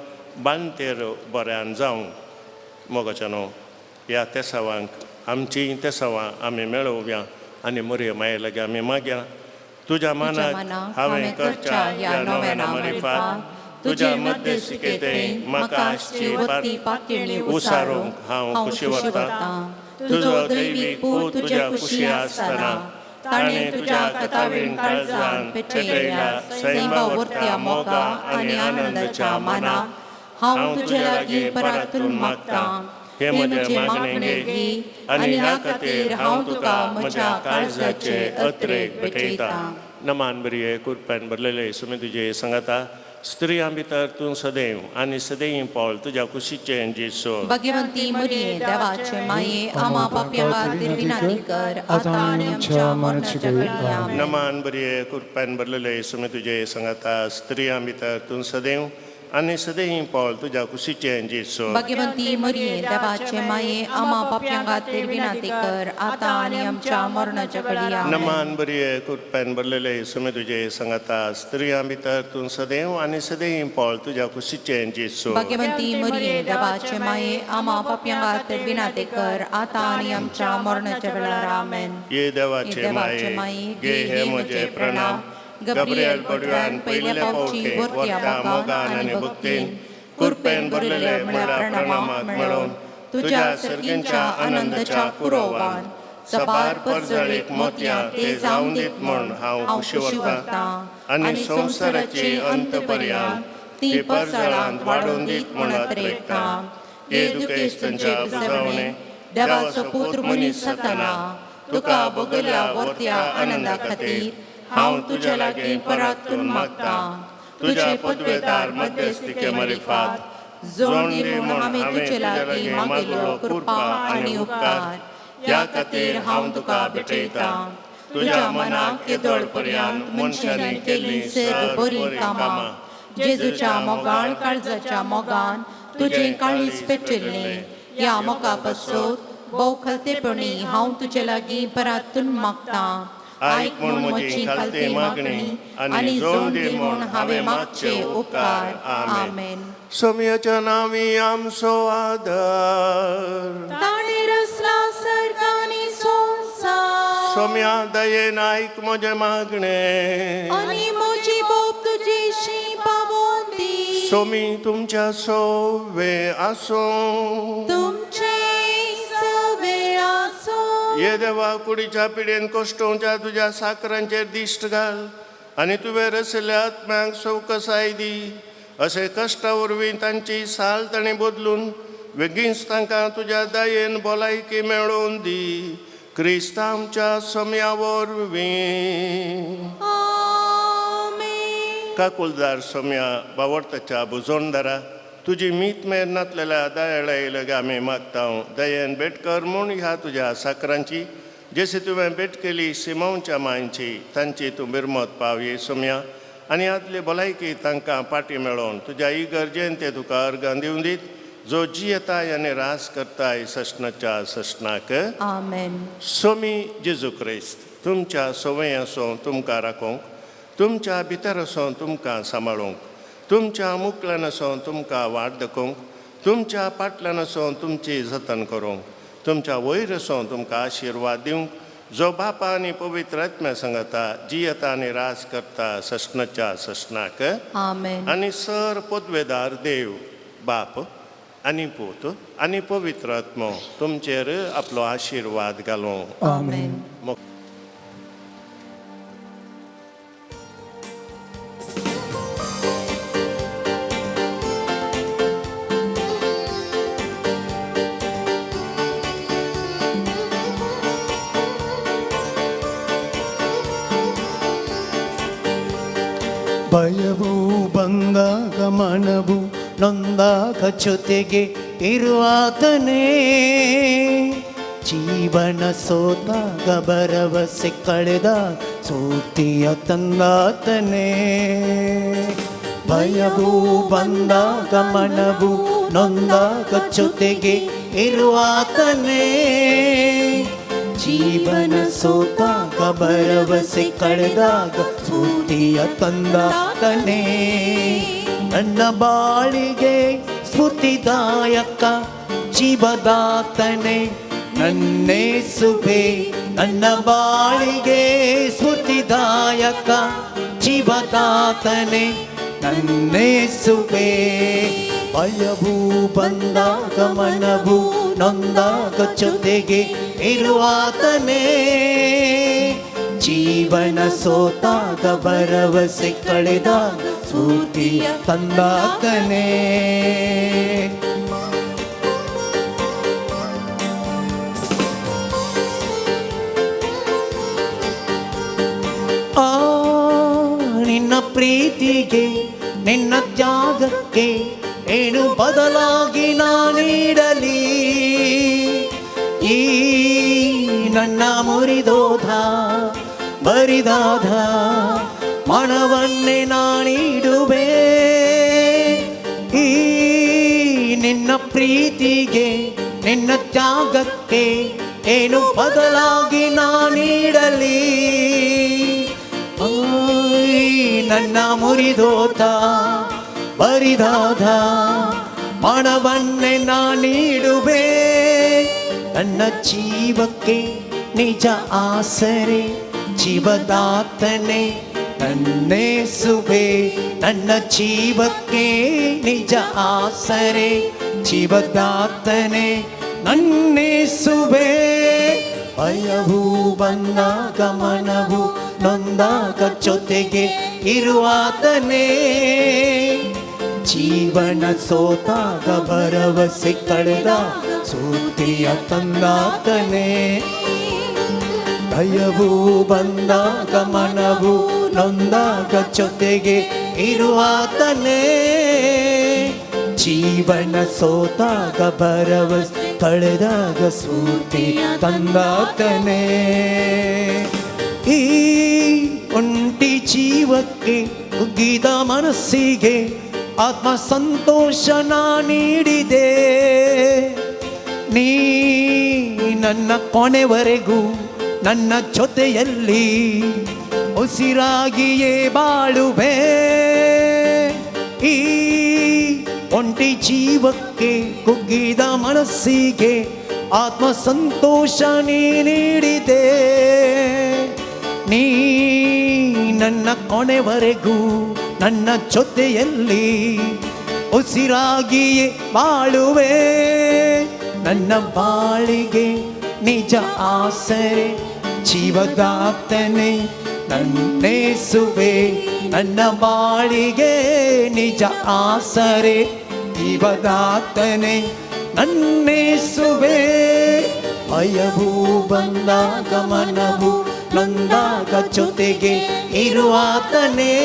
बांदेर बऱ्यान जावंक. मोगाच्या न्हू ह्या तेसावांक आमचीं तेसावां आमी मेळोवया आनी मोरये माये लागीं आमी मागया. तुज्या मनाक हांवें करच्या ह्या नव्याना मारिफात तुज्या मध्यस्थिकेंत म्हाका आसची पातयेणी उसारूंक हांव खुशी वता. तुजो दैवीक पूत तुज्या कुशी आसतना ताणें तुज्या कथावीण काळजान पेटयल्या सैमा वरत्या मोगा आनी आनंदाच्या माना हांव तुजे लागीं परातून मागतां. हे म्हजें मागणें घे आनी ह्या खातीर हांव तुका म्हज्या काळजाचे अत्रेक भेटयतां. नमान बरी कुरप्यान भरलेले सुमी तुजे सांगाता, स्त्रियां भितर तूं सदैव आनी सदैव पळ तुज्या कुशीचें जेसू. भगवंती मुरये देवाचे माये आमा पापयां खातीर विनंती कर आतां आनी आमच्या मरणाच्या घडिये. आमेन. नमान बरी कुरप्यान भरलेले सुमी तुजे सांगाता, स्त्रियां भितर तूं सदैव आनी सदैव पळ तुज्या कुशीचें जेसू. भगवंती मुरये देवाचे माये आमा पापयां खातीर विनंती कर आतां आनी आमच्या मरणाच्या घडिये. आमेन. नमान बरी कुरप्यान भरलेले सुमी तुजे सांगाता, स्त्रियां भितर तूं सदैव आनी सदैव पळ तुज्या कुशीचें जेसू. भगवंती मुरये देवाचे माये आमा पापयां खातीर विनंती कर आतां आनी आमच्या मरणाच्या वेळार. आमेन. ये देवाचे माये घे हे म्हजे प्रणाम. गब्रियल बडव्यान पयले पावटी वरत्या मोगान आनी भक्तीन कुरपेन भरलेले म्हळ्या प्रणामाक मेळोवन तुज्या सर्गींच्या आनंदाच्या कुरोवान सबार परजळीक मोतयां ते जावन दीत म्हूण हांव खुशी वरतां आनी संवसाराची अंत पर्यंत ती परजळांत वाडोवन दीत म्हूण अत्रेकतां. हे दुखेस्तांच्या बुजावणे देवाचो पुत्र मनीस जातना तुका भोगल्या वरत्या आनंदा खातीर हांव तुज्या लागीं परातून मागतां. तुजे पदवेदार मध्यस्थिके मारिफात जोड दी म्हूण हांवें तुजे लागीं मागिल्लो कृपा आनी उपकार ह्या खातीर हांव तुका भेटयतां. तुज्या मनाक येदोळ पर्यंत मनशांनी केल्लीं सर्व बरीं कामां जेजूच्या मोगाळ काळजाच्या मोगान तुजें काळीज पेटिल्लें ह्या मोगा पासत भोव खलतेपणी हांव तुजे लागीं परातून मागतां. आयक म्हूण म्हजी खालती मागणी आनी जोड दी म्हूण हांवें मागचे उपकार. आमेन. सोमयाच्या नांवी आमचो आदार. ताणें रचला सर्ग आनी संवसार. सोम्या दयेन आयक म्हजें मागणें आनी म्हजी बोब तुजेशी पावोवन दी. सोमी तुमच्या सोवे आसूं. तुमचे सवे आसूं. ये देवा कुडीच्या पिडेन कश्टोवच्या तुज्या साकरांचेर दिश्ट घाल आनी तुवें रसल्या आत्म्यांक सवकसाय दी. अशें कश्टा वरवीं तांची साल तांणी बदलून बेगीनच तांकां तुज्या दयेन भलायकी मेळोवन दी. क्रिस्त आमच्या सोम्या वरवीं. आमेन. काकुलदार सोम्या बावडताच्या बुजोणदारा तुजी मीत मेर नातलेल्या दयाळाय आमी मागता. दयेन भेट कर म्हूण ह्या तुज्या साकरांची जशी तुवें भेट केली सिमांवच्या मांयची तांची तूं बिरमत पावये सोम्या आनी आदली भलायकी तांकां पाटी मेळोवन तुज्या इगर्जेन ते तुका अर्गां दिवन दीत जो जियेताय आनी रास करताय सश्णाच्या सश्णाक. आमेन. सोमी जेजू क्रिस्त तुमच्या संवय आसूं तुमकां राखूंक, तुमच्या भितर आसूं तुमकां सांबाळूंक, तुमच्या मुकल्यान आसूं तुमकां वाट दाखोवंक, तुमच्या पाटल्यान आसूं तुमची जतन करूंक, तुमच्या वयर आसूं तुमकां आशिर्वाद दिवंक, जो बापा आनी पवित्र आत्म्या सांगता जियेता आनी रास करता सश्णाच्या सश्णाक. आमेन. आनी सर पदवेदार देव बाप आनी पूत आनी पवित्र आत्मो तुमचेर आपलो आशिर्वाद घालूं. आमेन. ಭಯವು ಬಂದಾಗ ಮನವು ನೊಂದಾಗ ಜೊತೆಗೆ ಇರುವಾತನೇ. ಜೀವನ ಸೋತಾಗ ಭರವಸೆ ಕಳೆದ ಸ್ಫೂರ್ತಿಯ ತಂದಾತನೇ. ಭಯವು ಬಂದಾಗ ಮನವು ನೊಂದಾಗ ಜೊತೆಗೆ ಇರುವಾತನೇ. ಜೀವನ ಸೋತಾಗ ಭರವಸೆ ಕಳೆದಾಗ ಸ್ಫೂರ್ತಿಯ ತಂದಾತನೇ. ನನ್ನ ಬಾಳಿಗೆ ಸ್ಫೂರ್ತಿದಾಯಕ ಜೀವದಾತನೇ ನನ್ನೇಸುವೆ. ನನ್ನ ಬಾಳಿಗೆ ಸ್ಫೂರ್ತಿದಾಯಕ ಜೀವದಾತನೇ ನನ್ನೇಸುವೆ. ಭಯವು ಬಂದಾಗ ಮನವು ನೊಂದಾಗ ಜೊತೆಗೆ ಇರುವಾತನೇ. ಜೀವನ ಸೋತಾಗ ಭರವಸೆ ಕಳೆದಾಗ ಸ್ಫೂರ್ತಿಯ ತಂದಾತನೇ. ಆ ನಿನ್ನ ಪ್ರೀತಿಗೆ ನಿನ್ನ ತ್ಯಾಗಕ್ಕೆ ಏನು ಬದಲಾಗಿ ನಾನೀಡಲಿ. ಈ ನನ್ನ ಮುರಿದೋಧ ಬರಿದಾದ ಮನವನ್ನೇ ನಾನೀಡುವೆ. ಈ ನಿನ್ನ ಪ್ರೀತಿಗೆ ನಿನ್ನ ತ್ಯಾಗಕ್ಕೆ ಏನು ಬದಲಾಗಿ ನಾನೀಡಲಿ. ನನ್ನ ಮುರಿದೋತ ಬರಿದಾದ ಮನವನ್ನೇ ನಾನೀಡುವೆ. ನನ್ನ ಜೀವಕ್ಕೆ ನಿಜ ಆಸರೆ ಜೀವದಾತನೇ ನನ್ನೇಸುವೆ. ನನ್ನ ಜೀವಕ್ಕೆ ನಿಜ ಆಸರೆ ಜೀವದಾತನೇ ನನ್ನೇಸುವೆ. ಭಯವು ಬಂದಾಗ ಮನವು ನೊಂದಾಗ ಜೊತೆಗೆ ಇರುವಾತನೇ. ಜೀವನ ಸೋತಾಗ ಭರವಸೆ ಕಳೆದ ಸ್ಫೂರ್ತಿಯ ತಂದಾತನೇ. ಭಯವು ಬಂದಾಗ ಮನವು ನೊಂದಾಗ ಜೊತೆಗೆ ಇರುವಾತನೇ. ಜೀವನ ಸೋತಾಗ ಭರವಸೆ ಕಳೆದಾಗ ಸ್ಫೂರ್ತಿ ತಂದಾತನೇ. ಈ ಒಂಟಿ ಜೀವಕ್ಕೆ ಕುಗ್ಗಿದ ಮನಸ್ಸಿಗೆ ಆತ್ಮ ಸಂತೋಷ ನಾ ನೀಡಿದೆ. ನೀ ನನ್ನ ಕೊನೆವರೆಗೂ ನನ್ನ ಜೊತೆಯಲ್ಲಿ ಉಸಿರಾಗಿಯೇ ಬಾಳುವೆ. ಈ ಒಂಟಿ ಜೀವಕ್ಕೆ ಕುಗ್ಗಿದ ಮನಸ್ಸಿಗೆ ಆತ್ಮ ಸಂತೋಷ ನೀ ನೀಡಿದೆ. ನೀ ನನ್ನ ಕೊನೆವರೆಗೂ ನನ್ನ ಜೊತೆಯಲ್ಲಿ ಉಸಿರಾಗಿಯೇ ಬಾಳುವೆ. ನನ್ನ ಬಾಳಿಗೆ ನಿಜ ಆಸರೆ ಜೀವದಾತನೇ ನನ್ನೇಸುವೆ. ನನ್ನ ಬಾಳಿಗೆ ನಿಜ ಆಸರೆ ಜೀವದಾತನೇ ನನ್ನೇಸುವೆ. ಭಯವು ಬಂದಾಗ ಮನವು ನೊಂದಾಗ ಜೊತೆಗೆ ಇರುವಾತನೇ.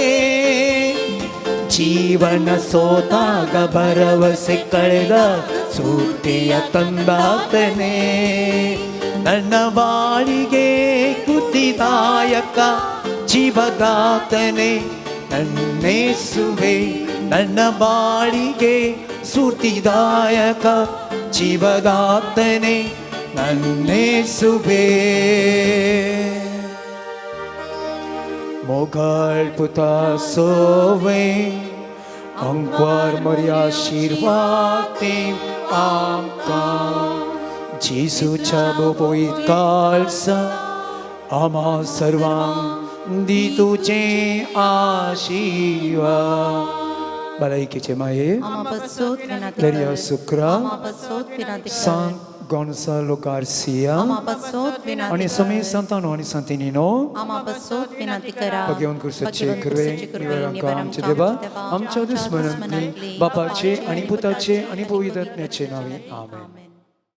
ಜೀವನ ಸೋತಾಗ ಭರವಸೆ ಕಳೆದ ಸ್ಫೂರ್ತಿಯ ತಂದಾತನೇ. ನನ್ನ ಬಾಳಿಗೆ ಕೃತಿದಾಯಕ ಜೀವದಾತನೇ ನನ್ನೇಸುವೆ. ನನ್ನ ಬಾಳಿಗೆ ಸ್ಫೂರ್ತಿದಾಯಕ ಜೀವದಾತನೇ ನನ್ನೇಸುವೆ. मोगल पुता सोवे अंकवार मरी आशीर्वाद आमकां जेजूच्या बोपोईत कालसा आम्हा सर्वांक दी तुझे आशीर्वाद. भलायकेचे माये दर्या सुक्रा सांत Gonzalo Garcia आणि समी संतानो आणि संतिनीनो भगवान क्रिस्ताचे कृपे निवरांका आमचे देवा आमच्या दुस्मनांतली बापाचे आणि पुताचे आणि पवित्र आत्म्याचे नावे आमेन.